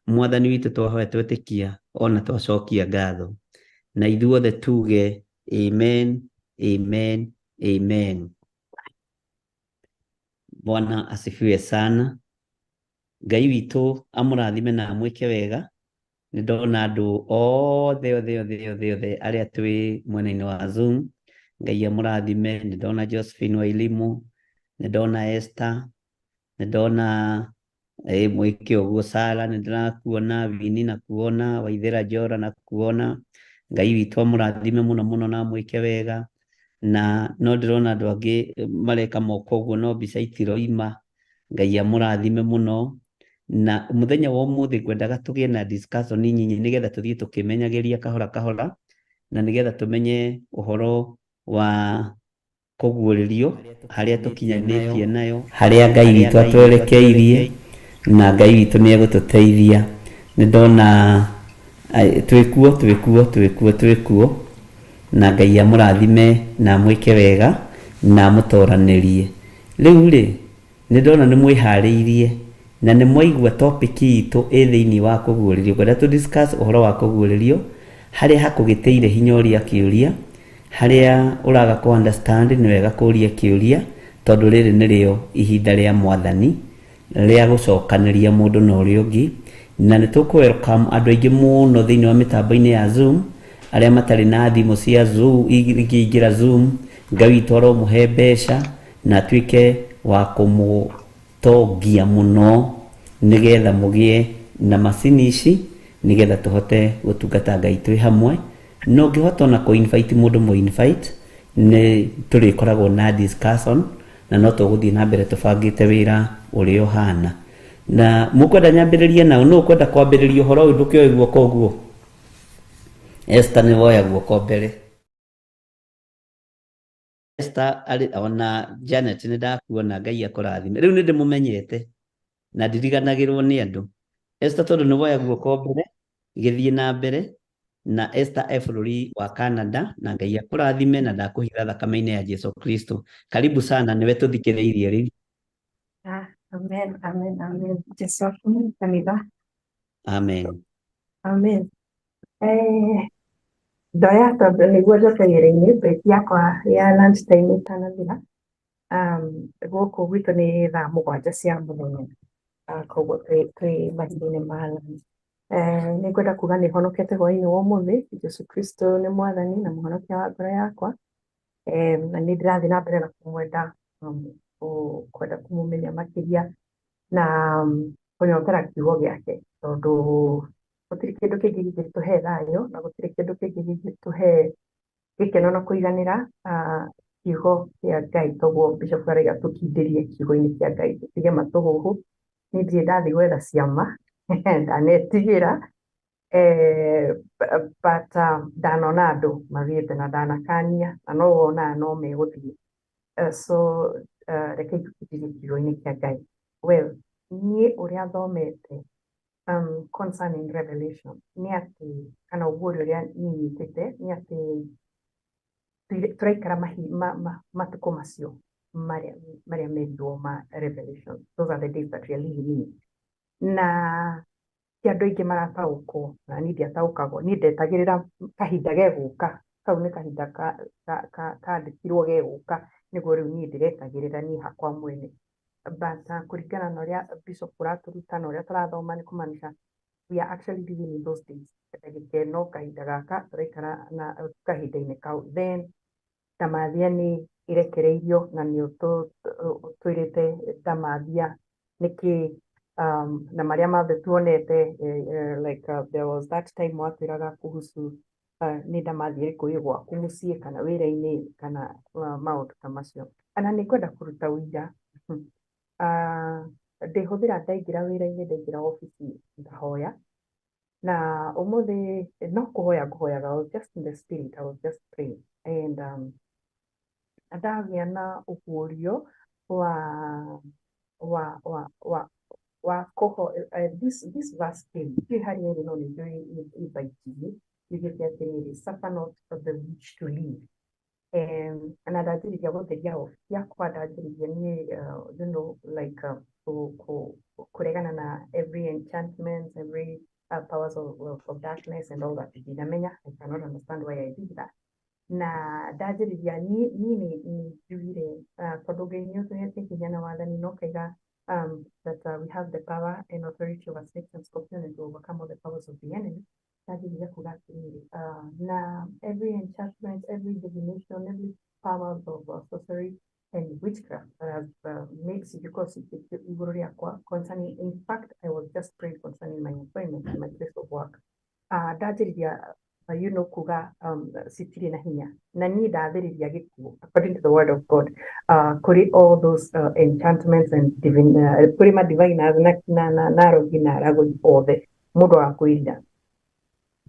Mwathani witũ twahoya twetĩkia ona twacokia ngatho. Na ithuothe tuge amen, amen, amen. Bwana asifiwe sana. Ngai witũ amũrathime na amwĩke wega. Nĩ ndona andũ othe othe othe othe othe arĩa twĩ mwena-inĩ wa Zoom. Ngai amũrathime. Nĩ ndona Josephine Wairimu, nĩ ndona Esther, nĩ ndona mwĩke ũguo Sara, nĩ ndĩrakuona Wini na kuona Waithera Njora na kuona. Ngai witũ amũrathime mũno mũno na amwĩke wega. Na no ndĩrona andũ angĩ mareka moko ũguo no mbica itiroima. Ngai amũrathime mũno. Na mũthenya wa ũmũthĩ ngwendaga tũgĩe na discussion nyinyi nĩgetha tũthiĩ tũkĩmenyagĩria kahora kahora, na nĩgetha tũmenye ũhoro wa kũguũrĩrio harĩa tũkinyanĩtie nayo, harĩa Ngai witũ atwerekeirie, na Ngai witũ nĩ egũtũteithia. Nĩ ndona twĩkuo twĩkuo twĩkuo twĩkuo, na Ngai amũrathime na amwĩke wega na amũtoranĩrie. Rĩu rĩ, nĩ ndona nĩ mwĩharĩirie na nĩ mwaigua topic itũ ĩ thĩinĩ wa kũguũrĩrio. Ngwenda tũ discuss ũhoro wa kũguũrĩrio, harĩa hakũgĩtĩire hinya ũria kĩũria, harĩa ũraga kũ understand nĩ wega kũria kĩũria, tondũ rĩrĩ nĩrĩo ihinda rĩa Mwathani rĩa gũcokanĩria mũndũ na ũrĩa ũngĩ. Na nĩ tũkũ welcome andũ aingĩ mũno thĩinĩ wa mĩtambo-inĩ ya Zoom, arĩa matarĩ na thimũ cia Zoom, ingĩingĩra Zoom. Ngai witũ aromũhe mbeca na atuĩke wa kũmũtongia mũno, nĩgetha mũgĩe na macini ici, nĩgetha tũhote gũtungata Ngai twĩ hamwe. Na ũngĩhota ona kũ invite mũndũ, mũ invite, nĩ tũrĩkoragwo na discussion na no tũgũthiĩ na mbere tũbangĩte wĩra ũrĩa ũhana. Na mũkwenda nyambĩrĩrie nao? Nũ ũkwenda kwambĩrĩria ũhoro ũyũ? Ndũkĩoe guoko ũguo. Esther, nĩ woya guoko mbere. Esther arĩ ona Janet, nĩ ndakuona. Ngai akũrathime. Rĩu nĩ ndĩmũmenyete na ndiriganagĩrwo nĩ andũ. Esther, tondũ nĩ woya guoko mbere, gĩthiĩ na mbere. Na Esther e bũrũri wa Canada, na Ngai akũrathime na ndakũhitha thakame-inĩ ya Jesu Kristo. Karibu sana, nĩwe tũthikĩrĩirie rĩu. Ah, amen, amen, amen. Jesu akumwe kanitha. Amen. Amen. Ndoya tondũ nĩguo njoke wĩra-inĩ, break yakwa ya lunch time ĩtanathira. Gũkũ gwitũ nĩ thaa 7 cia mũthenya. Koguo twĩ mahinda-inĩ ma lunch. Nĩ ngwenda kuga nĩ honokete hwaĩ-inĩ wa ũmũthĩ. Jesu Kristo nĩ mwathani na mũhonokia wa ngoro yakwa. Na nĩ ndĩrathiĩ na mbere na kũmwenda, kwenda kũmũmenya makĩria na kũnyotera kiugo gĩake, tondũ gũtirĩ kĩndũ kĩngĩ kĩngĩtũhe thayũ na gũtirĩ kĩndũ kĩngĩ kĩngĩtũhe gĩkeno na kũiganĩra kiugo kĩa Ngai. Toguo Bishop arauga tũkindĩrie kiugo-inĩ kĩa Ngai, tũtige matũhũhũ. Niĩ ndirĩ ndathiĩ gwetha ciama, ndanetigĩra, but ndanona andũ mathiĩte na ndanakania na no wonaga no megũthiĩ. So reke tũkindĩrie kiugo-inĩ kĩa Ngai. Well, niĩ ũrĩa thomete concerning revelation nĩ atĩ, kana ũguũrio ũrĩa niĩ nyitĩte nĩ atĩ tũraikara matukũ macio marĩa merirwo ma revelation. Those are the days that we are living in, na ti andũ aingĩ marataũkwo, na niĩ ndiataũkagwo. Niĩ ndetagĩrĩra kahinda gegũka. Kau nĩ kahinda kandĩkirwo gegũka, nĩguo rĩu niĩ ndĩretagĩrĩra niĩ hakwa mwene. But kũringana na ũrĩa Bishop ũratũruta na ũrĩa tũrathoma, nĩ kũmaanisha we are actually living in those days. Ndagĩka ĩno, kahinda gaka tũraikara na kahinda-inĩ kau. Then ndamathia nĩ ĩrekereirio, na nĩ ũtwĩrĩte ndamathia nĩkĩ, na marĩa mothe tuonete, like there was that time watwĩraga kuhusu nĩ ndamathia ĩrĩkũ ĩ gwaku mũciĩ kana wĩra-inĩ kana maũndũ ta macio. Ana nĩ ngwenda kũruta ũira. Ndĩhũthĩra ndaingĩra wĩra-inĩ, ndaingĩra obici ngahoya, na ũmũthĩ no kũhoya ngũhoyaga. I was just in the spirit, I was just praying and ndagĩa na ũguũrio wa wa wa wa wa kũho this verse came ndiũĩ harĩa ĩrĩ no nĩ njũĩ ĩbaitiĩ yugĩte atĩrĩrĩ, "Suffer not the witch to live." Na ndanjĩrĩria gũtheria obici yakwa, ndanjĩrĩria niĩ like kũregana na every enchantment, every powers of darkness and all that. Ndinamenya, I cannot understand why I did that. Na ndanjĩrĩria niĩ nĩ njuire tondũ Ngai nĩ ũtũhete hinya na wathani na ũkaiga that we have the power and authority over snakes and scorpions and to overcome all the powers of the enemy. Ndanjĩrĩria kuga atĩrĩrĩ, na every enchantment, every divination, every powers of sorcery and witchcraft that has made ciĩko igũrũ rĩakwa concerning, in fact, I was just praying concerning my employment and my place of work. Ndanjĩrĩria kuga citirĩ na hinya na niĩ ndathĩrĩria gĩkuũ according to the word of God kũrĩ all those enchantments and divine, kũrĩ ma diviners na arogi na aragũri othe mũndũ wa kwĩrira.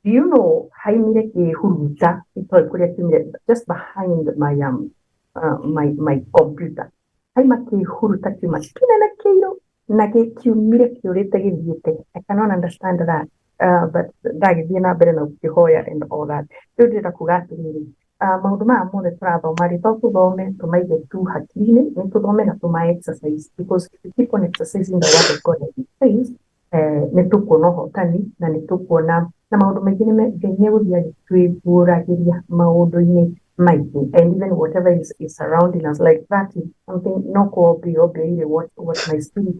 Do you know haimire kĩhuruta itoĩ kũrĩa kiumire, just behind my computer haima kĩhuruta kiuma kĩnene kĩirũ na gĩkiumire kĩũrĩte gĩthiĩte. I cannot understand that, but ndagĩthiĩ na mbere na gũkĩhoya and all that. Rĩu ndĩrenda kuga atĩrĩrĩ, maũndũ maya mothe tũrathoma rĩ, to tũthome tũmaige tu hakiri-inĩ, nĩ tũthome na tũma exercise, because if we keep on exercising the word of God as it says, nĩ tũkuona ũhotani na nĩ tũkuona na maũndũ maingĩ nĩ Ngai nĩ egũthiĩ agĩtwĩguũragĩria maũndũ-inĩ maingĩ, and even whatever is surrounding us like that is something no kuobiombĩire what my spirit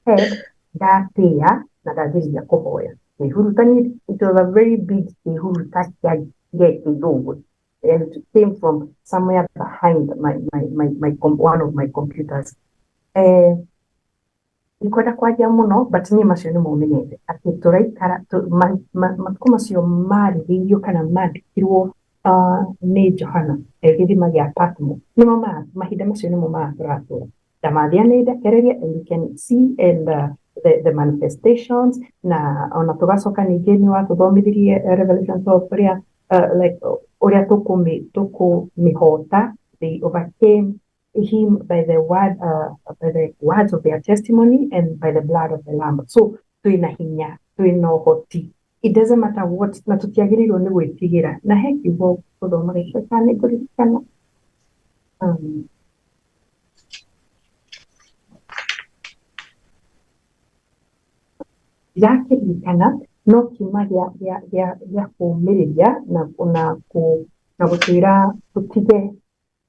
head ndatĩĩa na ndanjĩrĩria kũhoya kĩhurutani. It was a very big kĩhuruta kĩa kĩndũ and it came from somewhere behind my one of my computers. Ndikwenda kwaria mũno, but niĩ macio nĩmo menyete atĩ tũraikara matukũ macio marĩrĩirio kana mandĩkirwo nĩ Johana e gĩthima gĩa Patmo nĩmo mahinda macio nĩmo maya tũratũra. Ndamathia nĩ ndekereria and you can see and the manifestations na ona tũgacoka ningĩ nĩ watũthomithirie Revelation 12 ũrĩa like ũrĩa tũkũmĩhota. They overcame him by the word by the words of their testimony and by the blood of the lamb. So twĩna hinya, twĩna ũhoti, it doesn't matter what, na tũtiagĩrĩirwo nĩ gwĩtigĩra. Na he kiugo gũthoma gĩkĩ kana nĩ ngũririkana ndirakĩririkana, no kiuma gĩa kũũmĩrĩria na gũtwĩra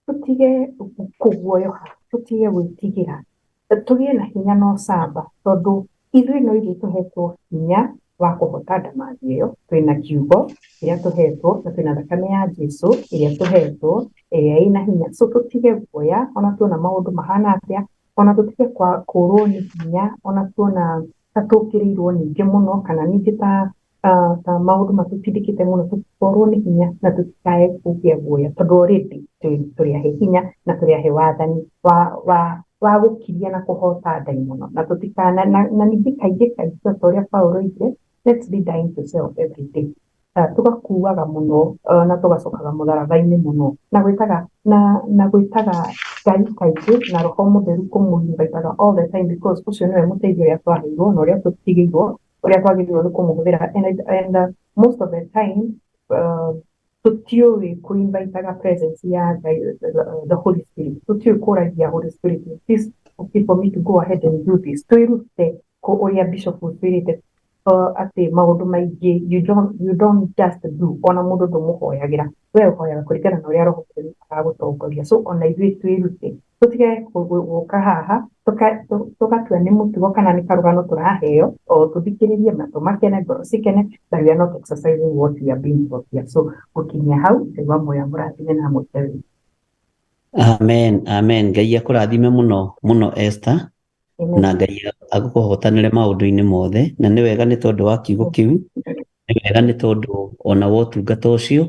tũtige kũguoyoha, tũtige gwĩtigĩra, tũgĩe na hinya na ũcamba, tondũ ithuĩ no ithuĩ tũhetwo hinya wa kũhota ndamathi ĩyo. Twĩna kiugo kĩrĩa tũhetwo na twĩna thakame ya Jesu ĩrĩa tũhetwo ĩrĩa ĩna hinya. So tũtige guoya ona tuona maũndũ mahana atĩa, ona tũtige kũrwo nĩ hinya, ona tuona ta tũkĩrĩirwo ningĩ mũno kana ningĩ ta maũndũ matũtindĩkĩte mũno, tũkorwo nĩ hinya na tũtikae kũgĩa guoya, tondũ already tũrĩ ahe hinya na tũrĩ ahe wathani wa gũkiria na kũhota ndaimono na tũtikana na ningĩ kaingĩ kaingĩ ta ũrĩa Paulo oigire, let's be dying to self every day. Tũgakuaga mũno na tũgacokaga mũtharaba-inĩ mũno na gwĩtaga Ngai kaingĩ na Roho Mũtheru kũmũ-invitaga all the time, because ũcio nĩwe mũteithio ũrĩa twaheirwo na ũrĩa tũtigĩirwo ũrĩa twagĩrĩirwo nĩ kũmũhũthĩra. And most of the time tũtiũĩ kũ-invitaga presence ya Ngai, the Holy Spirit. Tũtiũĩ kũragia Holy Spirit, "Is this okay for me to go ahead and do this?" Twĩrute ũrĩa Bishop ũtwĩrĩte atĩ maũndũ maingĩ you don't just do, ona mũndũ ndũmũhoyagĩra, we ũhoyaga kũringana na ũrĩa Roho Mũtheru aragũtongoria. So ona ithuĩ twĩrute tũtige gũka haha tũgatua nĩ mũtugo kana nĩ karũgano tũraheo o tũthikĩrĩrie na tũmakene ngoro cikene, but we are not exercising what we are being taught here. So gũkinyia hau, Ngai wa muoyo amũrathime na amwĩke wega. Amen, amen. Ngai akũrathime mũno mũno, Esther. Amen. Na Ngai agũkũhotanĩre maũndũ-inĩ mothe. Na nĩ wega nĩ tondũ wa kiugo kĩu, nĩ wega nĩ tondũ ona wa ũtungata ũcio,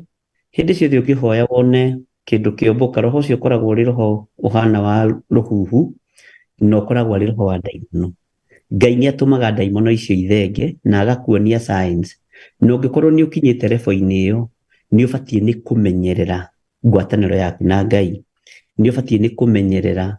hĩndĩ ciothe ũkĩhoya wone kĩndũ kĩombũka, roho ũcio ũkoragwo ũrĩ roho ũhana wa rũhuhu na ũkoragwo arĩ roho wa ndaimono. Ngai nĩ atũmaga ndaimono icio ithenge na agakuonia signs, na ũngĩkorwo nĩ ũkinyĩte level-inĩ ĩyo, nĩ ũbatiĩ nĩ kũmenyerera ngwatanĩro yaku na Ngai, nĩ ũbatiĩ nĩ kũmenyerera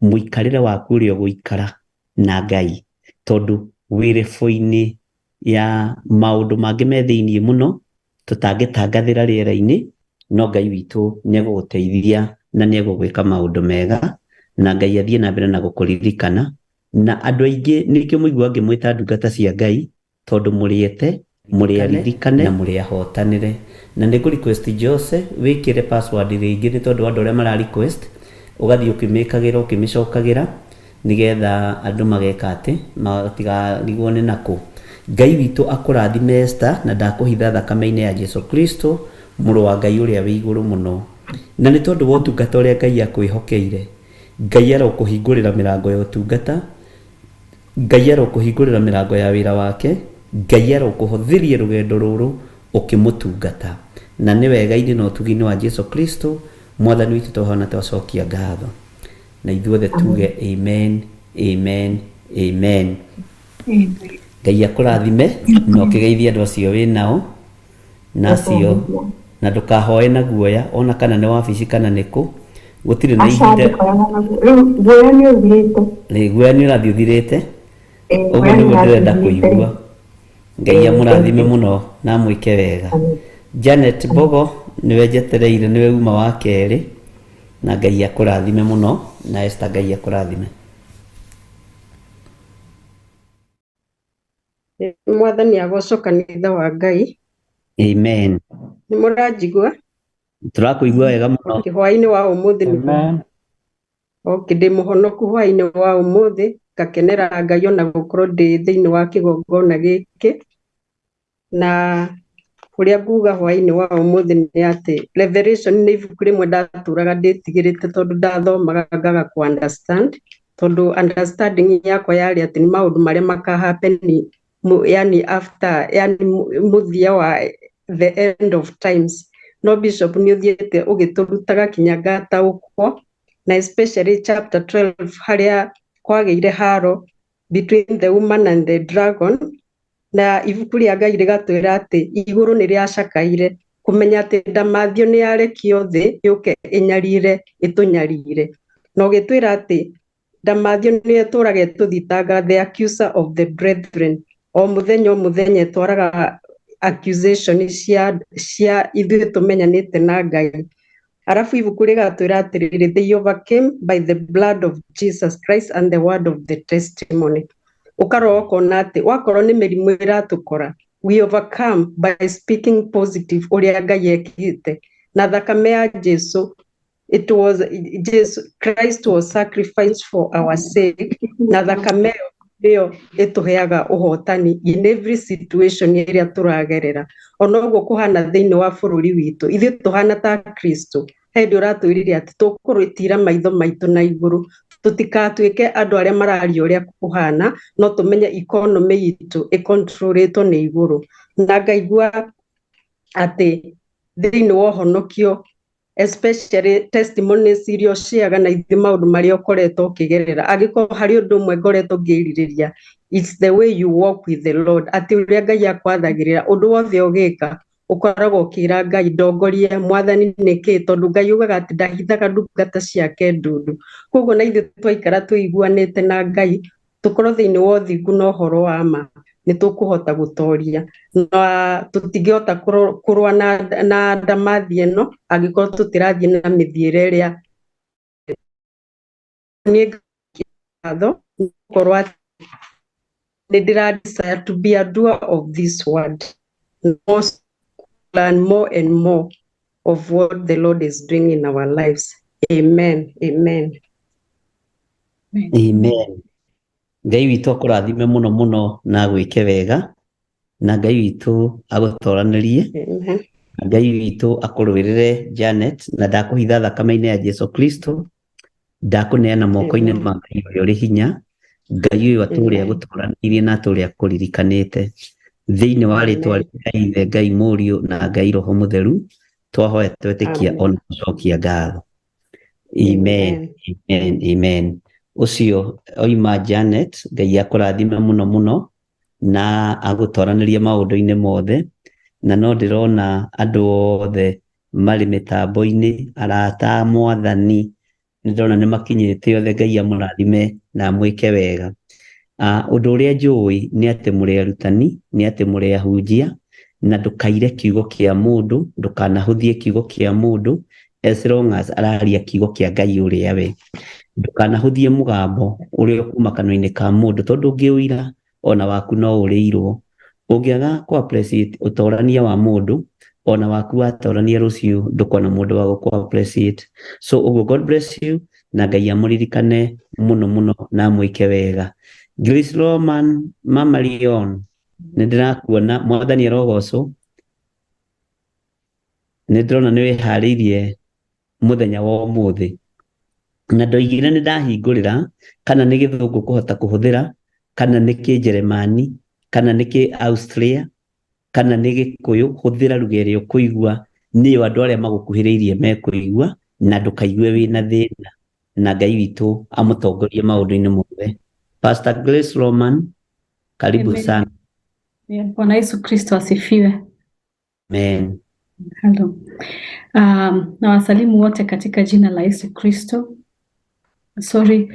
mũikarĩre waku ũrĩa ũgũikara na Ngai. Tondũ wĩ rebo-inĩ ya maũndũ mangĩ me thĩiniĩ mũno tũtangĩtangathĩra rĩera-inĩ, no Ngai witũ nĩ egũgũteithia na nĩ egũgwĩka maũndũ mega, na Ngai athiĩ na mbere na gũkũririkana. Na andũ aingĩ nĩkĩo mũigua ngĩmwĩta ndungata cia Ngai, tondũ mũrĩete, mũrĩ aririkane na mũrĩ ahotanĩre. Na nĩ ngũ request Jose wĩkĩre password rĩngĩ, nĩ tondũ andũ arĩa mara request ũgathiĩ ũkĩmĩkagĩra ũkĩmĩcokagĩra, nĩgetha andũ mageka atĩ matigarigwo nĩ nakũ. Ngai witũ akũrathime Esther, na ndakũhitha thakame-inĩ ya Jesu Kristo, mũrũ wa Ngai ũrĩa wĩ igũrũ mũno. Na nĩ tondũ wa ũtungata ũrĩa Ngai akwĩhokeire, Ngai arokũhingũrĩra mĩrango ya ũtungata, Ngai arokũhingũrĩra mĩrango ya wĩra wake, Ngai arokũhũthĩria rũgendo rũrũ ũkĩmũtungata. Na nĩ wega-inĩ na ũtugi-inĩ wa Jesu Kristo mwathani witũ twahona twacokia ngatho. Na ithuothe tuge amen, amen, amen. Ngai akũrathime na ũkĩgeithie andũ acio wĩ nao na acio, na ndũkahoe na guoya ona kana nĩ wabici kana nĩ kũ, gũtirĩ na ihinda. Rĩu guoya nĩ ũthirĩte. Rĩ, guoya nĩ ũrathiĩ ũthirĩte. Ũguo Guoya nĩ nĩguo ũrathiĩ ndĩrenda ũthirĩte. kũigua. Ngai amũrathime mũno na amwĩke wega. Janet Mbogo nĩwe njetereire, nĩwe uma wa kerĩ, na Ngai akũrathime mũno, na Esther Ngai akũrathime. Mwathani agocwo kanitha wa Ngai. Amen. Nĩ mũranjigua? Tũrakũigua wega mũno. Okay, hwaĩ-inĩ wa ũmũthĩ nĩ okay, ndĩ mũhonoku hwaĩ-inĩ wa ũmũthĩ, ngakenera Ngai ona gũkorwo ndĩ thĩinĩ wa kĩgongona gĩkĩ. Na ũrĩa nguga hwaĩ-inĩ wa ũmũthĩ nĩ atĩ Revelation nĩ ibuku rĩmwe ndatũraga ndĩtigĩrĩte tondũ ndathomaga ngaga kũ understand, tondũ understanding yakwa yarĩ atĩ nĩ maũndũ marĩa maka happen yani after, yani mũthia wa the end of times. No Bishop nĩ ũthiĩte ũgĩtũrutaga kinya ngataũkwo, na especially chapter 12 harĩa kwagĩire haro between the woman and the dragon, na ibuku rĩa Ngai rĩgatwĩra atĩ igũrũ nĩ rĩacakaire kũmenya atĩ ndamathio nĩ yarekio thĩ yũke ĩnyarire ĩtũnyarire, na ũgĩtwĩra atĩ ndamathio nĩ ĩtũraga ĩtũthitanga, the accuser of the brethren, o mũthenya o mũthenya ĩtwaraga accusation cia ithuĩ tũmenyanĩte na Ngai. Arabu ibuku rĩgatwĩra atĩrĩrĩ, they overcame by the blood of Jesus Christ and the word of the testimony. Ũkarora ũkona atĩ wakorwo nĩ mĩrimũ ĩratũkora, we overcome by speaking positive ũrĩa Ngai ekĩte, na thakame ya Jesu, it was Jesus Christ was sacrificed for our sake, na thakame ĩyo nĩyo ĩtũheaga ũhotani in every situation ĩrĩa tũragerera. Ona ũguo kũhana thĩinĩ wa bũrũri witũ, ithuĩ tũhana ta Kristo. He hĩndĩ ũratwĩrire atĩ tũkũrũtira maitho maitũ na igũrũ, tũtikatuĩke andũ arĩa mararia ũrĩa kũhana, no tũmenye economy itũ ĩcontrolĩtwo nĩ igũrũ. Na ngaigua atĩ thĩinĩ wa ũhonokio, especially testimonies iria ũciaga na ithuĩ maũndũ marĩa ũkoretwo ũkĩgerera, angĩkorwo harĩ ũndũ ũmwe ngoretwo ngĩrirĩria, it's the way you walk with the Lord, atĩ ũrĩa Ngai akwathagĩrĩra ũndũ wothe ũgĩka ũkoragwo ũkĩra Ngai ndongorie mwathani nĩkĩ, tondũ Ngai ugaga atĩ ndahithaga ndungata ciake ndundu. Koguo na ithuĩ twaikara tũiguanĩte na Ngai, tũkorwo thĩinĩ wa ũthingu na ũhoro wa ma, nĩ tũkũhota gũtoria, na tũtingĩhota kũrũa na ndamathi ĩno angĩkorwo tũtirathiĩ na mĩthiĩre ĩrĩa niĩ ngatho gũkorwo atĩ nĩ ndĩra desire to be a doer of this word, learn more and more of what the Lord is doing in our lives. Amen. Amen. Amen. Ngai witũ akũrathime mũno mũno na agwĩke wega, na Ngai witũ agũtoranĩrie, Amen. na Ngai witũ akũrũĩrĩre Janet, na ndakũhitha thakame-inĩ ya Jesu Kristo, ndakũneana moko-inĩ Amen. ma Ngai ũrĩa ũrĩ hinya, Ngai ũyũ atũũre Amen. agũtoranĩirie na atũũre akũririkanĩte. Thĩinĩ wa rĩtwa Amen. rĩa Ithe, Ngai Mũriũ na Ngai Roho Mũtheru, twahoya twetĩkia Amen. ona gũcokia ngatho. Amen. Amen. Amen. Amen. Ũcio oima Janet, Ngai akũrathime mũno mũno na agũtoranĩrie maũndũ-inĩ mothe, na no ndĩrona andũ othe marĩ mĩtambo-inĩ, arata a mwathani, nĩ ndĩrona nĩ makinyĩte othe. Ngai amũrathime na amwĩke wega. Ũndũ ũrĩa njũĩ nĩ atĩ mũrĩ arutani, nĩ atĩ mũrĩ ahunjia, na ndũkaire kiugo kĩa mũndũ, ndũkanahũthie kiugo kĩa mũndũ as long as araria kiugo kĩa Ngai ũrĩa we. Ndũkanahũthie mũgambo ũrĩa ũkuma kanua-inĩ ka mũndũ, tondũ ũngĩũira ona waku no ũrĩirwo. Ũngĩaga kũ appreciate ũtorania wa mũndũ, ona waku watorania rũciũ ndũkona mũndũ wa gũkũ appreciate. So ũguo God bless you, na Ngai amũririkane mũno mũno na amwĩke wega. Grace Roman, Mama Leon, nĩ ndĩrakuona, Mwathani arogocwo. Nĩ ndĩrona nĩ wĩharĩirie mũthenya wa ũmũthĩ, na ndoigire nĩ ndahingũrĩra kana nĩ gĩthũngũ kũhota kũhũthĩra, kana nĩ kĩnjeremani, kana nĩ kĩ Austria, kana nĩ gĩkũyũ. Hũthĩra lugha ĩrĩa ũkũigua nĩyo andũ arĩa magũkuhĩrĩirie mekũigua, na ndũkaigue wĩna thĩna, na Ngai witũ amũtongorie maũndũ-inĩ mothe. Pastor Grace Roman, karibu. Amen. Sana. Yeah, Bwana Yesu Kristo asifiwe. Amen. Hello. Na wasalimu wote katika jina la Yesu Kristo. Sorry,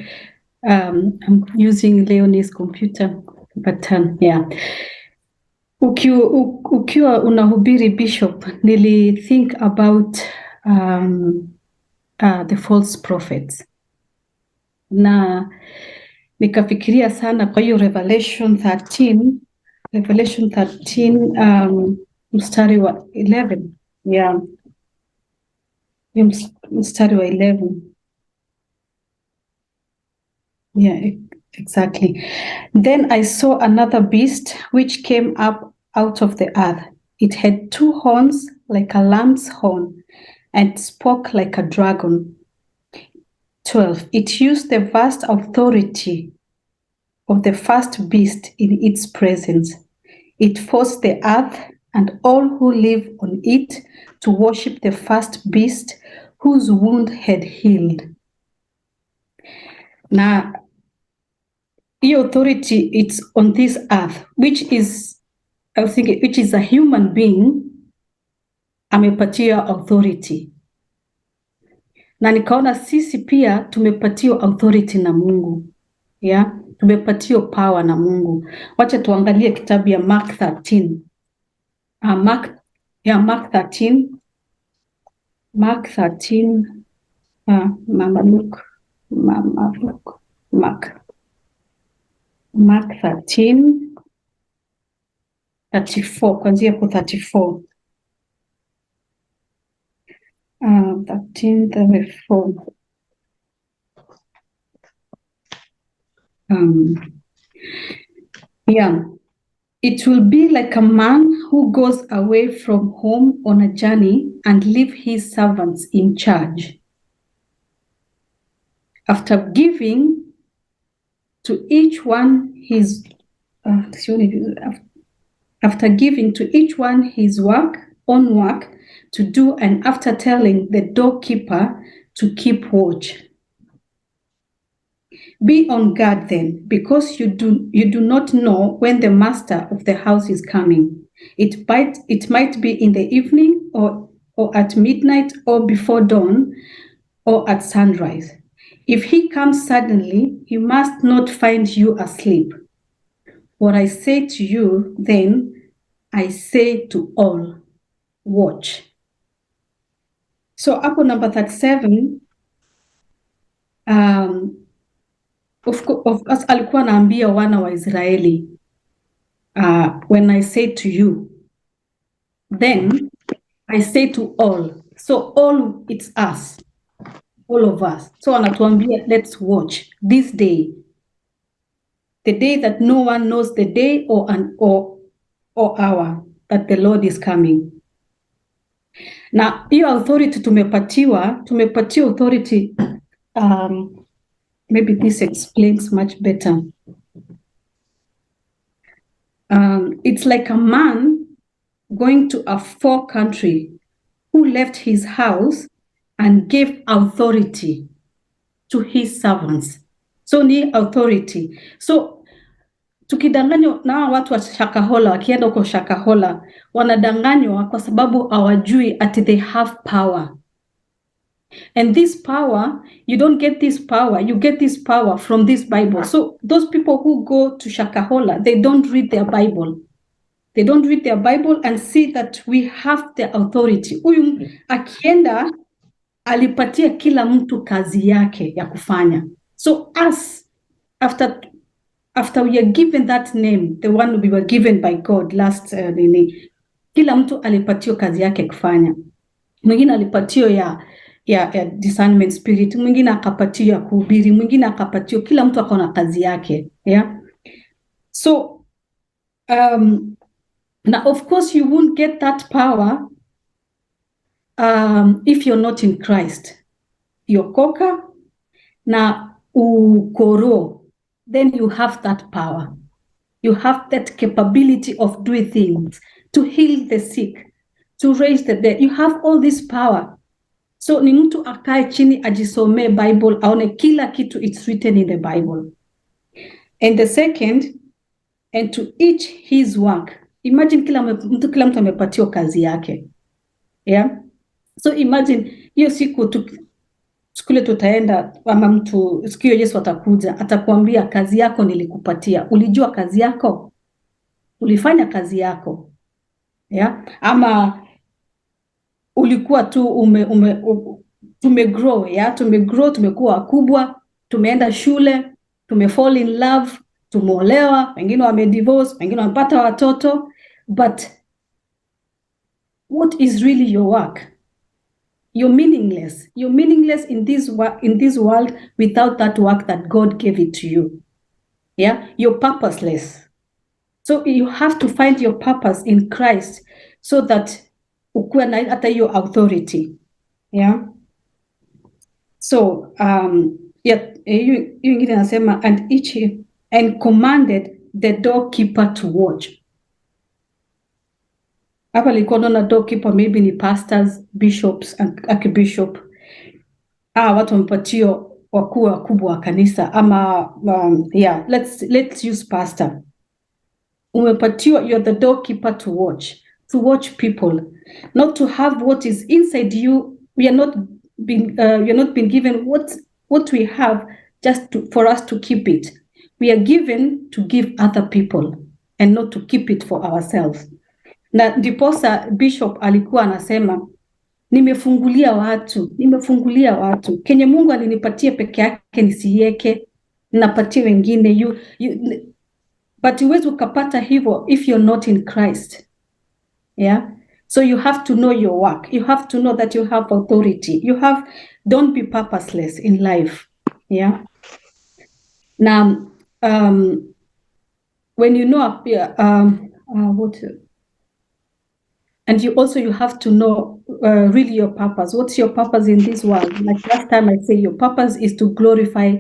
I'm using Leonie's computer, but yeah. Ukiwa unahubiri Bishop, nili think about the false prophets. Na nikafikiria sana kwa hiyo Revelation 13, Revelation 13 mstari wa 11. Yeah. Hiyo mstari wa 11. Yeah, exactly. Then I saw another beast which came up out of the earth. It had two horns like a lamb's horn and spoke like a dragon. 12. It used the vast authority of the first beast in its presence. It forced the earth and all who live on it to worship the first beast whose wound had healed. Na hiyo authority, it's on this earth, which is, I was thinking, which is a human being amepatia authority. Na nikaona sisi pia tumepatiwa authority na Mungu. Yeah, tumepatiwa power na Mungu. Wacha tuangalie kitabu ya Mark 13. Mark, yeah, Mark 13. Mark 13. Mama Luke. Mama Luke. Mark. Mark 13. 34. Kuanzia kwa 34. 13, 34. Yeah. It will be like a man who goes away from home on a journey and leave his servants in charge. After giving to each one his after giving to each one his work, own work to do, and after telling the doorkeeper to keep watch. Be on guard then, because you do not know when the master of the house is coming. It might be in the evening or at midnight or before dawn or at sunrise. If he comes suddenly, he must not find you asleep. What I say to you, then, I say to all, watch. So hapo number 37, of course alikuwa anaambia wana wa Israeli, when I say to you, then I say to all. So all, it's us, all of us. So anatuambia let's watch this day, the day that no one knows the day or hour that the Lord is coming. Na hiyo authority tumepatiwa authority, maybe this explains much better. It's like a man going to a far country who left his house and gave authority to his servants. So ni authority. So tukidanganywa na hawa watu wa Shakahola, wakienda huko Shakahola, wanadanganywa kwa sababu hawajui ati they have power. And this power, you don't get this power, you get this power from this Bible. So those people who go to Shakahola, they don't read their Bible. They don't read their Bible and see that we have the authority. Huyu akienda alipatia kila mtu kazi yake ya kufanya. So us, after we are given that name, the one we were given by God last nini, kila mtu alipatiwa kazi yake kufanya. Mwingine alipatiwa ya discernment spirit, mwingine akapatiwa ya kuhubiri, mwingine akapatiwa, kila mtu akaona kazi yake, yeah. So now of course you won't get that power if you're not in Christ. Yokoka na ukoro, then you have that power. You have that capability of doing things, to heal the sick, to raise the dead. You have all this power. So ni mtu akae chini ajisomee Bible, aone kila kitu it's written in the Bible. And the second, and to each his work. Imagine kila mtu amepatiwa kazi yake. Yeah? So imagine hiyo siku siku ile tutaenda ama mtu siku hiyo Yesu atakuja, atakuambia, "Kazi yako nilikupatia. Ulijua kazi yako? Ulifanya kazi yako?" Yeah? Ama ulikuwa tu tumegrow, yeah? Tumegrow, tumekuwa wakubwa, tumeenda shule, tumefall in love, tumeolewa, wengine wamedivorce, wengine wamepata watoto, but what is really your work? You're meaningless. You're meaningless in this world without that work that God gave it to you. Yeah, you're purposeless. So you have to find your purpose in Christ so that ukuwe na hata hiyo authority. Yeah. So yeah, hiyo ingine nasema, and each and commanded the doorkeeper to watch. Hapa nilikuwa naona doorkeeper maybe ni pastors, bishops, archbishop. Ah, watu wamepatio wakuu wakubwa wa kanisa ama yeah, let's use pastor. Umepatiwa, you're the doorkeeper to watch people, not to have what is inside you. We are not being given what we have just for us to keep it. We are given to give other people and not to keep it for ourselves. Na ndiposa bishop alikuwa anasema, "Nimefungulia watu, nimefungulia watu. Kenye Mungu alinipatia peke yake nisiiweke, napatia wengine." But huwezi ukapata hivyo if you're not in Christ. Yeah. So you have to know your work. You have to know that you have authority. You have, don't be purposeless in life. Yeah. Now, when you know, yeah, what, and you also, you have to know really your purpose. What's your purpose in this world? Like last time I say, your purpose is to glorify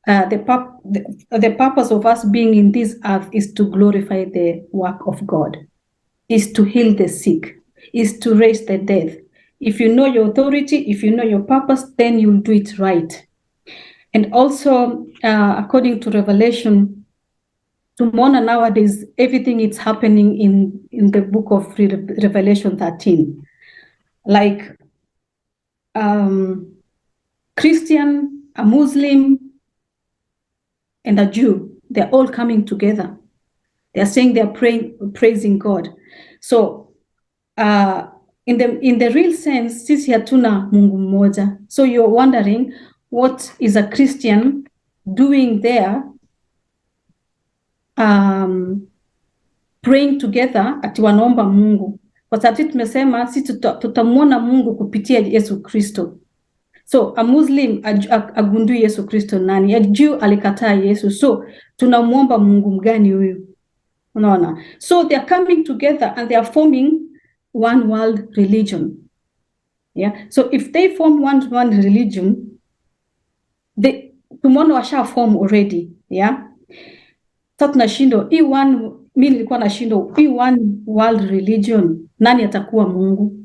the purpose of us being in this earth is to glorify the work of God, is to heal the sick, is to raise the dead. If you know your authority, if you know your purpose, then you'll do it right. And also, according to Revelation, tumeona nowadays everything is happening in the book of Revelation 13. Like Christian, a Muslim, and a Jew, they're all coming together. They're saying they're praying, praising God. So in the real sense, sisi hatuna Mungu mmoja. So you're wondering, what is a Christian doing there, praying together, ati wanaomba Mungu? Kwa sababu sisi tumesema sisi tutamwona Mungu kupitia Yesu Kristo. So a Muslim agundui Yesu Kristo nani, a Jew alikataa Yesu, so tunamwomba Mungu mgani huyu? Unaona? So they are coming together and they are forming one world religion. Yeah. So if they form one religion, they tumeona washa form already. Yeah. Sasa tunashindwa hii one, mi nilikuwa nashindwa hii one world religion, nani atakuwa Mungu?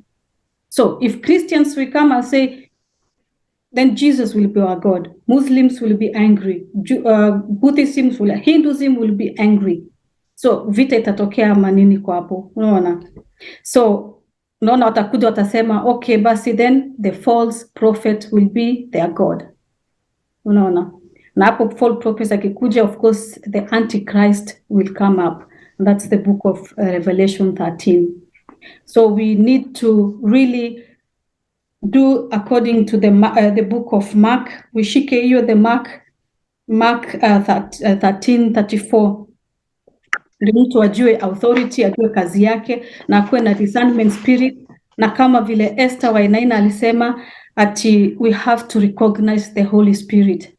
So if Christians will come and say, then Jesus will be our God. Muslims will be angry. Buddhism will, Hinduism will be angry. So vita itatokea ama nini kwa hapo, unaona? So Unaona, watakuja watasema okay, basi then the false prophet will be their god. Unaona, na hapo false prophet akikuja, of course the antichrist will come up. That's the book of Revelation 13. So we need to really do according to the book of Mark. Ushike hiyo the Mark 13:34 ndio mtu ajue authority, ajue kazi yake na akuwe na discernment spirit, na kama vile Esther Wainaina alisema ati we have to recognize the Holy Spirit,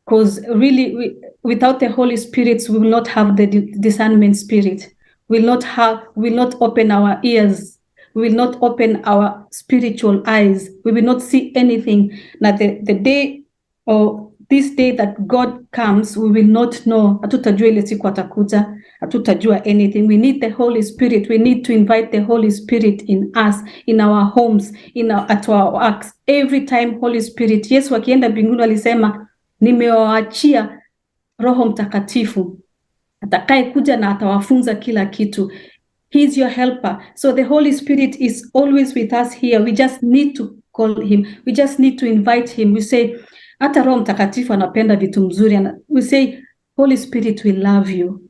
because really without the Holy Spirit we will not have the discernment spirit, we will not open our ears, we will not open our spiritual eyes, we will not see anything. Na the day or this day that God comes, we will not know. Hatutajua ile siku atakuja, hatutajua anything. We need the Holy Spirit. We need to invite the Holy Spirit in us, in our homes, at our works. Every time Holy Spirit. Yesu akienda mbinguni alisema, nimewaachia Roho Mtakatifu atakaye kuja na atawafunza kila kitu. He's your helper. So the Holy Spirit is always with us here. We just need to call him. We just need to invite him. We say, hata Roho Mtakatifu anapenda vitu mzuri. We say, Holy Spirit, we love you.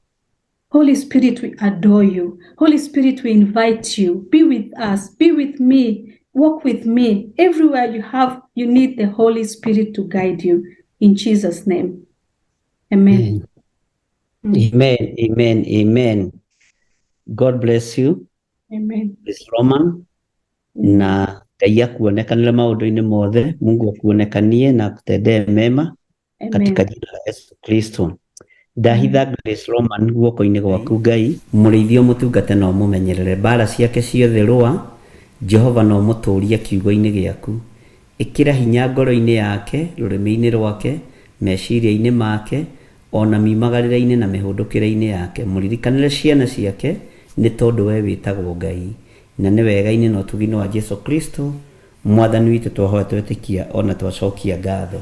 Holy Spirit, we adore you. Holy Spirit, we invite you. Be with us. Be with me. Walk with me. Everywhere you need the Holy Spirit to guide you. In Jesus' name. Amen. Amen, amen, amen. God bless you. Amen. Miss Roman, na Ngai akuonekanĩre maũndũ-inĩ mothe. Mungu akuonekanie na akutendee mema katika Amen. jina la Yesu Kristo. Ndahitha Grace Roman guoko-inĩ gwaku Ngai, mũrĩithio mũtungate na ũmũmenyerere mbara ciake ciothe rũa Jehova na ũmũtũũrie kiugo-inĩ gĩaku. Ĩkĩra hinya ngoro-inĩ yake, rũrĩmĩ-inĩ rwake, meciria-inĩ make, ona miumagarĩre-inĩ na mĩhũndũkĩre-inĩ yake. Mũririkanĩre ciana ciake nĩ tondũ we wĩtagwo Ngai, na nĩ wega-inĩ na ũtugi-inĩ wa Jesu Kristo mwathani witũ twahoya twetĩkia ona twacokia ngatho.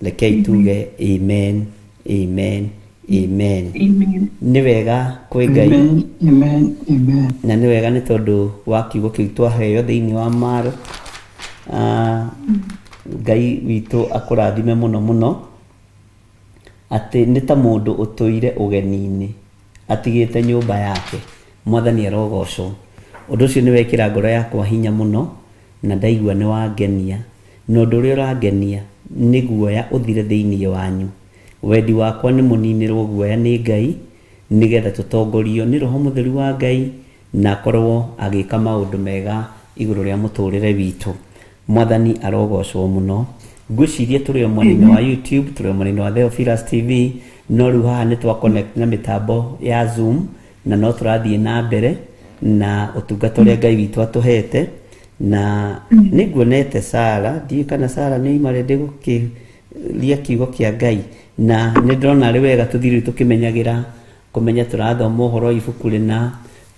Rekei tuge amen, amen, amen. Amen. Nĩ wega kwĩ Ngai. Amen, amen, amen. Na nĩ wega nĩ tondũ wa kiugo kĩu twaheo thĩinĩ wa Maro. Ngai witũ akũrathime mũno mũno, atĩ nĩ ta mũndũ ũtũire ũgeni-inĩ atigĩte nyũmba yake. Mwathani arogocwo. Ũndũ ũcio nĩ wekĩra ngoro yakwa hinya mũno na ndaigua nĩ wangenia. Na ũndũ ũrĩa ũrangenia nĩ guoya ũthire thĩinĩ wanyu. Wendi wakwa nĩ mũninĩrwo guoya nĩ Ngai, nĩgetha tũtongorio nĩ Roho Mũtheru wa Ngai na akorwo agĩka maũndũ mega igũrũ rĩa mũtũrĩre witũ. Mwathani arogocwo mũno. Ngwĩciria tũrĩ o mwena-inĩ wa YouTube, tũrĩ o mwena-inĩ wa Theophilus TV, no rĩu haha nĩ twa connect na mĩtambo ya Zoom na no tũrathiĩ na mbere na ũtungata ũrĩa Ngai witũ atũhete. Na nĩ nguonete Sara, ndiũĩ kana Sara nĩ oima ready gũkĩria kiugo kĩa Ngai, na nĩ ndĩrona arĩ wega tũthiĩ rĩu tũkĩmenyagĩra kũmenya tũrathoma ũhoro wa ibuku rĩna,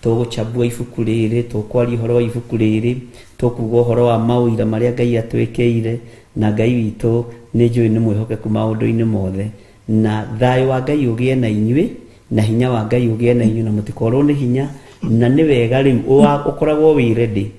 tũgũchambua ibuku rĩrĩ, tũkwaria ũhoro wa ibuku rĩrĩ, tũkuga ũhoro wa maũira marĩa Ngai atwĩkĩire, na Ngai witũ nĩ njũĩ nĩ mwĩhokeku maũndũ-inĩ mothe. Na thayũ wa Ngai ũgĩe na inyuĩ, na hinya wa Ngai ũgĩe na inyuĩ, na mũtikorwo nĩ hinya. Na nĩ wega rĩu ũkoragwo wĩ ready,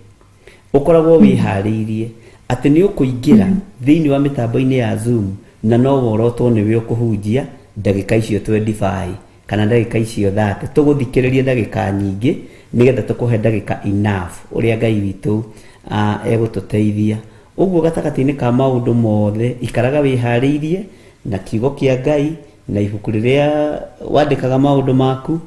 ũkoragwo wĩharĩirie atĩ nĩ ũkũingĩra thĩinĩ wa mĩtambo-inĩ ya Zoom na no worotwo nĩwe ũkũhunjia ndagĩka icio 25 kana ndagĩka icio 30. Tũgũthikĩrĩria ndagĩka nyingĩ nĩgetha tũkũhe ndagĩka enough ũrĩa Ngai witũ egũtũteithia. Ũguo gatagatĩ-inĩ ka maũndũ mothe ikaraga wĩharĩirie na kiugo kĩa Ngai na ibuku rĩrĩa wandĩkaga maũndũ maku,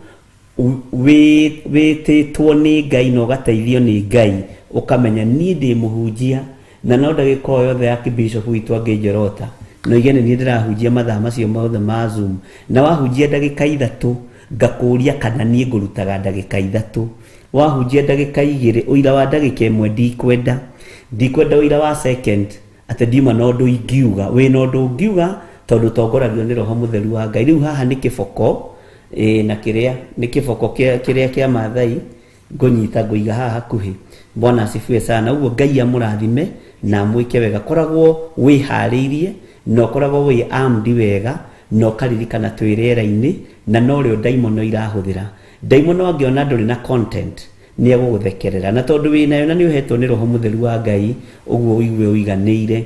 wĩtĩtwo nĩ Ngai na ũgateithio nĩ Ngai, ũkamenya niĩ ndĩ mũhunjia na no ndagĩka o yothe ya kĩbishop witũ angĩnjorota no ige nĩ niĩ ndĩrahunjia mathaa macio mothe ma Zoom, na wahunjia ndagĩka 3 ngakũria kana niĩ ngũrutaga ndagĩka 3, wahunjia ndagĩka 2 ũira wa ndagĩka 1 ndikwenda ũira wa second atĩ ndiuma na ũndũ ingiuga, wĩna ũndũ ũngiuga tondũ tongoragio nĩ Roho Mũtheru wa Ngai. Rĩu haha nĩ kĩboko na kĩrĩa nĩ kĩboko kĩrĩa kĩa Maathai ngũnyita ngũiga haha hakuhĩ. Bwana asifiwe sana. Ũguo Ngai amũrathime na amwĩke wega. Koragwo wĩharĩirie na ũkoragwo wĩ armed wega na ũkaririkana twĩ rĩera-inĩ, na no rĩo ndaimono irahũthĩra. Ndaimono angĩona ndũrĩ na content Nĩ egũgũthekerera. Na tondũ wĩnayo na nĩ ũhetwo nĩ Roho Mũtheru wa Ngai, ũguo ũigue ũiganĩire.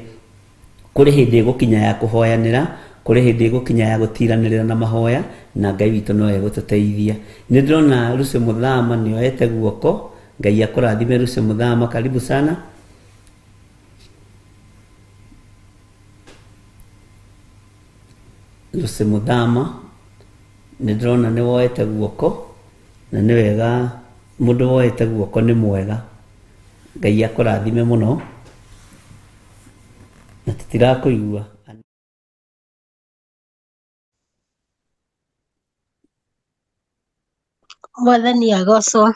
Kũrĩ hĩndĩ ĩgũkinya ya kũhoyanĩra, kũrĩ hĩndĩ ĩgũkinya ya gũtiranĩrĩra na mahoya, na Ngai witũ no egũtũteithia. Nĩ ndĩrona Lucy Mũthama nĩ oete guoko. Ngai akũrathime Lucy Mũthama, karibu sana. Lucy Mũthama, nĩ ndĩrona nĩ woete guoko, na nĩ wega mũndũ woete guoko nĩ mwega. Ngai akũrathime mũno, na tũtirakũigua. Mwathani agocwo.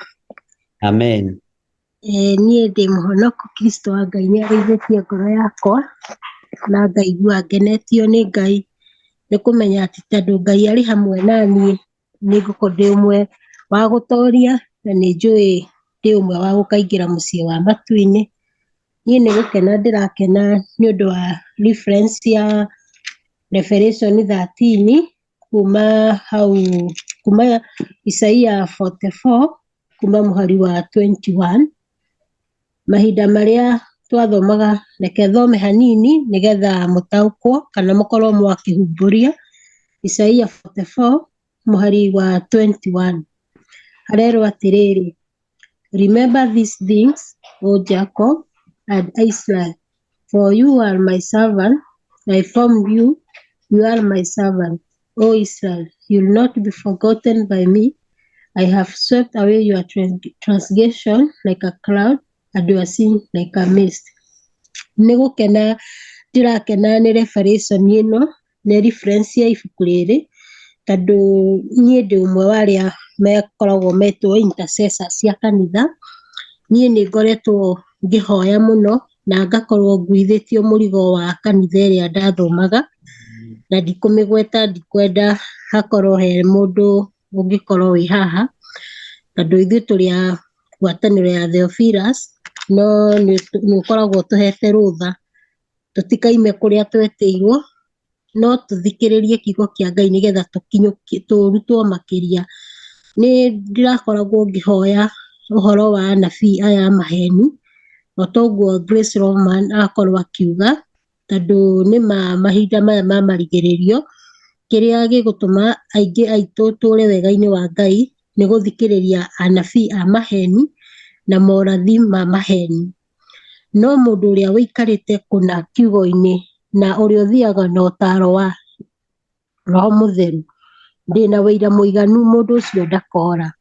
Amen. Niĩ ndĩ mũhonoku, Kristo wa Ngai nĩ arĩithĩtie ngoro yakwa na ngaigua ngenetio nĩ Ngai nĩ kũmenya atĩ tondũ Ngai arĩ hamwe na niĩ nĩ ngũkorwo ndĩ ũmwe wa gũtoria na nĩ njũĩ ndĩ ũmwe wa gũkaingĩra mũciĩ wa matu-inĩ. Niĩ nĩ gũkena ndĩrakena nĩ ũndũ wa reference ya Revelation 13 kuma hau kuma Isaia 44 kuma mũhari wa 21. Mahinda marĩa twathomaga, reke thome hanini nĩgetha mũtaũkwo kana mũkorwo mwakĩhumbũria. Isaia 44 mũhari wa 21 harerwo atĩrĩrĩ, Remember these things, O Jacob and Israel, for you are my servant, I formed you, you are my servant. O Israel, you will not be forgotten by me. I have swept away your transgression like a cloud and your sin like a mist. Nĩ gũkena ndĩrakena nĩ revelation ĩno, nĩ reference ya ibuku rĩrĩ, tondũ niĩ ndĩ ũmwe wa arĩa makoragwo metwo intercessors cia kanitha. Niĩ nĩ ngoretwo ngĩhoya mũno na ngakorwo nguithĩtio mũrigo wa kanitha ĩrĩa ndathomaga, na ndikũmĩgweta, ndikwenda hakorwo he mũndũ ũngĩkorwo wĩ haha, tondũ ithuĩ tũrĩ a ngwatanĩro ya Theophilus, no nĩ ũkoragwo ũtũhete rũtha tũtikaime kũrĩa twetĩirwo, no tũthikĩrĩrie kiugo kĩa Ngai nĩgetha tũrutwo makĩria. Nĩ ndĩrakoragwo ngĩhoya ũhoro wa anabii aya a maheni, o toguo Grace Roman akorwo akiuga, tondũ nĩ ma mahinda maya ma marigĩrĩrio, kĩrĩa gĩgũtũma aingĩ aitũ tũre wega-inĩ wa Ngai nĩ gũthikĩrĩria anabii a maheni na morathi ma maheni. No mũndũ ũrĩa ũikarĩte kũna kiugo-inĩ na ũrĩa ũthiaga na ũtaro wa Roho Mũtheru, ndĩna wĩira mũiganu mũndũ ũcio ndakora.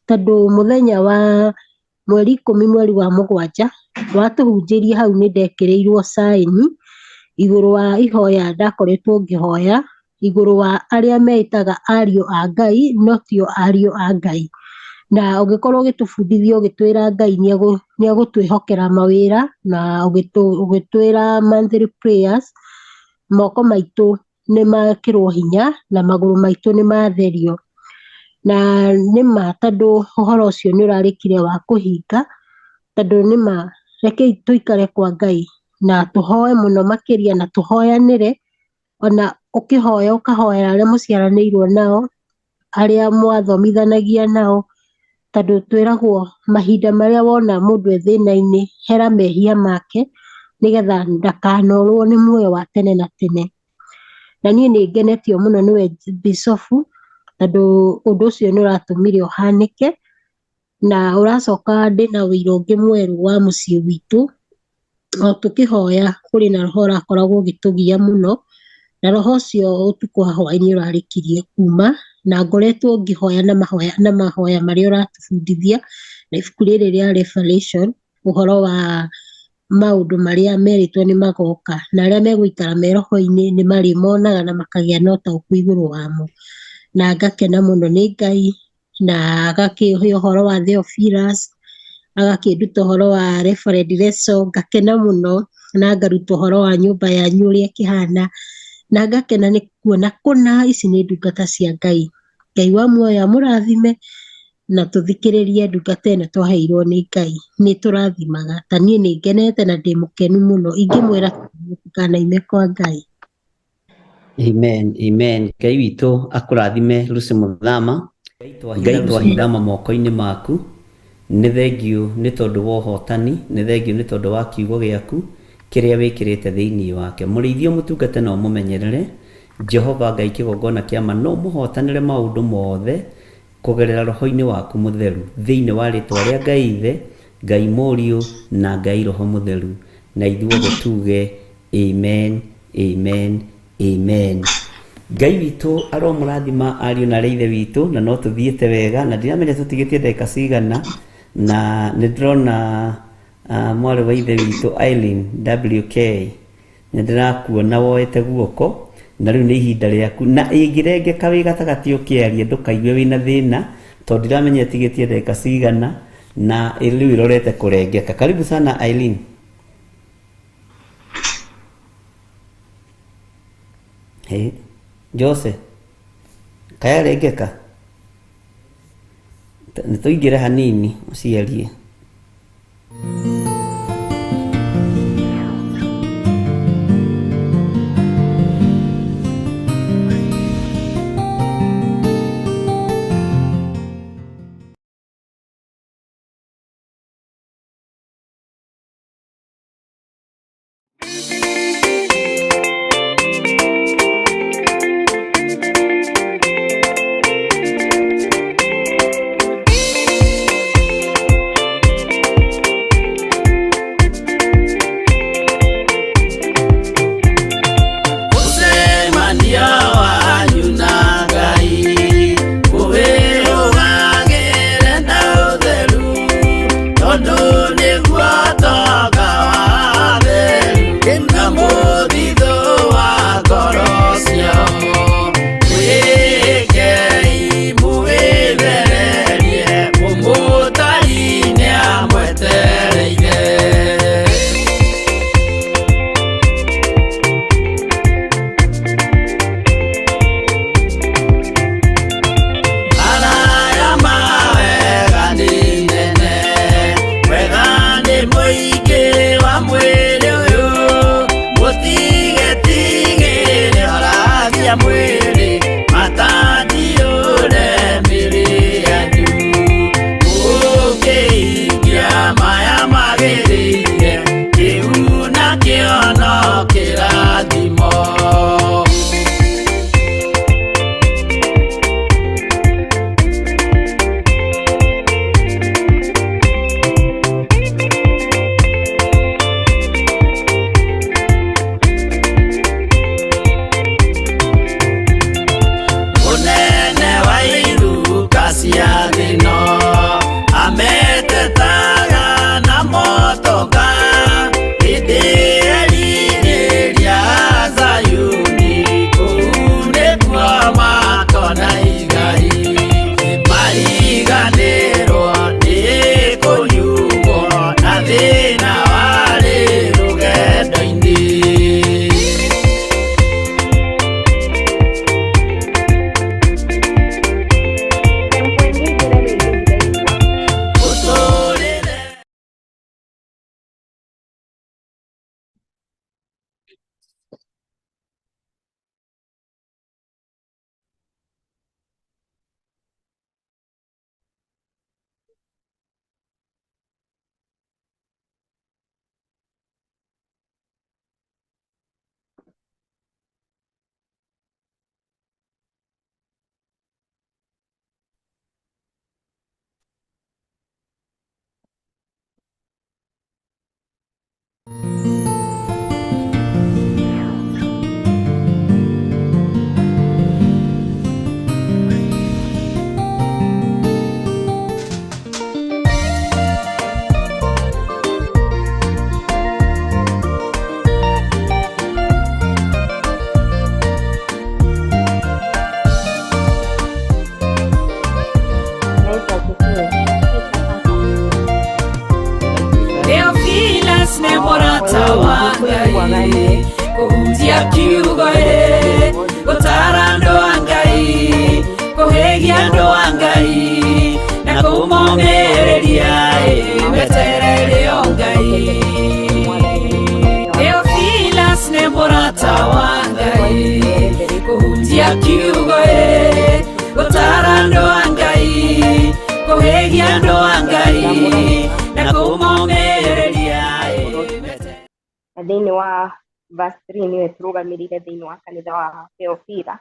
Tondũ mũthenya wa mweri 10 mweri wa 7 watũhunjĩria hau nĩ ndekĩrĩirwo caĩni igũrũ wa ihoya ndakoretwo ngĩhoya igũrũ wa arĩa meĩtaga ariũ a Ngai no tio ariũ a Ngai. Na ũgĩkorwo ũgĩtũbundithia ũgĩtwĩra Ngai nĩ egũtwĩhokera mawĩra na ũgĩtwĩra monthly prayers, moko maitũ nĩ mekĩrwo hinya na magũrũ maitũ nĩ matherio. Na nĩ ma tondũ ũhoro ũcio nĩ ũrarĩkire wa kũhinga, tondũ nĩ ma rekei tũikare kwa Ngai na tũhoe mũno makĩria na tũhoyanĩre, ona ũkĩhoya ũkahoera arĩa mũciaranĩirwo nao, arĩa mwathomithanagia nao, tondũ twĩragwo mahinda marĩa wona mũndũ e thĩna-inĩ hera mehia make nĩgetha ndakanorwo nĩ muoyo wa tene na tene. Na niĩ nĩ ngenetio mũno nĩwe Bishofu, tondũ ũndũ ũcio nĩ ũratũmire ũhanĩke, na ũracoka ndĩna ũira ũngĩ mwerũ wa mũciĩ witũ. O tũkĩhoya kũrĩ na roho ũrakoragwo ũgĩtũgia mũno, na roho ũcio ũtukũ wa hwaĩ-inĩ ũrarĩkirie kuma, na ngoretwo ngĩhoya na mahoya marĩa ũratũbundithia na ibuku rĩrĩ rĩa Revelation, ũhoro wa maũndũ marĩa merĩtwo nĩ magoka, na arĩa megũikara me roho-inĩ nĩ marĩmonaga na makagĩa na ũtaũku igũrũ wamo. Na ngakena mũno nĩ Ngai, na agakĩhe ũhoro wa Theophilus, agakĩnduta ũhoro wa Reverend Leso, ngakena mũno na ngaruta ũhoro wa nyũmba yanyu ũrĩa ĩkĩhana, na ngakena nĩ kuona kũna ici nĩ ndungata cia Ngai. Ngai wa muoyo amũrathime, na tũthikĩrĩrie ndungata ĩno twaheirwo nĩ Ngai. Nĩ tũrathimaga, ta niĩ nĩ ngenete na ndĩ mũkenu mũno, ingĩmwĩra mũtikanaime kwa Ngai. Amen, amen. Ngai witũ akũrathime Lucy Mũthama. Ngai twahithama moko-inĩ maku, Nĩ thengiũ nĩ tondũ wa ũhotani, nĩ thengiũ nĩ tondũ wa kiugo gĩaku kĩrĩa wĩkĩrĩte thĩinĩ wake. Mũrĩithie ũmũtungate na ũmũmenyerere. Jehova Ngai kĩgongona kĩa ma no ũmũhotanĩre maũndũ mothe kũgerera roho-inĩ waku mũtheru, thĩinĩ wa rĩtwa rĩa Ngai Ithe, Ngai Mũriũ na Ngai Roho Mũtheru, na ithuothe tuge amen, amen, amen. Ngai witũ aromũrathima ariũ na arĩa ithe witũ, na no tũthiĩte wega na ndiramenya tũtigĩtie ndagĩka cigana, na nĩ ndĩrona mwarĩ wa ithe witũ Eileen WK, nĩ ndĩrakuona woete guoko, na rĩu nĩ ihinda rĩaku, na ĩngĩrengeka wĩ gatagatĩ ũkĩaria ndũkaigue wĩna thĩna, tondũ ndiramenya ĩtigĩtie ndagĩka cigana, na rĩu ĩrorete kũrengeka. Karibu sana Eileen. Hey, Jose, kayarengeka nĩ tũingĩre hanini ũciarie. Ũcemania wanyu na Ngai ũwĩrũgagĩre na ũtheru, tondũ nĩguo ũtonga wa atheru na mũthithũ wa ngoro ciao. Mwĩĩkei mũwĩthererie, mũmũtari nĩamwetereire. Araya mawega nĩ nene, wega nĩ mũingĩ wa mwĩrĩ ũyũ, mũtigetigĩre ũragia mwĩrĩ, matandiũre mĩrĩ yanyu. Mũkĩhingia maya magĩrĩire, kĩu nakĩo no kĩrathimo. Mũnene wa iruka cia thĩno ametetaga na motoka, hĩndĩ erirĩria Zayuni, kũu nĩkuo makona igai. Mariganĩrwo nĩ kũnyuo na thĩna warĩ rũgendo-inĩ. Mũtũũrĩre Theophilus nĩ mũrata wa Ngai, kũhunjia kiugo ĩ, gũtara andũ a Ngai, kũhĩgia andũ a Ngai, na kũmomĩrĩria ĩ, meterere o Ngai. Theophilus nĩ mũrata wa Ngai, kũhunjia kiugo ĩ, gũtara andũ a Ngai, kũhĩgia andũ a Ngai, Na thĩinĩ wa verse 3 nĩwe tũrũgamĩrĩire thĩinĩ wa kanitha wa Theofira.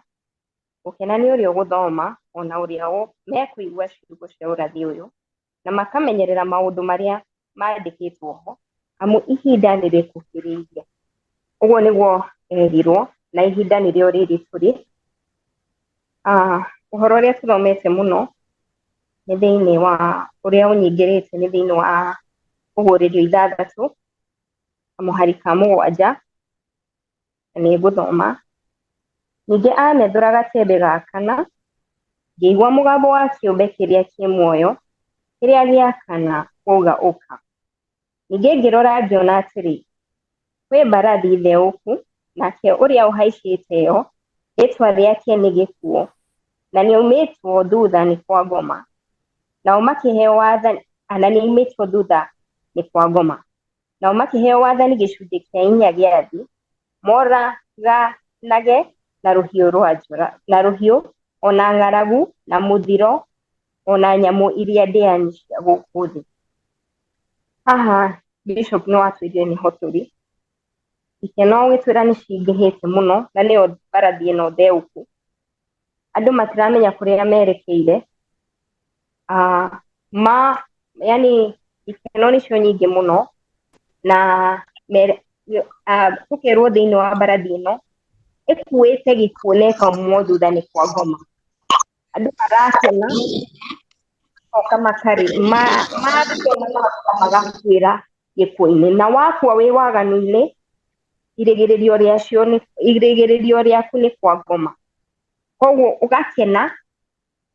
Gũkena nĩ ũrĩa ũgũthoma ona ũrĩa mekũigua ciugo cia ũrathi ũyũ na makamenyerera maũndũ marĩa mandĩkĩtwo ho, amu ihinda nĩ rĩkuhĩrĩirie. Ũguo nĩguo erirwo, na ihinda nĩrĩo rĩrĩ tũrĩ. Ũhoro ũrĩa tũthomete mũno nĩ thĩinĩ wa ũrĩa ũnyingĩrĩte nĩ thĩinĩ wa kũgũrĩrio 6 kamũhari ka 7, na nĩ ngũthoma. Ningĩ amethũra gatembe ga kana, ngĩigua mũgambo wa kĩũmbe kĩrĩa kĩ muoyo kĩrĩa gĩa kana wauga ũka. Ningĩ ngĩrora ngĩona atĩrĩ, kwĩ mbarathi theũku, nake ũrĩa ũhaicĩte yo rĩĩtwa rĩake nĩ gĩkuũ, na nĩaumĩtwo thutha nĩ kwa ngoma. Nao makĩheo wathani, na nĩaumĩtwo thutha nĩ kwa ngoma. Nao makĩheo wathani gĩcunjĩ kĩa 4 gĩa thĩ, moraganage na rũhiũ rwa njora, na rũhiũ, ona ng'aragu, na mũthiro, ona nyamũ iria ndĩani cia gũkũ thĩ. Haha Bishop nĩ watwĩrire nĩho tũrĩ. Ikeno ũgĩtwĩra nĩ cingĩhĩte mũno, na nĩyo mbarathi ĩno theũku. Andũ matiramenya kũrĩa merekeire. Yani ikeno nĩcio nyingĩ mũno, na tũkerwo thĩinĩ wa mbarathi ĩno ĩkuĩte gĩkuũ na ĩkaumwo thutha nĩ kwa ngoma. Andũ marakena magoka makarĩ makena magoka magakuĩra gĩkuũ-inĩ, na wakua wĩ waganu-inĩ irigĩrĩrio rĩacio nĩ irigĩrĩrio rĩaku nĩ kwa ngoma. Koguo ũgakena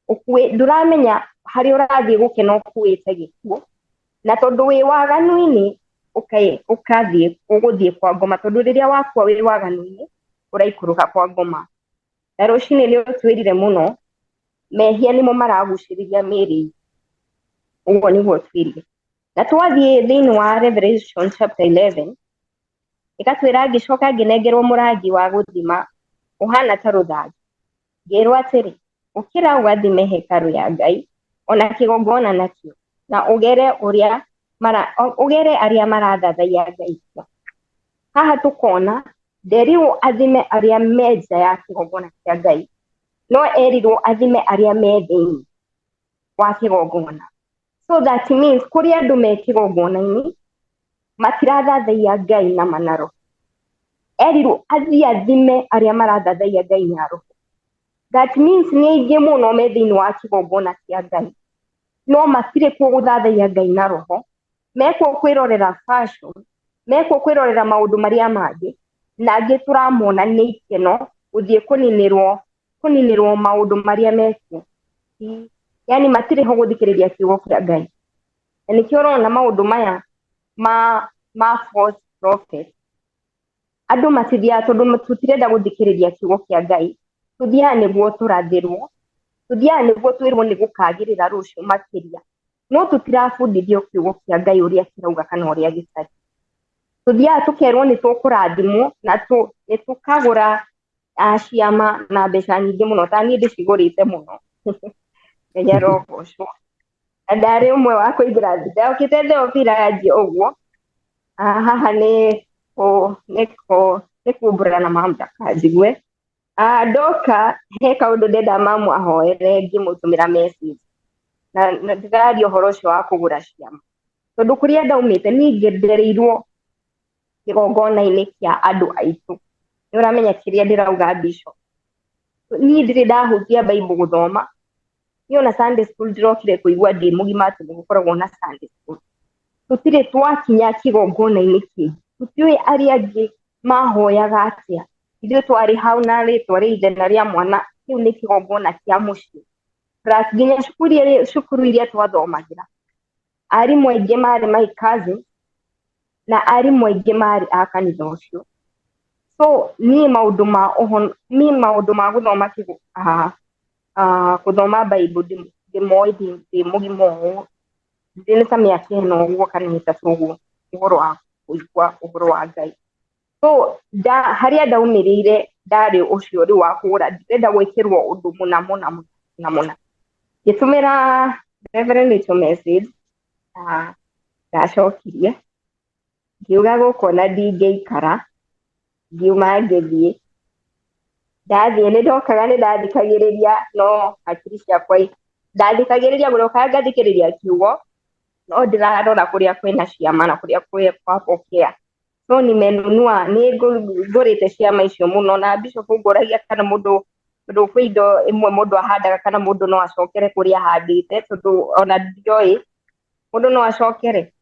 ũkuĩ, ndũramenya harĩa ũrathiĩ gũkena ũkuĩte gĩkuũ, na tondũ wĩ waganu-inĩ ũkathiĩ ũgũthiĩ kwa ngoma, tondũ rĩrĩa wakua wĩ waganu-inĩ ũraikũrũka kwa ngoma. Na rũcinĩ nĩ ũtwĩrire mũno mehia nĩmo maragucĩrĩria mĩĩrĩ itũ, ũguo nĩguo twĩrire. Na twathiĩ thĩinĩ wa Revelation chapter 11 ĩgatwĩra ngĩcoka ngĩnengerwo mũrangi wa gũthima ũhana ta rũthanju, ngĩrwo atĩrĩ, ũkĩra ũgathime hekarũ ya Ngai ona kĩgongona nakĩo, na ũgere ũrĩa ũgere arĩa marathathaiya Ngai kuo. Haha tũkona nderirwo athime arĩa me nja ya kĩgongona kĩa Ngai, no erirwo athime arĩa me thĩinĩ wa kĩgongona. So that means kũrĩ andũ me kĩgongona-inĩ matirathathaiya Ngai na manaro. Erirwo athiĩ athime arĩa marathathaiya Ngai na roho. That means nĩ aingĩ mũno me thĩinĩ wa kĩgongona kĩa Ngai, no matirĩ kuo gũthathaiya Ngai na roho, mekuo kwĩrorera fashion, mekuo kwĩrorera maũndũ marĩa mangĩ, na angĩ tũramona nĩ ikeno gũthiĩ kũninĩrwo maũndũ marĩa mekuo. Yani matirĩ ho gũthikĩrĩria kiugo kĩa Ngai. Na nĩkĩo ũrona maũndũ maya ma false prophet. Andũ matithiaga tondũ tũtirenda gũthikĩrĩria kiugo kĩa Ngai, tũthiaga nĩguo tũrathĩrwo, tũthiaga nĩguo twĩrwo nĩ gũkagĩrĩra rũciũ makĩria, no tũtirabundithio kiugo kĩa Ngai ũrĩa kĩrauga kana ũrĩa gĩtariĩ. Tũthiaga tũkerwo nĩ tũkũrathimwo na nĩ tũkagũra ciama na mbeca nyingĩ mũno, ta niĩ ndĩcigũrĩte mũno. Ngai arogocwo. Na ndarĩ ũmwe wa kũingĩra ndokĩte Theofira yanjia ũguo. Haha nĩ kumbũra na mamu ndakanjigue. Ndoka he kaũndũ ndenda mamu ahoere ngĩmũtũmĩra message. Na ndĩraria ũhoro ũcio wa kũgũra ciama. Tondũ kũrĩa ndaumĩte niĩ ngendereirwo kĩgongona-inĩ kĩa andũ aitũ. Nĩ ũramenya kĩrĩa ndĩrauga Bishop. Niĩ ndirĩ ndahutia Bible gũthoma. Niĩ ona Sunday school ndĩrokire kũigua ndĩ mũgima atĩ nĩ gũkoragwo na Sunday school. Tũtirĩ twakinya kĩgongona-inĩ kĩngĩ. Tũtiũĩ arĩa angĩ mahoyaga atĩa. Ithuĩ twarĩ hau na rĩtwa rĩa ithe na rĩa mwana, kĩu nĩ kĩgongona kĩa mũciĩ. Plus nginya cukuru iria twathomagĩra, arimũ aingĩ marĩ my cousin na arimũ aingĩ marĩ a kanitha ũcio. So niĩ maũndũ ma niĩ maũndũ ma gũthoma gũthoma Bible ndĩmoĩ ndĩ mũgima ũũ, ndĩ ta mĩaka 4 ũguo kana 3 ũguo ũhoro wa kũigua ũhoro wa Ngai. So harĩa ndaumĩrĩire ndarĩ ũcio rĩu wa kũgũra, ndĩrenda gwĩkĩrwo ũndũ mũna mũna mũna mũna. Ngĩtũmĩra Reverend Rachel message, ndacokirie. Ngiuga gũkũ ona ndingĩikara, ngiuma ngĩthiĩ. Ndathiĩ nĩ ndokaga nĩ ndathikagĩrĩria no hakiri ciakwa ndathikagĩrĩria gũrokaga ngathikĩrĩria kiugo no ndĩrarora kũrĩa kwĩna ciama na kũrĩa kwĩ kwapokea. So nimenunua nĩ ngũrĩte ciama icio mũno na bishop ngũragia kana mũndũ tondũ kwĩ indo imwe mũndũ ahandaga kana mũndũ no acokere kũrĩa ahandĩte tondũ ona ndioĩ mũndũ no acokere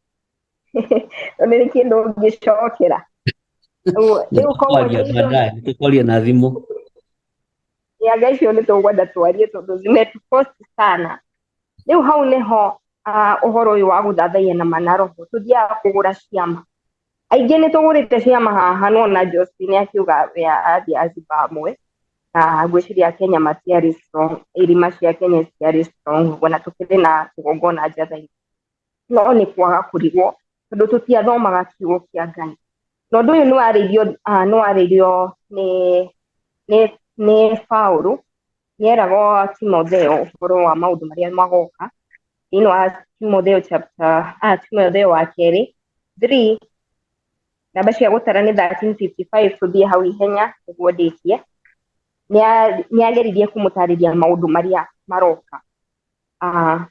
tondũ nĩ kĩndũ ũngĩcokera. Rĩu koguo Nĩtũkwaria nĩ indo baadaye, nĩtũkwaria na thimũ. Nĩanga icio nĩ tũgwenda twarie tondũ zimetukost sana. Rĩu hau nĩho ũhoro ũyũ wa gũthathaiya na ma na roho tũthiaga kũgũra ciama. Aingĩ nĩ tũgũrĩte ciama haha no na Josephine akiuga we athiĩ Zimbabwe na ngwĩciria Kenya matiarĩ strong, irima cia Kenya citiarĩ strong ũguo na tũkĩrĩ na kĩgongona njatha-inĩ. No nĩ kwaga kũrigwo tondũ tũtiathomaga kiugo kĩa Ngai. Na ũndũ ũyũ nĩ warĩirio nĩ Paũlũ, nĩeragwo Timotheo ũhoro wa maũndũ marĩa magoka thĩinĩ wa Timotheo chapter Timotheo wa kerĩ 3 namba cia gũtara nĩ 1355 tũthiĩ hau ihenya nĩguo ndĩkie. Nĩageririe kũmũtarĩria maũndũ marĩa maroka, na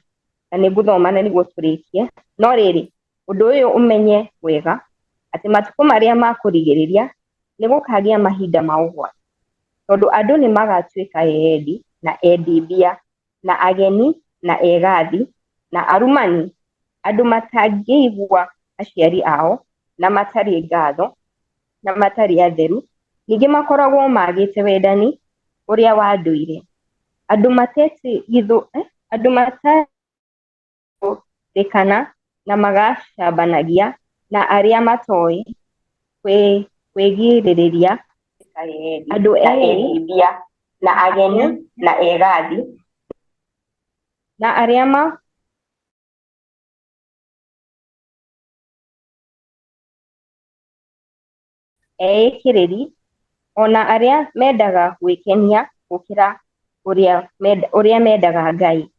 nĩngũthoma na nĩguo tũrĩkie. No rĩrĩ, ũndũ ũyũ ũmenye wega atĩ matukũ marĩa ma kũrigĩrĩria nĩ gũkagĩa mahinda ma ũgwati, tondũ andũ nĩ magatuĩka endi na endi mbia na ageni na egathi na arumani, andũ matangĩigua aciari ao na matarĩ ngatho na matarĩ atheru, ningĩ makoragwo magĩte wendani ũrĩa wa ndũire, andũ andũ matarĩkana na magacambanagia na arĩa matoĩ kwĩgirĩrĩria, andũ eri na ageni na egathi na arĩa ma eĩkĩrĩri, ona arĩa mendaga gwĩkenia gũkĩra ũrĩa mendaga Ngai.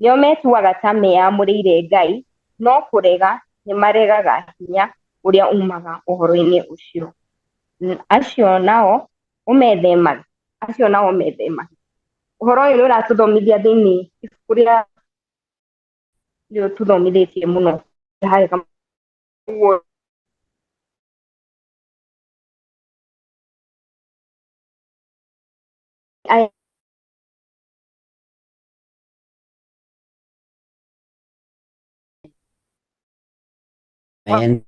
Nĩo metuaga ta meyamũrĩire Ngai, no kũrega nĩmaregaga hinya ũrĩa umaga ũhoro-inĩ ũcio. Acio nao ũmethemage, acio nao ũmethemage. Ũhoro ũyũ nĩ ũratũthomithia thĩinĩ ibuku rĩa nĩ ũtũthomithĩtie mũno harĩ ũguo. Amen.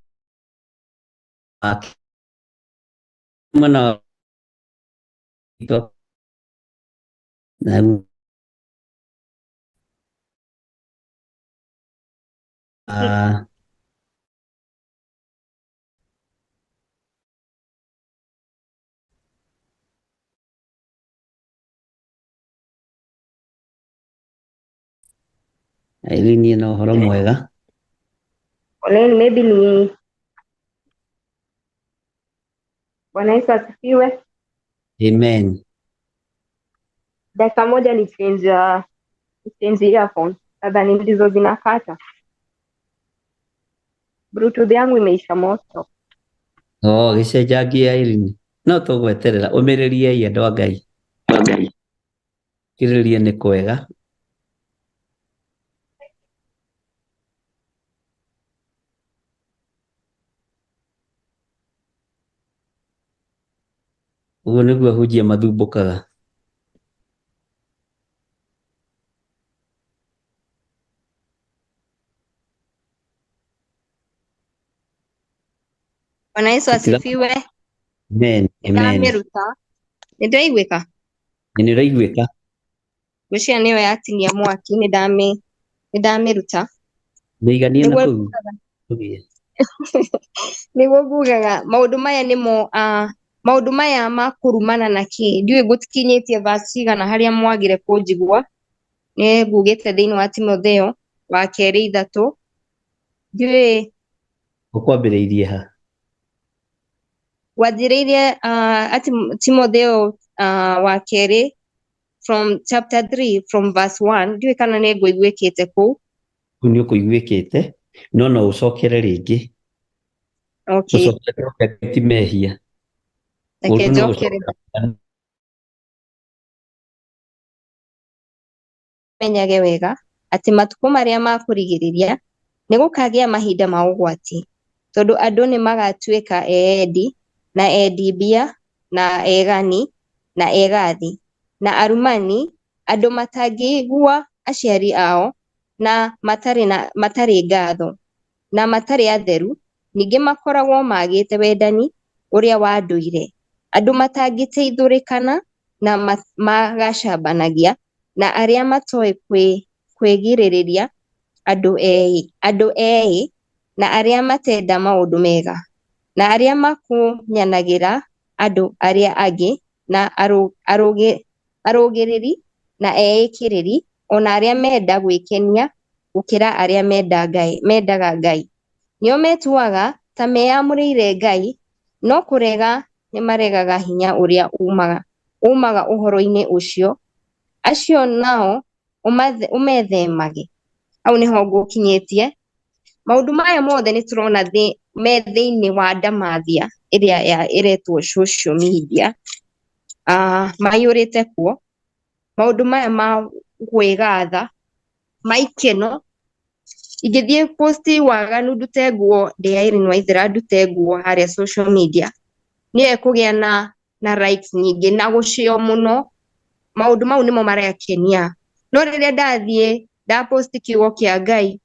Mwena witũ na Irene na ũhoro mwega. Poleni, maybe ni Bwana Yesu asifiwe. Amen. Dakika moja ni change earphone. Nadhani ndizo zinakata. Bluetooth yangu imeisha moto. Oh, gĩcenjangie Irene. No tũgweterera ũmĩrĩriei andũ a Ngai. Kirĩrĩria nĩ kwega. Ũguo nĩguo ahunjia mathumbũkaga. Bwana Yesu asifiwe. Amen. Amen. Ndamĩruta. Nĩ ndĩraiguĩka? Nĩ ũraiguĩka. Ngwĩciria nĩyo yatinia mwaki, nĩ ndamĩruta. Mĩiganie na Nĩguo kũu. Tũthiĩ. Nĩguo ngugaga maũndũ maya nĩmo maũndũ maya ma kũrumana na kĩ ndiũĩ ngũtikinyĩtie verse cigana harĩa mwagire kũnjigua. Nĩ ngugĩte thĩinĩ wa Timotheo wa kerĩ 3 ndiũĩ Ũkwambĩrĩirie ha? Wanjĩrĩirie ati Timotheo wa kerĩ from chapter 3 from verse 1 ndiũĩ kana nĩ ngũiguĩkĩte kũu. Kũu nĩ ũkũiguĩkĩte no no ũcokere rĩngĩ. Okay. Gũcoka ti mehia. Reke Ũru no njokere. gũcoka. Menyage wega atĩ matukũ marĩa ma kũrigĩrĩria nĩ gũkagĩa mahinda ma ũgwati, tondũ andũ nĩ magatuĩka eendi na endi mbia na egani na egathi na arumani, andũ matangĩigua aciari ao na matarĩ ngatho na matarĩ atheru, ningĩ makoragwo magĩte wendani ũrĩa wa ndũire, andũ matangĩteithũrĩkana na magacambanagia na arĩa matoĩ kwĩgirĩrĩria, andũ eĩ na arĩa matenda maũndũ mega, na arĩa makunyanagĩra andũ arĩa angĩ, na arũgĩrĩri na eĩkĩrĩri, o na arĩa menda gwĩkenia gũkĩra arĩa mendaga Ngai. Nĩo metuaga ta meyamũrĩire Ngai, no kũrega nĩmaregaga hinya ũrĩa umaga ũhoro-inĩ ũcio, acio nao ũmethemage. Hau nĩho ngũkinyĩtie. Maũndũ maya mothe nĩ tũrona me thĩinĩ wa ndamathia ĩrĩa ĩretwo social media, maiyũrĩte kuo. Maũndũ maya ma gwĩgatha, ma ikeno. Ingĩthiĩ post waganu ndute nguo ndĩ Irene Waithera ndute nguo harĩa social media, nĩyo ĩkũgĩa na likes nyingĩ na gũcĩo mũno. Maũndũ mau nĩmo marakenia. No rĩrĩa ndathiĩ ndapost kiugo kĩa Ngai,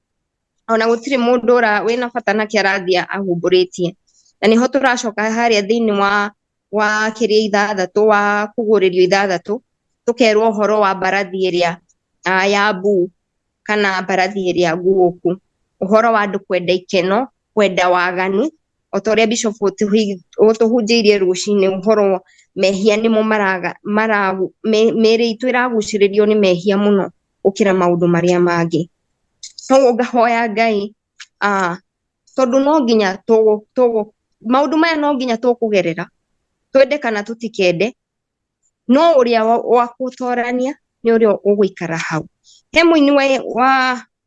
ona gũtirĩ mũndũ wĩna bata nake arathiĩ ahumbũrĩtie. Na nĩho tũracoka harĩa thĩinĩ wa kĩrĩa ithathatũ, wa kũgũrĩrio ithathatũ, tũkerwo ũhoro wa mbarathi ĩrĩa ya mbuu kana mbarathi ĩrĩa nguũku, ũhoro wa andũ kwenda ikeno, kwenda waganu, o ta ũrĩa Bishop ũtũhunjĩirie rũcinĩ, ũhoro mehia nĩmo mĩĩrĩ itũ ĩragucĩrĩrio nĩ mehia mũno gũkĩra maũndũ marĩa mangĩ. Koguo ngahoya Ngai, tondũ no nginya maũndũ maya no nginya tũkũgerera, twende kana tũtikende, no ũrĩa wa gũtorania nĩ ũrĩa ũgũikara hau. He mũini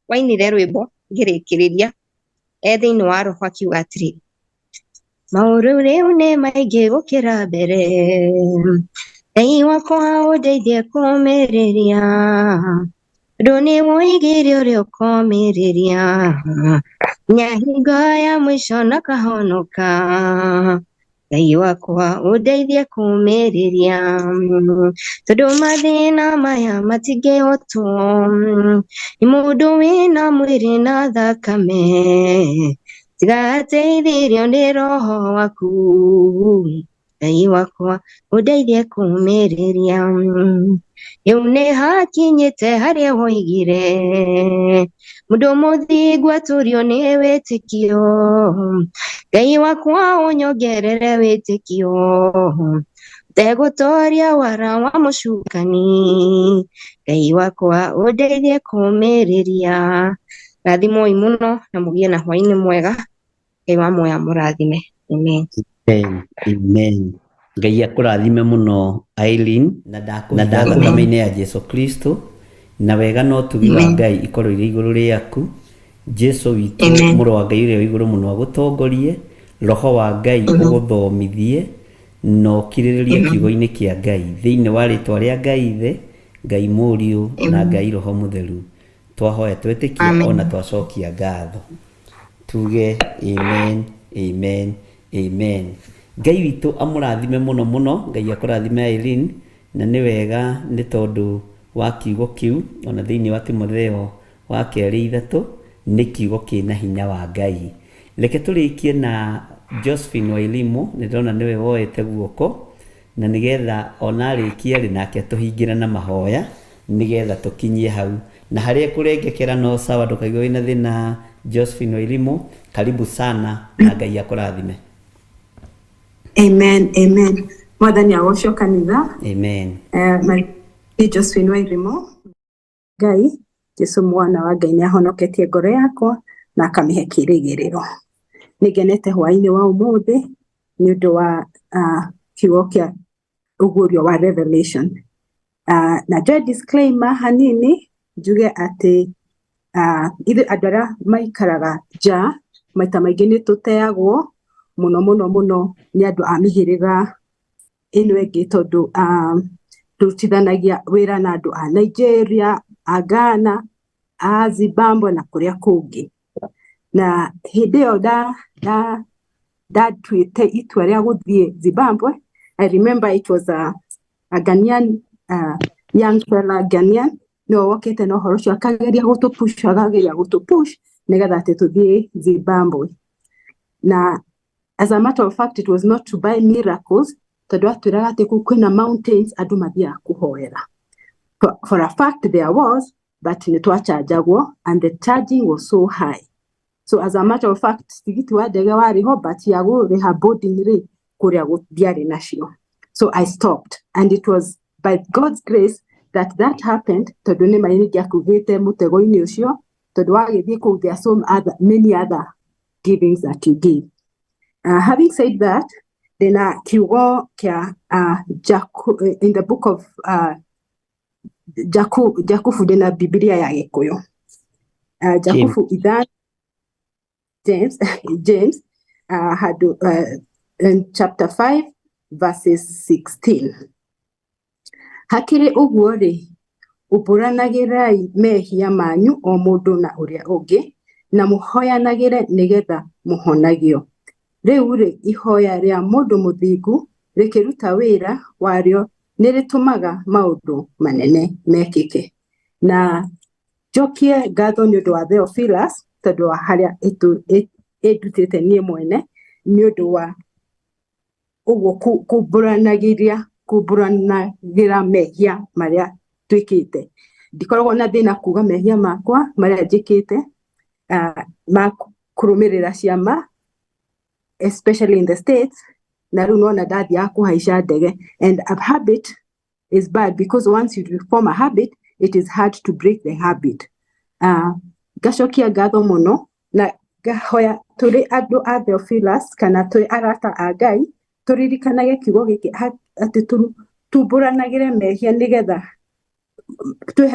wainire rwĩmbo ngĩrĩkĩrĩria e thĩinĩ wa roho akiuga atĩrĩrĩ, maũndũ rĩu nĩ maingĩ gũkĩra mbere, Ngai wakwa ũndeithie kũũmĩrĩria, tondũ nĩ woigire ũrĩa ũkomĩrĩria, nginya hingo ya mũico na ũkahonoka. Ngai wakwa ũndeithie kũũmĩrĩria, tondũ mathĩna maya matingĩhotwo nĩ mũndũ wĩna mwĩrĩ na thakame, tiga ateithirio nĩ roho waku. Ngai wakwa ũndeithie kũũmĩrĩria, rĩu nĩ hakinyĩte harĩa woigire, mũndũ mũthingu atũrio nĩ wĩtĩkio. Ngai wakwa ũnyongerere wĩtĩkio, ũtegũtoria wara wa mũcukani. Ngai wakwa ũndeithie kũũmĩrĩria. Rathimwoi mũno na mũgĩe na hwaĩ-inĩ mwega. Ngai wa muoyo amũrathime. Amen. Amen. Amen. Ngai akũrathime mũno Eileen, na thakame-inĩ ya Jesu Kristo, na wega na ũtugi wa Ngai ikorwo irĩ igũrũ rĩaku. Jesu witũ mũrũ wa Ngai ũrĩa wĩ igũrũ mũno agũtongorie, roho wa Ngai ũgũthomithie na ũkirĩrĩrie kiugo-inĩ kĩa Ngai, thĩinĩ wa rĩtwa rĩa Ngai Ithe, Ngai Mũriũ na Ngai Roho Mũtheru. Twahoya twetĩkia ona twacokia ngatho. Tuge amen, amen, amen. Ngai witũ amũrathime mũno mũno, Ngai akũrathime Eileen, na nĩ wega nĩ tondũ wa kiugo kĩu ona thĩinĩ wa Timotheo wa kerĩ ithatũ, nĩ kiugo kĩna hinya wa Ngai. Reke tũrĩkie na Josephine Wairimu, nĩ ndĩrona nĩwe woete guoko, na nĩgetha ona arĩkia rĩ nake atũhingĩre na mahoya nĩgetha tũkinyie hau. Na harĩa kũrengekera no sawa, ndũkaigue wĩna thĩna. Josephine Wairimu, karibu sana na Ngai akũrathime. Amen, amen. Mwathani agocwo kanitha. Amen. Nĩ Josephine Wairimu. Ngai, Jesu mwana wa Ngai nĩ ahonoketie ngoro yakwa na akamĩhe kĩĩrĩgĩrĩro. Nĩ ngenete hwaĩ-inĩ wa ũmũthĩ nĩ ũndũ wa kiugo kĩa ũguũrio wa Revelation. Na njoe disclaimer hanini njuge atĩ ithuĩ andũ arĩa maikaraga nja maita maingĩ nĩ tũteagwo Mũno mũno mũno nĩ andũ a mĩhĩrĩga ĩno ĩngĩ, tondũ tũrutithanagia wĩra na andũ a Nigeria, a Ghana, a Zimbabwe na kũrĩa kũngĩ. Na hĩndĩ ĩyo ndatuĩte itua rĩa gũthiĩ Zimbabwe, I remember it was a Ghanaian, young fella Ghanaian nĩwe wokĩte na ũhoro ũcio, akageria gũtũpush, akageria gũtũpush nĩgetha atĩ tũthiĩ Zimbabwe. Na as a matter of fact, it was not to buy miracles, tondũ atwĩraga atĩ kũu kwĩna mountains andũ mathiaga kũhoera. For a fact there was, but nĩ twachanjagwo and the charging was so high. So as a matter of fact, tigiti wa ndege warĩ ho, but ya gũrĩha boarding rĩ, kũrĩa ndiarĩ nacio. So I stopped, and it was by God's grace that that happened, tondũ nĩ ma nĩ mũtego-inĩ ũcio, tondũ wagĩthiĩ kũu there are so other, many other givings that you give. Having said that, ndĩna kiugo kĩa in the book of Jakubu, ndĩna Bibilia ya Gĩkũyũ. Jakubu 5, James, James handũ in chapter 5 verses 16. Hakĩrĩ ũguo rĩ, umbũranagĩrai mehia manyu o mũndũ na ũrĩa ũngĩ, na mũhoyanagĩre nĩgetha mũhonagio. Rĩu rĩ, ihoya rĩa mũndũ mũthingu rĩkĩruta wĩra warĩo nĩrĩtũmaga maũndũ manene mekĩke. Na njokie ngatho nĩ ũndũ wa Theophilus, tondũ wa harĩa ĩndutĩte niĩ mwene, nĩ ũndũ wa ũguo kumbũranagĩra mehia marĩa twĩkĩte. Ndikoragwo na thĩna kuga mehia makwa marĩa njĩkĩte, ma kũrũmĩrĩra ciama, especially in the States. Na rĩu nona ndathiaga kũhaica ndege, and a habit is bad because once you form a habit, it is hard to break the habit. Ngacokia ngatho mũno na ngahoya tũrĩ andũ a Theophilus kana tũrĩ arata a Ngai, tũririkanage kiugo gĩkĩ atĩ tumbũranagĩre mehia, nĩgetha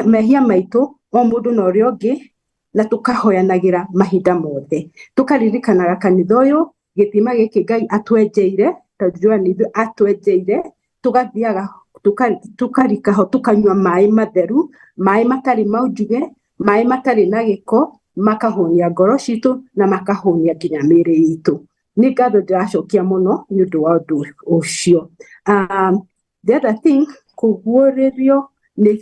mehia maitũ o mũndũ na ũrĩa ũngĩ, na tũkahoyanagĩra mahinda mothe, tũkaririkanaga kanitha ũyũ, gĩthima gĩkĩ Ngai atwenjeire, tondũ njũĩ nĩ ithuĩ atwenjeire, tũgathiaga tũkarika ho, tũkanyua maĩ matheru, maĩ matarĩ maunjuge, maĩ matarĩ na gĩko, makahũnia ngoro citũ na makahũnia nginya mĩĩrĩ itũ. Nĩ ngatho ndĩracokia mũno nĩ ũndũ wa ũndũ ũcio. The other thing, kũguũrĩrio nĩ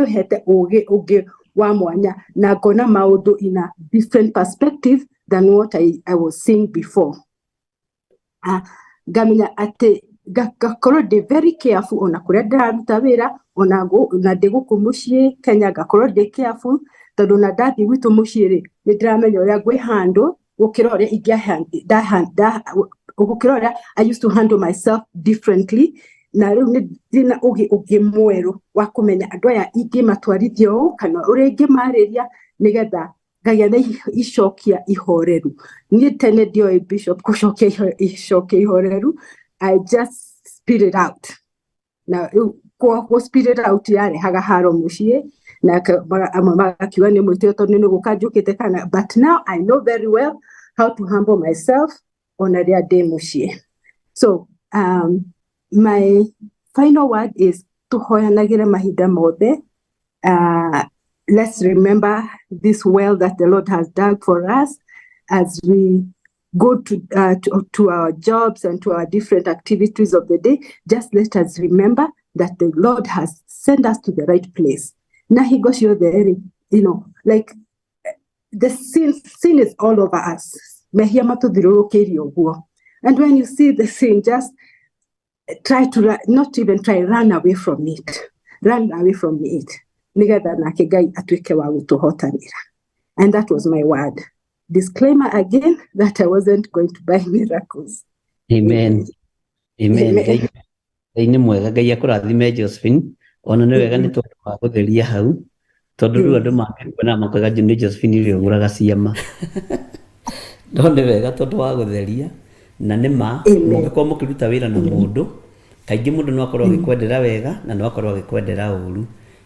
hete ũgĩ ũngĩ wa mwanya, na ngona maũndũ in a different perspective than what I was seeing before. Ngamenya atĩ ngakorwo ndĩ very careful ona kũrĩa ndĩraruta wĩra, ona na ndĩ gũkũ mũciĩ Kenya, ngakorwo ndĩ careful, tondũ na ndathiĩ gwitũ mũciĩ rĩ, nĩ ndĩramenya ũrĩa ngwĩ handle gũkĩra ũrĩa gũkĩra ũrĩa I used to handle myself differently. Na rĩu nĩ ndĩna ũgĩ ũngĩ mwerũ wa kũmenya andũ aya ingĩmatwarithia ũũ kana ũrĩa ingĩmarĩria nĩgetha ngagĩa na icokia ihoreru. Niĩ tene ndioĩ, Bishop, gũcokia icokia ihoreru. I just spit it out, na rĩu gũ spit it out yarehaga haro mũciĩ, na amwe magakiuga nĩ mwĩtĩo tondũ nĩ gũka njũkĩte kana, but now I know very well how to humble myself ona rĩrĩa ndĩ mũciĩ. So my final word is tũhoyanagĩre mahinda mothe. Let's remember this well that the Lord has dug for us as we go to our jobs and to our different activities of the day. Just let us remember that the Lord has sent us to the right place. Na hingo ciothe rĩ, like the sin is all over us. Mehia matũthiũrũrũkĩirie ũguo. And when you see the sin, just try to not even try, run away from it. Run away from it. Nĩgetha nake Ngai atuĩke wa gũtũhotanĩra. And that was my word. Disclaimer again that I wasn't going to buy miracles. Amen. Amen. Amen. Ngai nĩ mwega. Ngai akũrathime, Josephine. Ona nĩ wega nĩ tondũ wa gũtheria hau, tondũ rĩu andũ mangĩkuona makoiga nĩ Josephine ũrĩa ũgũraga ciama. No nĩ wega tondũ wa gũtheria, na nĩ ma Amen. mũngĩkorwo mũkĩruta wĩra na mũndũ, kaingĩ mũndũ no akorwo agĩkwendera wega na no akorwo agĩkwendera ũru.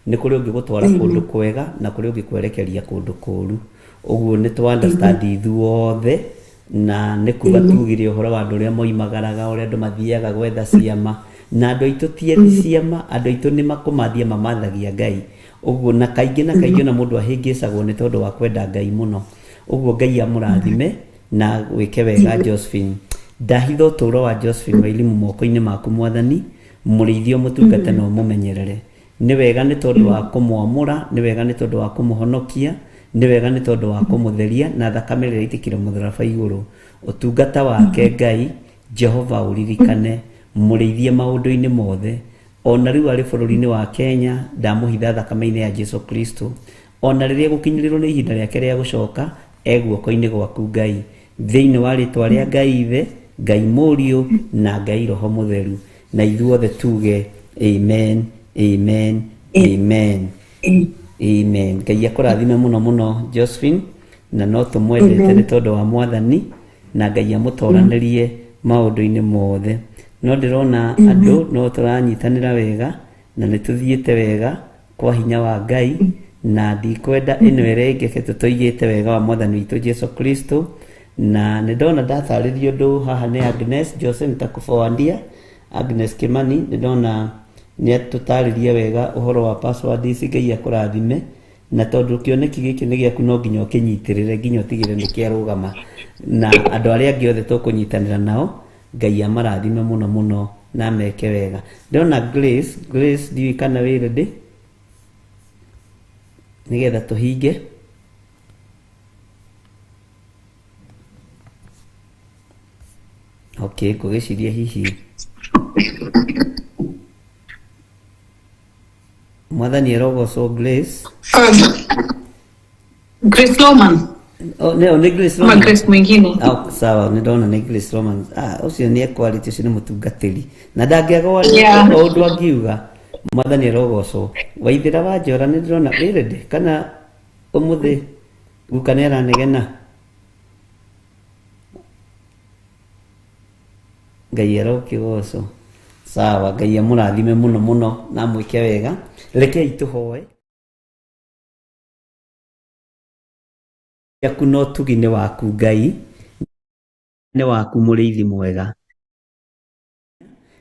Nĩ kũrĩ ũngĩgũtwara kũndũ kwega na kũrĩ ũngĩkwerekeria kũndũ kũru. Ũguo nĩ tũ understand ithuothe. Na nĩ kuga tugire ũhoro wa andũ ũrĩa moimagaraga, ũrĩa andũ mathiaga gwetha ciama, na andũ aitũ ti ethi ciama, andũ aitũ nĩ makũmathia mamathagia Ngai. Ũguo na kaingĩ na kaingĩ ona mũndũ ahĩngĩcagwo nĩ tondũ wa kwenda Ngai mũno. Ũguo Ngai amũrathime na wĩke wega Josephine. Ndahitha ũtũũro wa Josephine Wairimu moko-inĩ maku Mwathani, mũrĩithie ũmũtungate na ũmũmenyerere. Nĩ wega nĩ tondũ wa kũmwamũra, nĩ wega nĩ tondũ wa kũmũhonokia, nĩ wega nĩ tondũ wa kũmũtheria na thakame ĩrĩa ĩitĩkire mũtharaba igũrũ. Ũtungata wake Ngai, Jehova ũririkane, mũrĩithie maũndũ-inĩ mothe. Ona rĩu arĩ bũrũri-inĩ wa Kenya, ndamũhitha thakame-inĩ ya Jesu Kristo. Ona rĩrĩa egũkinyĩrĩrwo nĩ ihinda rĩake rĩa gũcoka, e guoko-inĩ gwaku Ngai. Thĩinĩ wa rĩtwa rĩa Ngai Ithe, Ngai Mũriũ, na Ngai Roho Mũtheru. Na ithuothe tuge amen, amen, amen. Amen. Ngai akũrathime mũno mũno Josephine, na no tũmwendete Amen. nĩ tondũ wa Mwathani, na Ngai amũtoranĩrie maũndũ-inĩ mothe. No ndĩrona andũ no tũranyitanĩra wega na nĩ tũthiĩte wega kwa hinya wa Ngai, na ndikwenda ĩno ĩrengeke tũtoigĩte wega wa Mwathani witũ Jesu Kristo. Na nĩ ndona ndatarĩrio ũndũ haha nĩ Agnes Jose nĩtakũboandia Agnes Kimani, nĩ ndona nĩ atũtarĩria wega ũhoro wa password ici. Ngai akũrathime, na tondũ kĩoneki gĩkĩ nĩ gĩaku no nginya ũkĩnyitĩrĩre nginya ũtigĩre nĩ kĩarũgama, na andũ arĩa angĩ othe tũkũnyitanĩra nao Ngai amarathime mũno mũno na ameke wega. Ndĩrona Grace, Grace ndiũĩ kana wĩ ready nĩgetha tũhinge. Okay, ngũgĩciria hihi Mwathani arogocwo Grace. Grace Loman. Oh, nĩ nĩ Grace Ama Roman. Grace mwingine. Ah, sawa, nĩ ndona nĩ Grace Roman. Ah, ũcio nĩ ekwarĩtie, ũcio nĩ mũtungatĩri na ndangĩaga Yeah. o ũndũ angiuga. Mwathani arogocwo. Waithĩra wa Njora nĩ ndĩrona wĩ ready kana ũmũthĩ guka nĩ aranegena. Ngai arokĩgocwo. Sawa, Ngai amũrathime mũno mũno na amwĩke wega. Rekei tũhoe. Yaku no tugi nĩ waku Ngai, nĩ waku mũrĩithi mwega.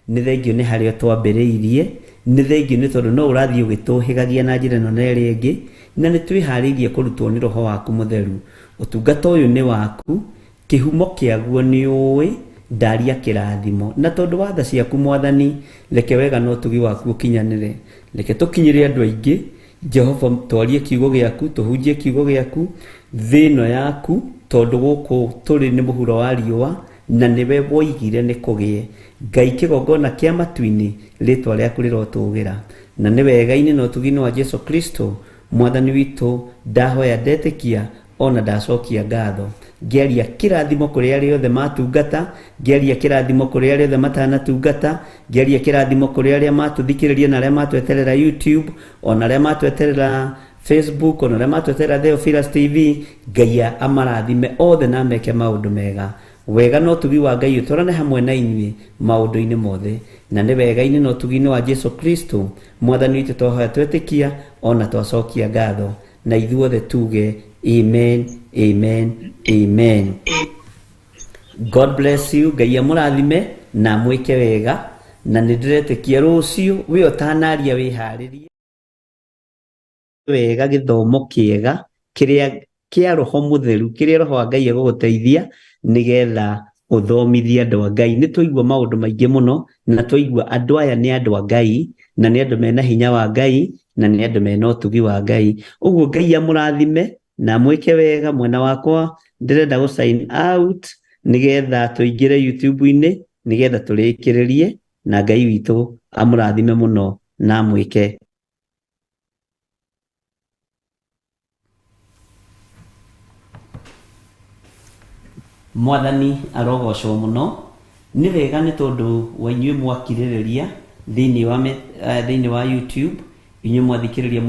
Nĩ thengio nĩ harĩa twambĩrĩirie, nĩ thengio nĩ tondũ no ũrathiĩ ũgĩtũhĩgagia na njĩra ĩno na ĩrĩa ĩngĩ, na nĩ twĩharĩirie kũrutwo nĩ Roho waku Mũtheru. Ũtungata ũyũ nĩ waku, kĩhumo kĩaguo nĩ ũĩ, ndaria kĩrathimo. Na tondũ wa tha ciaku Mwathani, reke wega na ũtugi waku ũkinyanĩre. Reke tũkinyĩre andũ aingĩ, Jehova twarie kiugo gĩaku, tũhunjie kiugo gĩaku, thĩ ĩno yaku, tondũ gũkũ tũrĩ nĩ mũhuro wa riũa, na nĩwe woigire nĩ kũgĩe. Ngai kĩgongona kĩa matu-inĩ, rĩtwa rĩaku rĩrotũgĩra. Na nĩ wega-inĩ na ũtugi-inĩ wa Jesu Kristo, Mwathani witũ, ndahoya ndetĩkia, ona ndacokia ngatho. Ngĩaria kĩrathimo kũrĩ arĩa othe matungata, ngĩaria kĩrathimo kũrĩ arĩa othe matanatungata, ngĩaria kĩrathimo kũrĩ arĩa matũthikĩrĩria na arĩa matweterera YouTube, ona arĩa matweterera Facebook, ona arĩa matweterera Theophilus TV. Ngai amarathime othe na ameke maũndũ mega. Wega na ũtugi wa Ngai ũtwarane hamwe na inyuĩ maũndũ-inĩ mothe. Na nĩ wega-inĩ na ũtugi-inĩ wa Jesu Kristo, Mwathani witũ, twahoya twetĩkia ona twacokia ngatho. Na ithuothe tuge amen, amen, amen. God bless you. Ngai amũrathime na amwĩke wega. Na nĩ ndĩretĩkia rũciũ wĩ ũtanaria wĩharĩrie wega gĩthomo kĩega kĩrĩa kĩa Roho Mũtheru, kĩrĩa Roho wa Ngai egũgũteithia nĩgetha ũthomithie andũ a Ngai. Nĩ twaigua maũndũ maingĩ mũno, na twaigua andũ aya nĩ andũ a Ngai, na nĩ andũ mena hinya wa Ngai, na nĩ andũ mena ũtugi wa Ngai. Ũguo Ngai amũrathime na amwĩke wega. Mwena wakwa ndĩrenda gũ sign out nĩgetha tũingĩre YouTube-inĩ nĩgetha tũrĩkĩrĩrie, na Ngai witũ amũrathime mũno na amwĩke. Mwathani arogocwo mũno. Nĩ wega nĩ tondũ wa inyuĩ mwakirĩrĩria thĩinĩ wa thĩinĩ wa YouTube, inyuĩ mwathikĩrĩria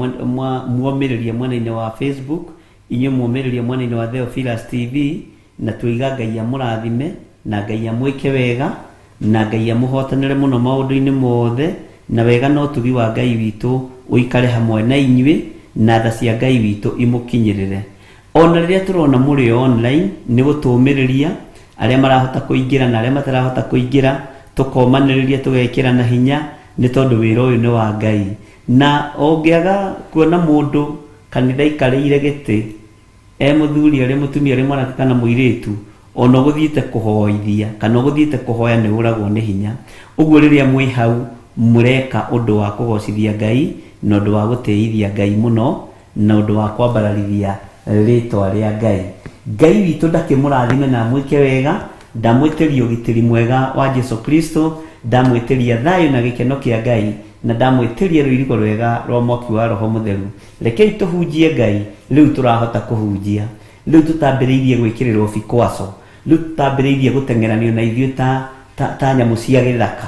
muomĩrĩria mwena-inĩ wa Facebook, inyuĩ muomĩrĩria mwena-inĩ wa Theophilus TV, na tuiga Ngai amũrathime na Ngai amwĩke wega na Ngai amũhotanĩre mũno maũndũ-inĩ mothe, na wega na ũtugi wa Ngai witũ ũikare hamwe na inyuĩ, na tha cia Ngai witũ imũkinyĩrĩre. Ona rĩrĩa tũrona mũrĩ online nĩ gũtũmĩrĩria, Arĩa marahota kũingĩra na arĩa matarahota kũingĩra, tũkomanĩrĩria, tũgekĩra na hinya, nĩ tondũ wĩra ũyũ nĩ wa Ngai. Na ũngĩaga kuona mũndũ kanitha ikarĩire gĩtĩ, e mũthuri, arĩ mũtumia, arĩ mwanake kana mũirĩtu, ona ũgũthiĩte kũhoithia kana ũgũthiĩte kũhoya, nĩ ũragwo nĩ hinya. Ũguo rĩrĩa mwĩ hau mũreka ũndũ wa kũgocithia Ngai na ũndũ wa gũtĩithia Ngai mũno na ũndũ wa kwambararithia rĩtwa rĩa Ngai. Ngai witũ ndakĩmũrathime na amwĩke wega. Ndamwĩtĩria ũgitĩri mwega wa Jesu Kristo, ndamwĩtĩria thayũ na gĩkeno kĩa Ngai, na ndamwĩtĩria rũirigo rwega rwa mwaki wa Roho Mũtheru. Rekei tũhunjie Ngai. Rĩu tũrahota kũhunjia, rĩu tũtambĩrĩirie gwĩkĩrĩrwo bikwaco, rĩu tũtambĩrĩirie gũteng'eranio na ithuĩ ta nyamũ cia gĩthaka,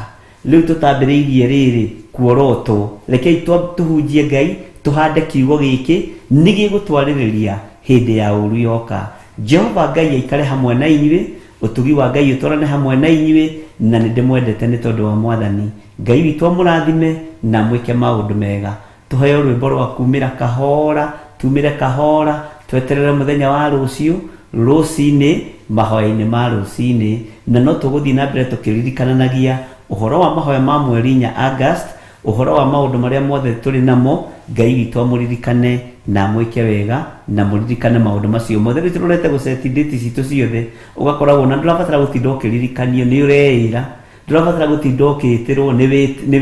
rĩu tũtambĩrĩirie rĩrĩ kuorotwo. Rekei tũhunjie Ngai, tũhande kiugo gĩkĩ nĩ gĩgũtwarĩrĩria hĩndĩ ya ũru yoka. Jehova Ngai aikare hamwe na inyuĩ, ũtugi wa Ngai ũtwarane hamwe na inyuĩ, na nĩ ndĩmwendete nĩ tondũ wa Mwathani. Ngai witũ amũrathime na mwĩke maũndũ mega. Tũheo rwĩmbo rwa kumĩra kahora, tumĩre kahora, tweterere mũthenya wa rũciũ rũcinĩ, mahoya-inĩ ma rũcinĩ. Na no tũgũthiĩ na mbere tũkĩririkananagia ũhoro wa mahoya ma mweri 4 August, ũhoro wa maũndũ marĩa mothe tũrĩ namo. Ngai witũ amũririkane na amwĩke wega, na mũririkane maũndũ macio mothe. Rĩu tũrorete gũceti date citũ ciothe, ũgakoragwo na ndũrabatara gũtinda ũkĩririkanio, nĩ ũreĩra, ndũrabatara gũtinda ũkĩĩtĩrwo, nĩ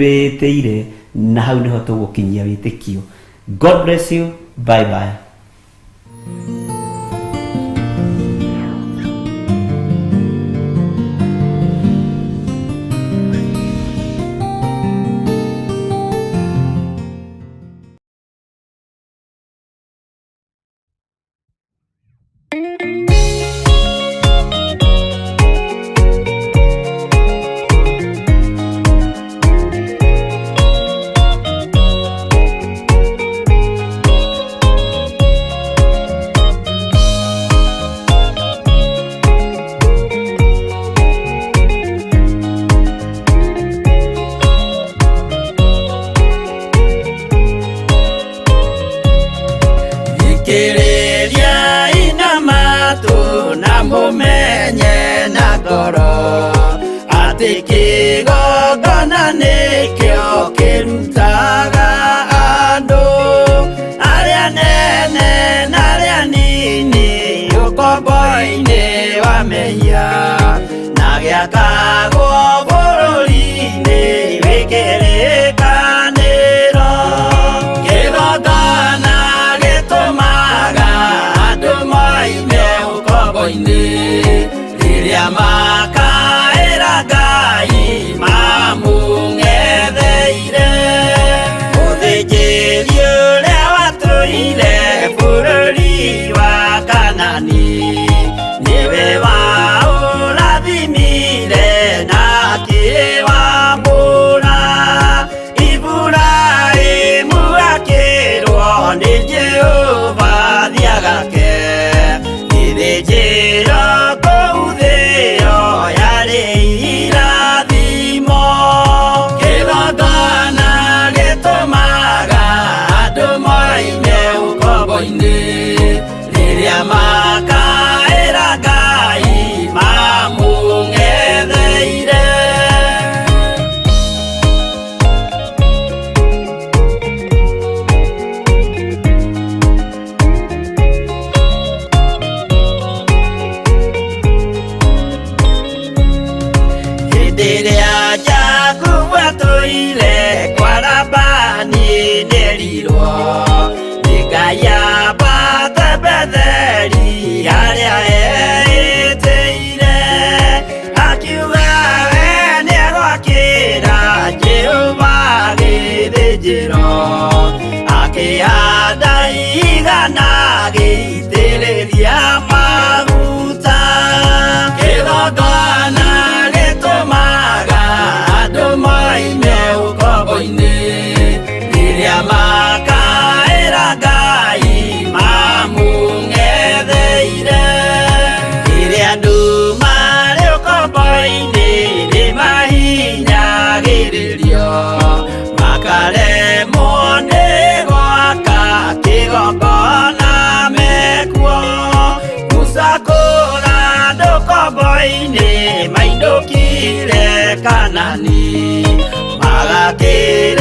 wĩĩtĩire. Na hau nĩho tũgũkinyia wĩtĩkio. God bless you. Bye bye. Thikĩrĩria inamatu na mũmenye na ngoro atĩ kĩgongona nĩkĩo kĩrutaga andũ arĩa nene na arĩa nini ũkombo-inĩ wa mehia, na gĩakagwo bũrũri-inĩ wĩ kĩrĩkanĩro. Kĩgongona gĩtũmaga andũ moime ũkombo-inĩ rĩrĩa makaĩra Ngai mamũng'etheire. Mũthĩnjĩri ũrĩa watũire bũrũri wa Kanani nĩwe waũrathimire na akĩwamũra. Iburahĩmu akĩrwo nĩ Jehova thiagake gĩthĩnjĩro kũu thĩo yarĩ irathimo. Kĩgongona gĩtũmaga andũ moime ũkombo-inĩ rĩrĩa makaĩra Ngai mamũng'etheire. Hĩndĩ ĩrĩa Jakubu atũire kwa Labani nĩerirwo nĩ Ngai ambate Betheli harĩa eĩtĩire, akiuga we nĩegwakĩra Jehova gĩthĩnjĩro, akĩhanda igana agĩitĩrĩria maguta. Kĩgongona gĩtũmaga andũ moime ũkombo-inĩ rĩrĩa makaĩra Ngai mamũng'etheire. Rĩrĩa andũ marĩ ũkombo-inĩ nĩmahinyagĩrĩrio, makaremwo nĩ gwaka kĩgongona mekuo. Kanani magakĩrĩra.